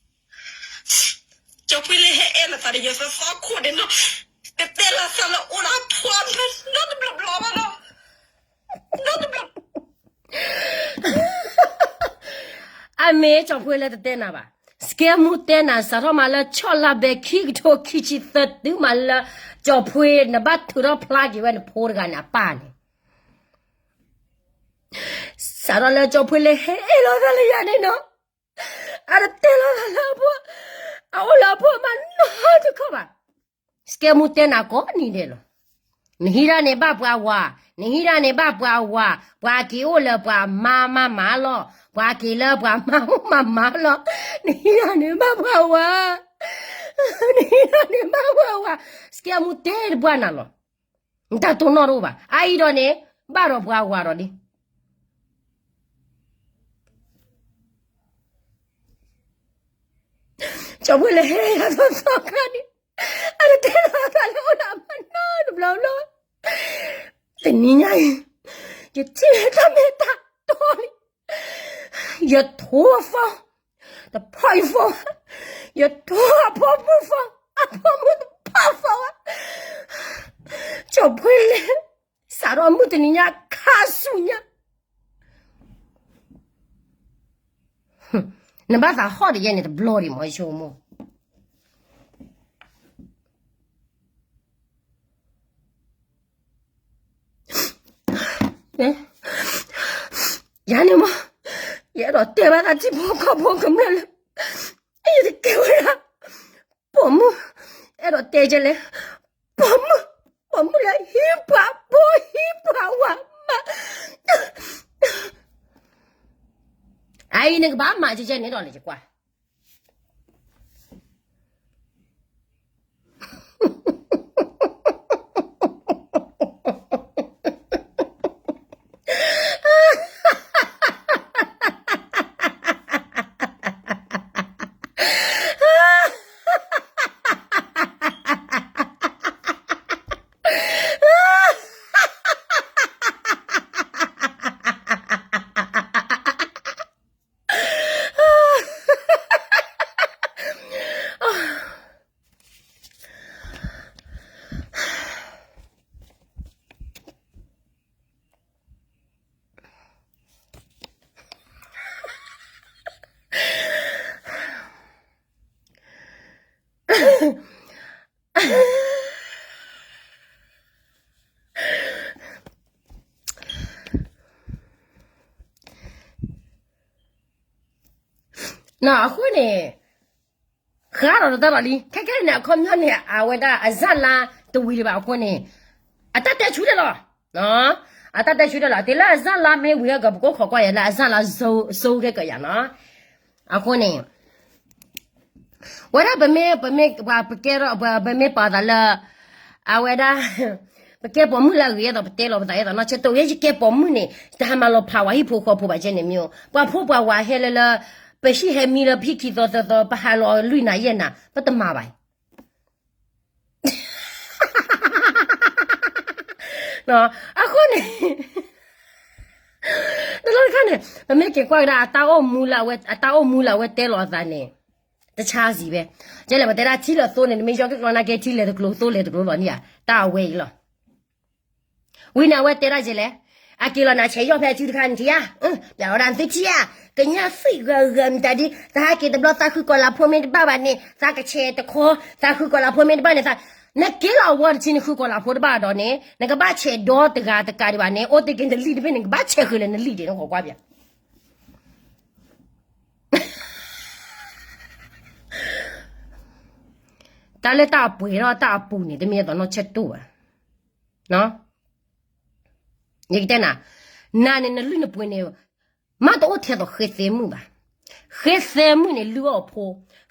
ကၠီၤဖှ့လ့ဟဲအဲၣ်လိာ်သးဒီးယသီသီခိၣ်န့ၣ်နီၤ တတဲလီၤသးလၢအိၣ်ဒီးအဖိအမါနီတဘျီဘျီဘၣ်နီၤ နီတဘျီ အမ့ၢ်ကၠီၤဖှ့လၢတတဲနၤဘၣ်. စကဲမူတဲနၤ စးထီၣ်မးလၢဆီၣ်လၢဘဲခံကထိခံဆံသၢတုၤမးလၢ ကၠီၤဖှ့ နဘၣ်ထုးထီၣ်ဖျါက့ၤဝဲနဖိတဂၤန့ၣ် အပၢ်န့ၣ် စးထီၣ်လၢကၠီၤဖှ့လၢဟဲအဲၣ်လိာ်သးလၢယၤန့ၣ်နီၤ အတတဲလီၤသးလၢအဖိ အအိၣ်လၢအဖိအမါနီတခီဘၣ်. စကဲမူတဲနၤကိးနံၤဒဲးလီၤ. နဟံးဒၣ်န့ၣ်ဘၣ်ပှၤဝၤ, နဟံးဒၣ်န့ၣ်ဘၣ်ပှၤဝၤ, ပှၤက့ၤအိၣ်လၢပှၤမါမါမါလီၤ, ပှၤက့ၤလၢပှၤမါမါမါလီၤ, နဟံးဒၣ်န့ၣ်ဘၣ်ပှၤဝၤ, နဟံးဒၣ်န့ၣ်ဘၣ်ပှၤဝၤ, စကဲမူတဲတပှၢ်နၤလီၤ. နတၢ်တိၢ်နီၣ်တအိၣ်ဘၣ်. အအံၤဒီးန့ၣ် ဘၣ်ဒီးပှၤဝၤဒီးလံ. ကၠီၤဖှ့လၢဟဲယၤသီသီခါန့ၣ် အတတဲလီၤအသးလၢအိၣ်ဒီးအမါနီတဘျီဘျီ, တနံၤညါအံၤ ယထံၣ်လၢတၢ်မ့ၢ်တၢ်တီလံ, ယထိအ phone တဖီၣ်ယ phone, ယထိအဖိမုၣ် phone, အဖိမုၣ်တဖီၣ် phone ဝဲ, ကၠီၤပှ့ၤလဲၤ စးထီၣ်မုၢ်တနံၤညါခါဆူညါ နဘၣ်သးဟီၣ်တယဲၢ်န့ၣ်တဘျီဒံးမ့ၢ်ယဆိကမိၣ်, ယၤန့ၣ်မ့ၢ် ယအဲၣ်ဒိးတဲဘၣ်သးထံဖိကီၢ်ဖိကမျၢၢ်လၢ ယတကဲဝဲဒၣ် ပိာ်မုၣ်, အဲၣ်ဒိးတဲကလဲၣ်, ပိာ်မုၣ်, ပိာ်မုၣ်လၢဟံးပှၤဖိ ဟံးပှၤဝၤမး, အအံၤနကဘၣ်မၤကဲကဲန့ၣ်ဒီးလၢယကွၢ် နီၢ်အဃိန့ၣ် ဃါဒီးတၢ်ဒီးလံ ခဲခဲန့ၣ် အခီပညီန့ၣ် အဝဲဒၣ်အစၢ်လါတဝံၤဒံးဘၣ်အဃိန့ၣ် အတၢ်တဲဆူၣ်ဒဲးလီၤ, အတၢ်တဲဆူၣ်ဒဲးလီၤ တုၤလၢအစၢ်လါမ့ၢ်ဝံၤအကပကိးခိးကွၢ်ယၤလၢအစၢ်လါ စိခဲကယၤနီၤ, အဃိန့ၣ် ဝဲဒၣ်ပမ့ၢ် ပမ့ၢ်ပှၤပကဲထီၣ် ပမ့ၢ်ပာ်သးလၢ အဝဲဒၣ် ပကဲပိာ်မုၣ်လၢအဂ့ၤအသိးပတဲလီၤပသးအသိးနီၢ်ဆၢတိၣ် ယဲယကဲပိာ်မုၣ်န့ၣ် တဟးမၤလီၤဖးဝဲဟံၣ်ဖိဃီဖိဘၣ်ကဲန့ၣ်မ့ၢ် ပှၤဖိပှၤဝၤဟဲလၢလၢ ပဟံၣ်ဟဲမံလၢပဟံၣ်ခံသီသၢသီ ပဟးလီၤလွံၢ်နၤယဲၢ်နၤ ပတမၤဘၣ် အဃိန့ၣ် တလီတခါန့ၣ် ပမ့ၢ်က့ၤကွၢ်ကဒါ အတၢ်အိၣ်မူလၢအဝဲတဲလီၤအသးန့ၣ် တဆါစံးဘဲ ကဲလဲၣ် ပတဲဒၣ်ထံလၢာ်သိန့ၣ် နမ့ၢ်ယီက့ၤကျီနာ်က့ ထံလဲၤတကျိၤသိလဲၤတကျိၤလီၤန့ၣ်ဧါ တၢ်အဝဲအံၤလီၤ. ဝံၤန့ၣ်အဝဲတဲဒၣ်ကဲလဲၣ် အက့ၤလီၤနၤဆဲးယီၣ်ဖဲအစုတခါန့ၣ်ထံဧါ ပျးဝဲဒၣ်နသုထံဧါ ကညၣ်သွံၣ်ဂၤဂၤမတၤဒ် သးဟဲက့ၤတဘျီသးဃုကီၤလၤဖိမ့ၢ်တဘၣ်ဘၣ်န့ၣ် သးကဆဲးတခီ သးဃုကီၤလၤဖိမ့ၢ်တဘၣ်န့ၣ် နက့ၤလီၤအဝီတဆံ နဃုကီၤလၤဖိတဘၣ်ဒီးန့ၣ် နကဘၣ်ဆဲးဒီတဂၤတကးဒံးဘၣ်န့ၣ် အိၣ်တ့ၢ်က့ၤနလံာ်တဘ့ၣ်န့ၣ် နကဘၣ်ဆဲးဃုာ်လၢနလံာ်ဒံး နဃိကွၢ်ပျး တၢ်လၢတၢ်အပှဲၤထီၣ်တၢ်အပူၤန့ၣ် တမ့ၢ်အသိးနီၢ်ဆၢတိၣ်ဘၣ်. ယကတဲနၤ, နၤန့ၣ်နလုၢ်နပှ့ၤန့ၣ် မ့ၢ်တအိၣ်ထဲသိးဃဲသဲမုၣ်ဘၣ်. ဃဲသဲမုၣ်န့ၣ်လုၢ်အီၣ်အဖိ,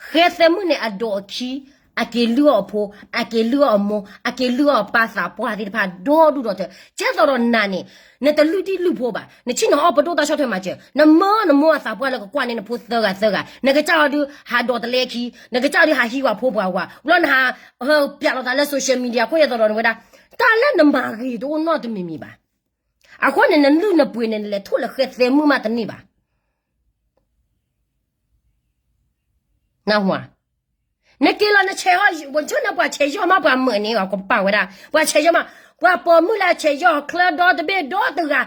ဃဲသဲမုၣ်န့ၣ်အဒိးအခံ, အက့ၤလုၢ်အီၣ်အဖိ, အက့ၤလုၢ်အီၣ်အမိၢ်, အက့ၤလုၢ်အီၣ်အပၢ်သးပှၢ်သ့ၣ်တဖၣ်ဒီဒူၣ်ဒီထၢ, ကဲသိးဒီးနၤန့ၣ် နတလုၢ်ဒံၣ်လုၢ်ဖိဘၣ်, နဆ့ၣ်နီၤအီၣ်ပဒိၣ်တၢ်ဆီၣ်ထွဲမၤစၢၤ, နမၢနမိၢ်အသးပှၢ်လၢကကွၢ်န့ၢ်နဖိသၢဂၤသၢဂၤ, နကစၢ်အီၤဒုးဟးဒိးတလဲခံ, နကစၢ်အီၤဒုးဟးဟံးဝဲဖိပှၤဝၤ, ဘျီနဟး ပျးလိာ်သးလၢ social media ခိၣ်ယဲသိးဒီးနဝဲဒၣ်, တၢ်လၢနမၤဂ့ၤတအိၣ်နီတမံၤမံၤဘၣ်. အဃိန့ၣ် နလုၢ်နပှ့ၤန့ၣ် နလဲၤထူၣ်လၢဃဲသဲမုၣ်မးတန့ၢ်ဘၣ်. နက့ၤလီၤနဆဲးဟီၣ်, ပဆိန့ၣ်ပှၤဆဲးယီၣ်မးပှၤမုာ်န့ၣ် ကပာ်ဝဲဒၣ်, ပှၤဆဲးယီၣ်မး, ပှၤပိာ်မုၣ်လၢအဆဲးယီၣ်ချၢဒီတဘ့ၣ်ဒီတဂၤ,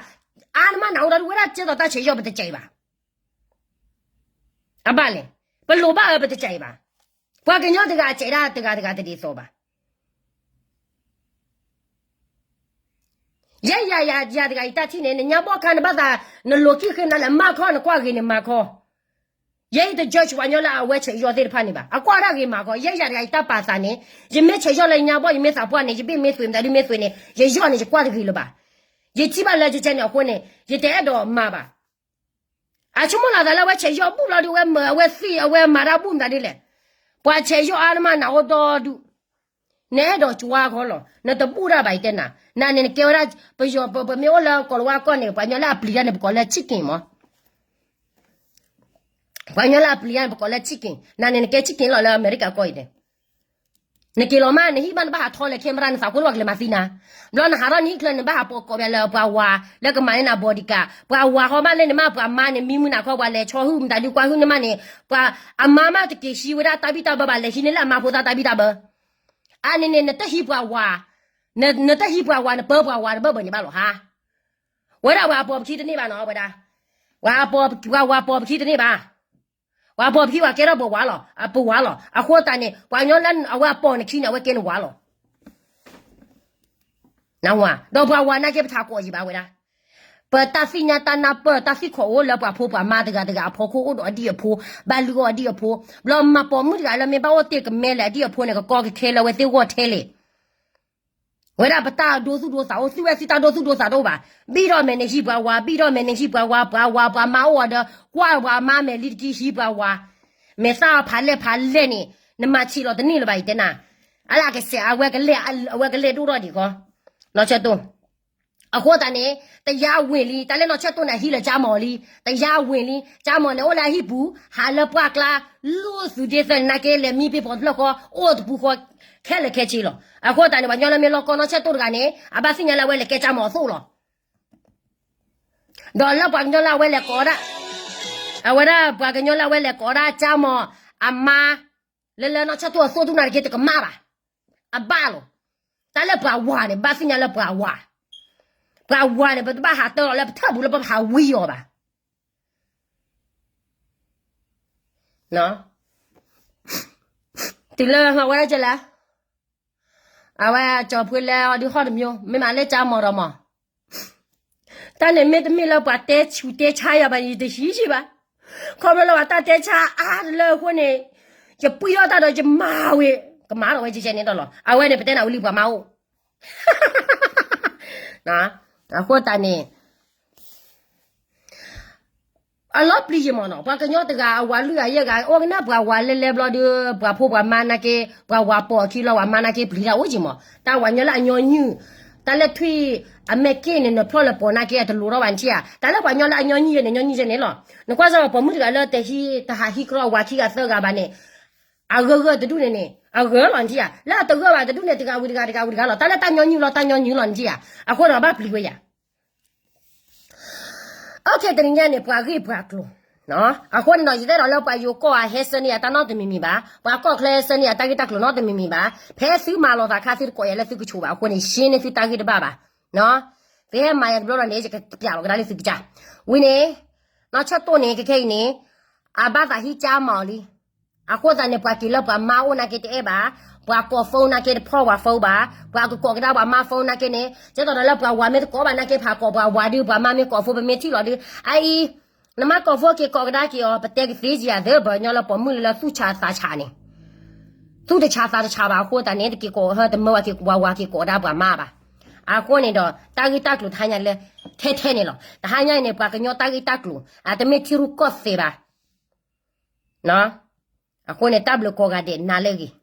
အါနမးနၤအိၣ်ဒီးဝဲဒၣ်ကဲသိးတၢ်ဆဲးယီၣ်ပတစဲးအံၤဘၣ်. အဘၣ်လဲၣ်, ပလိၣ်ဘၣ်အၢပတစဲးအံၤဘၣ်. ပှၤကညီတဂၤအစဲးဒၣ်တဂၤတဂၤတဒ်သိးဘၣ်. ယဲယၤယၤတဂၤအံၤတၢ်ထံၣ်န့ၣ် နညါဘီၣ်ခါနဘၣ်သး နလိၤခံဃ့နၤလဲၣ်မၤခီ နကွၢ်ဂ့ၤန့ၣ်မၤခီ. ယဲအံၤတ judge ပှၤကညီလၢအဝဲဆဲးယီၣ်သ့ၣ်တဖၣ်န့ၣ်ဘၣ်. အကွၢ်ဒၣ်ဂ့ၤမၤခီ, ယဲယၤတဂၤအံၤတၢ်ပာ်သးန့ၣ်, ယမ့ၢ်ဆဲးယီၣ်လၢညါဘီၣ် ယမ့ၢ်သးပှၢ်န့ၣ် ယဘ့ၣ်မ့ၢ်သွံးမတၤဒုမ့ၢ်သွံးန့ၣ် ယယီၣ်န့ၣ် ယကွၢ်တဂ့ၤလၢၤဘၣ်. ယထံၣ်ဘၣ်လၢကကဲန့ၣ်အဃိန့ၣ် ယတအဲၣ်ဒိးမၤဘၣ်. အဆိကမိၣ်လီၤသးလၢအဝဲဆဲးယီၣ်ဘူၣ်လီၤဒုး အဝဲမၤအဝဲသံ အဝဲမၤတၢ်ဘူၣ်မတၤဒ်လဲၣ်. ပှၤဆဲးယီၣ်အါနမးနၤအိၣ်ဒီဒူၣ်, နအဲၣ်ဒိးကွၢ်ခီလီၤ, နတဘူၣ်တၢ်ဘၣ်အံၤတဲနၤ, နၤန့ၣ်နကဲဝဲဒၣ် ပယီၤ ပမ့ၢ်အိၣ်လၢကီၢ်လၤဝါကီၢ်န့ၣ် ပှၤကညီလၢအပျံၤတၢ်န့ၣ် ပကိးလၢ chicken မး. ပှၤကညီလၢအပျံၤတၢ်န့ၣ် ပကိးလၢ chicken, နၤန့ၣ်နကဲ chicken လီၤလၢအမဲရကၤကီၢ်အံၤန့ၣ် နက့ၤလီၤမး နဟံၣ်ဘၣ်နဘၣ်ဟးထီလၢ camera နသးခိၣ်လီၢ်ကလဲၤမၤသံနၤ, ဘျီနဟးထီၣ်နဟံၣ်ချၢနဘၣ်ဟးပိာ်ကိးဘၣ်လၢပှၤဝၤ လၢကမၤန့ၢ်န bodyguard ပှၤဝၤဃီမးလၢနမ့ၢ်ပှၤမါန့ၣ် မံမုၢ်နၤခီပှၤလဲၤဆီဟုၣ်မတၤဒုကွၢ်ဟုၣ်န့ၢ်မးန့ၣ် ပှၤအမါမးတက့ၤဟံးဝဲဒၣ်တၢ်ဘံၣ်တၢ်ဘၢဘၣ် လဲၤဟံးန့ၢ်လၢအမါဖိသၣ်တၢ်ဘံၣ်တၢ်ဘၢ အါန့ၣ်န့ၣ် နတဟံးပှၤဝၤ, နတဟံးပှၤဝၤ နပၢပှၤဝၤတဘၢဘၢန့ၣ်ဘၣ်လီၤဟါ, ဝဲဒၣ်ပှၤအပိာ်ပခံတန့ၢ်ဘၣ်နီၤ ဝဲဒၣ်, ပှၤပိာ်ပခံဝၤ ပှၤပိာ်ပခံတန့ၢ်ဘၣ်, ပှၤပိာ်ပခံဝၤကဲထီၣ်ပှၤဝၤလီၤ အပဝၤလီၤ အဃိသတးန့ၣ် ပှၤကညီလၢအဝဲအပိာ်နခံန့ၣ် အဝဲကဲနဝၤလီၤ ဒီးပှၤဝၤနာ်က့ပထးကိးယံာ်ဘၣ်ဝဲဒၣ်, ပတၢ်သ့ၣ်ညါတၢ်နၢ်ပၢၢ် တၢ်သံၣ်ညါတၢ်နၢ်ပၢၢ်တၢ်သံၣ်ခိးအိၣ်လၢပှၤဖိပှၤမါတဂၤတဂၤအဖီခိၣ်အိၣ်ဒီးအဒံၣ်အဖိ, ဘၣ်လုၢ်အီၣ်အဒံၣ်အဖိ, ဘျီမၤပိာ်မုၣ်တဂၤလၢမ့ၢ်ဘၣ်အိၣ်တ့ၢ်ကမဲလၢအဒံၣ်အဖိန့ၣ် ကကီကခဲလၢအဝဲသ့ၣ်ဂီၢ်ထဲလဲၣ်, ဝဲဒၣ်ပတၢ်ဒိသူၣ်ဒိသးအိၣ် သုဝဲသုတၢ်ဒိသူၣ်ဒိသးတအိၣ်ဘၣ်, ဘံၣ်ထီၣ်မဲာ်န့ၣ်ဟံးပှၤဝၤ ဘံၣ်ထီၣ်မဲာ်န့ၣ်ဟံးပှၤဝၤ ပှၤဝၤပှၤမါအိၣ်အီၤဒီး ကွၢ်ပှၤမါမဲာ်လံတက့ၢ်ဟံးပှၤဝၤ, မဲာ်သၣ်ဖးလဲၢ်ဖးလဲၢ်န့ၣ် နမၤဆံးလီၤတန့ၢ်လၢၤဘၣ်အံၤတဲနၤ, အလၢကစဲး အဝဲကလဲၢ်ဒိၣ်ထီၣ်ဒံးဃီ, နီၢ်ဆၢတိၢ် အဃိသတးန့ၣ် တယါဝ့ၤလံ တၢ်လၢနီၢ်ဆၢတိၢ်န့ၣ် အဟံးလၢကၠါမီၤလံ တယါဝ့ၤလံ ကၠါမီၤန့ၣ်အိၣ်လၢအဟံၣ်ပူၤ ဟးလၢပှၢ်ကျါ လူၢ်သုးဒ့သၢန့ၣ်နာ်က့ လဲၤမံပ့ၤဖီတဖျၢၣ်ဃီ အိၣ်တပူၤဃီ ခဲလၢာ်ခဲဆ့လီၤ. အဃိသတးန့ၣ် ပှၤကညီလၢမ့ၢ်လီၢ်ကီနီၢ်ဆၢတိၢ်တဂၤန့ၣ် အဘၣ်သ့ၣ်ညါလၢအဝဲလဲၤကဲကၠါမီၤအသိၣ်လီၤ. ဒီးလၢပှၤကညီလၢအဝဲလဲၤကိးဒၣ် အဝဲဒၣ်ပှၤကညီလၢအဝဲလဲၤကိးဒၣ်ကၠါမီၤအမါ လၢလၢနီၢ်ဆၢတိၢ်အသိၣ်ဒူၣ်န့ၣ်တက့ၢ် တကမၣ်ဘၣ်. အဘၣ်လီၤ. တၢ်လၢပှၤဝၤန့ၣ် ဘၣ်သ့ၣ်ညါလၢပှၤဝၤ, ပှၤဝၤန့ၣ် ပတဘၣ်ဟးတၢလီၤလၢပထၢၣ်ပူၤလၢပဟးဝံအီၤဘၣ်. တုၤလၢအဝဲဒၣ်ကလဲၣ်, အဝဲကၠီၤဖှ့လၢအီၤဒုးဟီၣ်တမံၤ မ့ၢ်မးလၢကၠါမီၤဒီးမး တၢ်န့ၣ်မ့တမ့ၢ်လၢပှၤတဲဆူးတဲဆါယၤဘၣ် ယတဟံးဆံးဘၣ်. ခီဖျိလၢပှၤတၢ်တဲဆါအါတလၢအဃိန့ၣ် ယပှံထီၣ်တၢ်ဒီးယမၤဝဲ ကမၤထီၣ်ဝဲကဲကဲန့ၣ်ဒီးလီၤ. အဝဲန့ၣ် ပတဲနၤဝံၤလံပှၤမါအိၣ် အဃိသတးန့ၣ် အလီၤပျံၤယမးနီၤ ပှၤကညီတဂၤအဝၤလွံၢ်ဂၤယဲၢ်ဂၤ အိၣ်ကနၣ်ပှၤဝၤလဲလဲဘျီဒီး ပှၤဖိပှၤမါနာ်က့ ပှၤဝၤပိာ်အခံလီၤ ပှၤမါနာ်က့ပျံၤတၢ်အိၣ်က့မး တၢ်ဝၤညီလၢအညီနုၢ် တၢ်လၢထွံၣ်အမဲာ်က့ၢ်န့ၣ် နဖျီၣ်လၢပိာ်နာ်က့ အတလိၤထီၣ်ဘၣ်နထံၣ်ဧါ တၢ်လၢပှၤညီလၢအညီနုၢ်ယဲၢ်န့ၣ် ညီနုၢ်ယဲၢ်န့ၣ်လီၤ နကွၢ်စၢ်ပှၤပိာ်မုၣ်တဂၤလၢတဟံးတဟးဟံးကြီဝၤခံဂၤသၢဂၤဘၣ်န့ၣ် အဂၢၢ်ဂၢၢ်တဒူၣ်န့ၣ်န့ၣ် အဂၢၢ်လီၤနထံၣ်ဧါ လၢအတဂၢၢ်ဘၣ်တဒူၣ်န့ၣ် တဂၤဝံၤတဂၤ တဂၤဝံၤတဂၤလီၤ တၢ်လၢတၢ်ညီနုၢ်လီၤ တၢ်ညီနုၢ်လီၤနထံၣ်ဧါ အဃိန့ၣ် ဘၣ်ပျံၤဝဲယၤ အခဲတနံၤညါန့ၣ် ပှၤဂ့ၢ်ပှၤကျိၤ အဃိန့ၣ်ဒီး ယတဲဒီးလၢပှၤယိၤကီၢ်အဟဲဆၢန့ၢ်ယၤတၢ်နီတမံၤမံၤဘၣ် ပှၤကီၢ်ချၢဟဲဆၢန့ၢ်ယၤတၢ်ဂ့ၢ်တၢ်ကျိၤနီတမံၤမံၤဘၣ် ဖဲသုမၤလိာ်သးခါသုတကိးယၤလၢသုကဆိးဘၣ် အဃိန့ၣ် ရှင်းန့ၢ်သုတၢ်ဂ့ၢ်တဘၣ်ဘၣ် သုဟဲမၤယၤတဘျီဒီးန့ၣ် ယကပျးလီၤကဒါလၢသုကစၢ် ဝံၤန့ၣ် နီၢ်ဆၢတိၢ်န့ၣ် ခဲခဲအံၤန့ၣ် အဘၣ်သးဟံးကၠါမၤအီၤလံ အဃိသတးန့ၣ် ပှၤက့ၤလၢပှၤမါအိၣ်နာ်က့တအဲၣ်ဘၣ်, ပှၤကိး phone နာ်က့တဖီၣ်ပှၤ phone ဘၣ်, ပှၤကကိးကဒါပှၤမါ phone နာ်က့န့ၣ် ကဲသိးဒီးလၢပှၤဝၤမ့ၢ်တကိးဘၣ်နာ်က့ ဖးကိးပှၤဝၤဒုး ပှၤမါမ့ၢ်ကိး phone ပမ့ၢ်ထံၣ်လီၤဒုး အအံၤ နမါကိး phone က့ၤကိးကဒါက့ၤအီၤ ပတဲကသ့ကယၤသၢ ပှၤကညီလၢပိာ်မုၣ်လၢလၢသူၣ်ဆးသးဆးန့ၣ် သူၣ်တဆးသးတဆးဘၣ်အဃိသတးန့ၣ် တက့ၤကိးဟၢတမၢဝဲက့ၤဝၤဝၤက့ၤကိးကဒါပှၤမါဘၣ်. အဃိန့ၣ်ဒီး တၢ်ဂ့ၢ်တၢ်ကျိၤတဟါညါလၢ ထဲထဲန့ၣ်လီၤ. တဟါညါအံၤန့ၣ် ပှၤကညီတၢ်ဂ့ၢ်တၢ်ကျိၤ အတမ့ၢ်ထံရူၢ်ကီၢ်သဲးဘၣ်. အဃိန့ၣ် တၢ်ဘျုးကိးဂၤဒဲးနၤလၢအဂ့ၤ.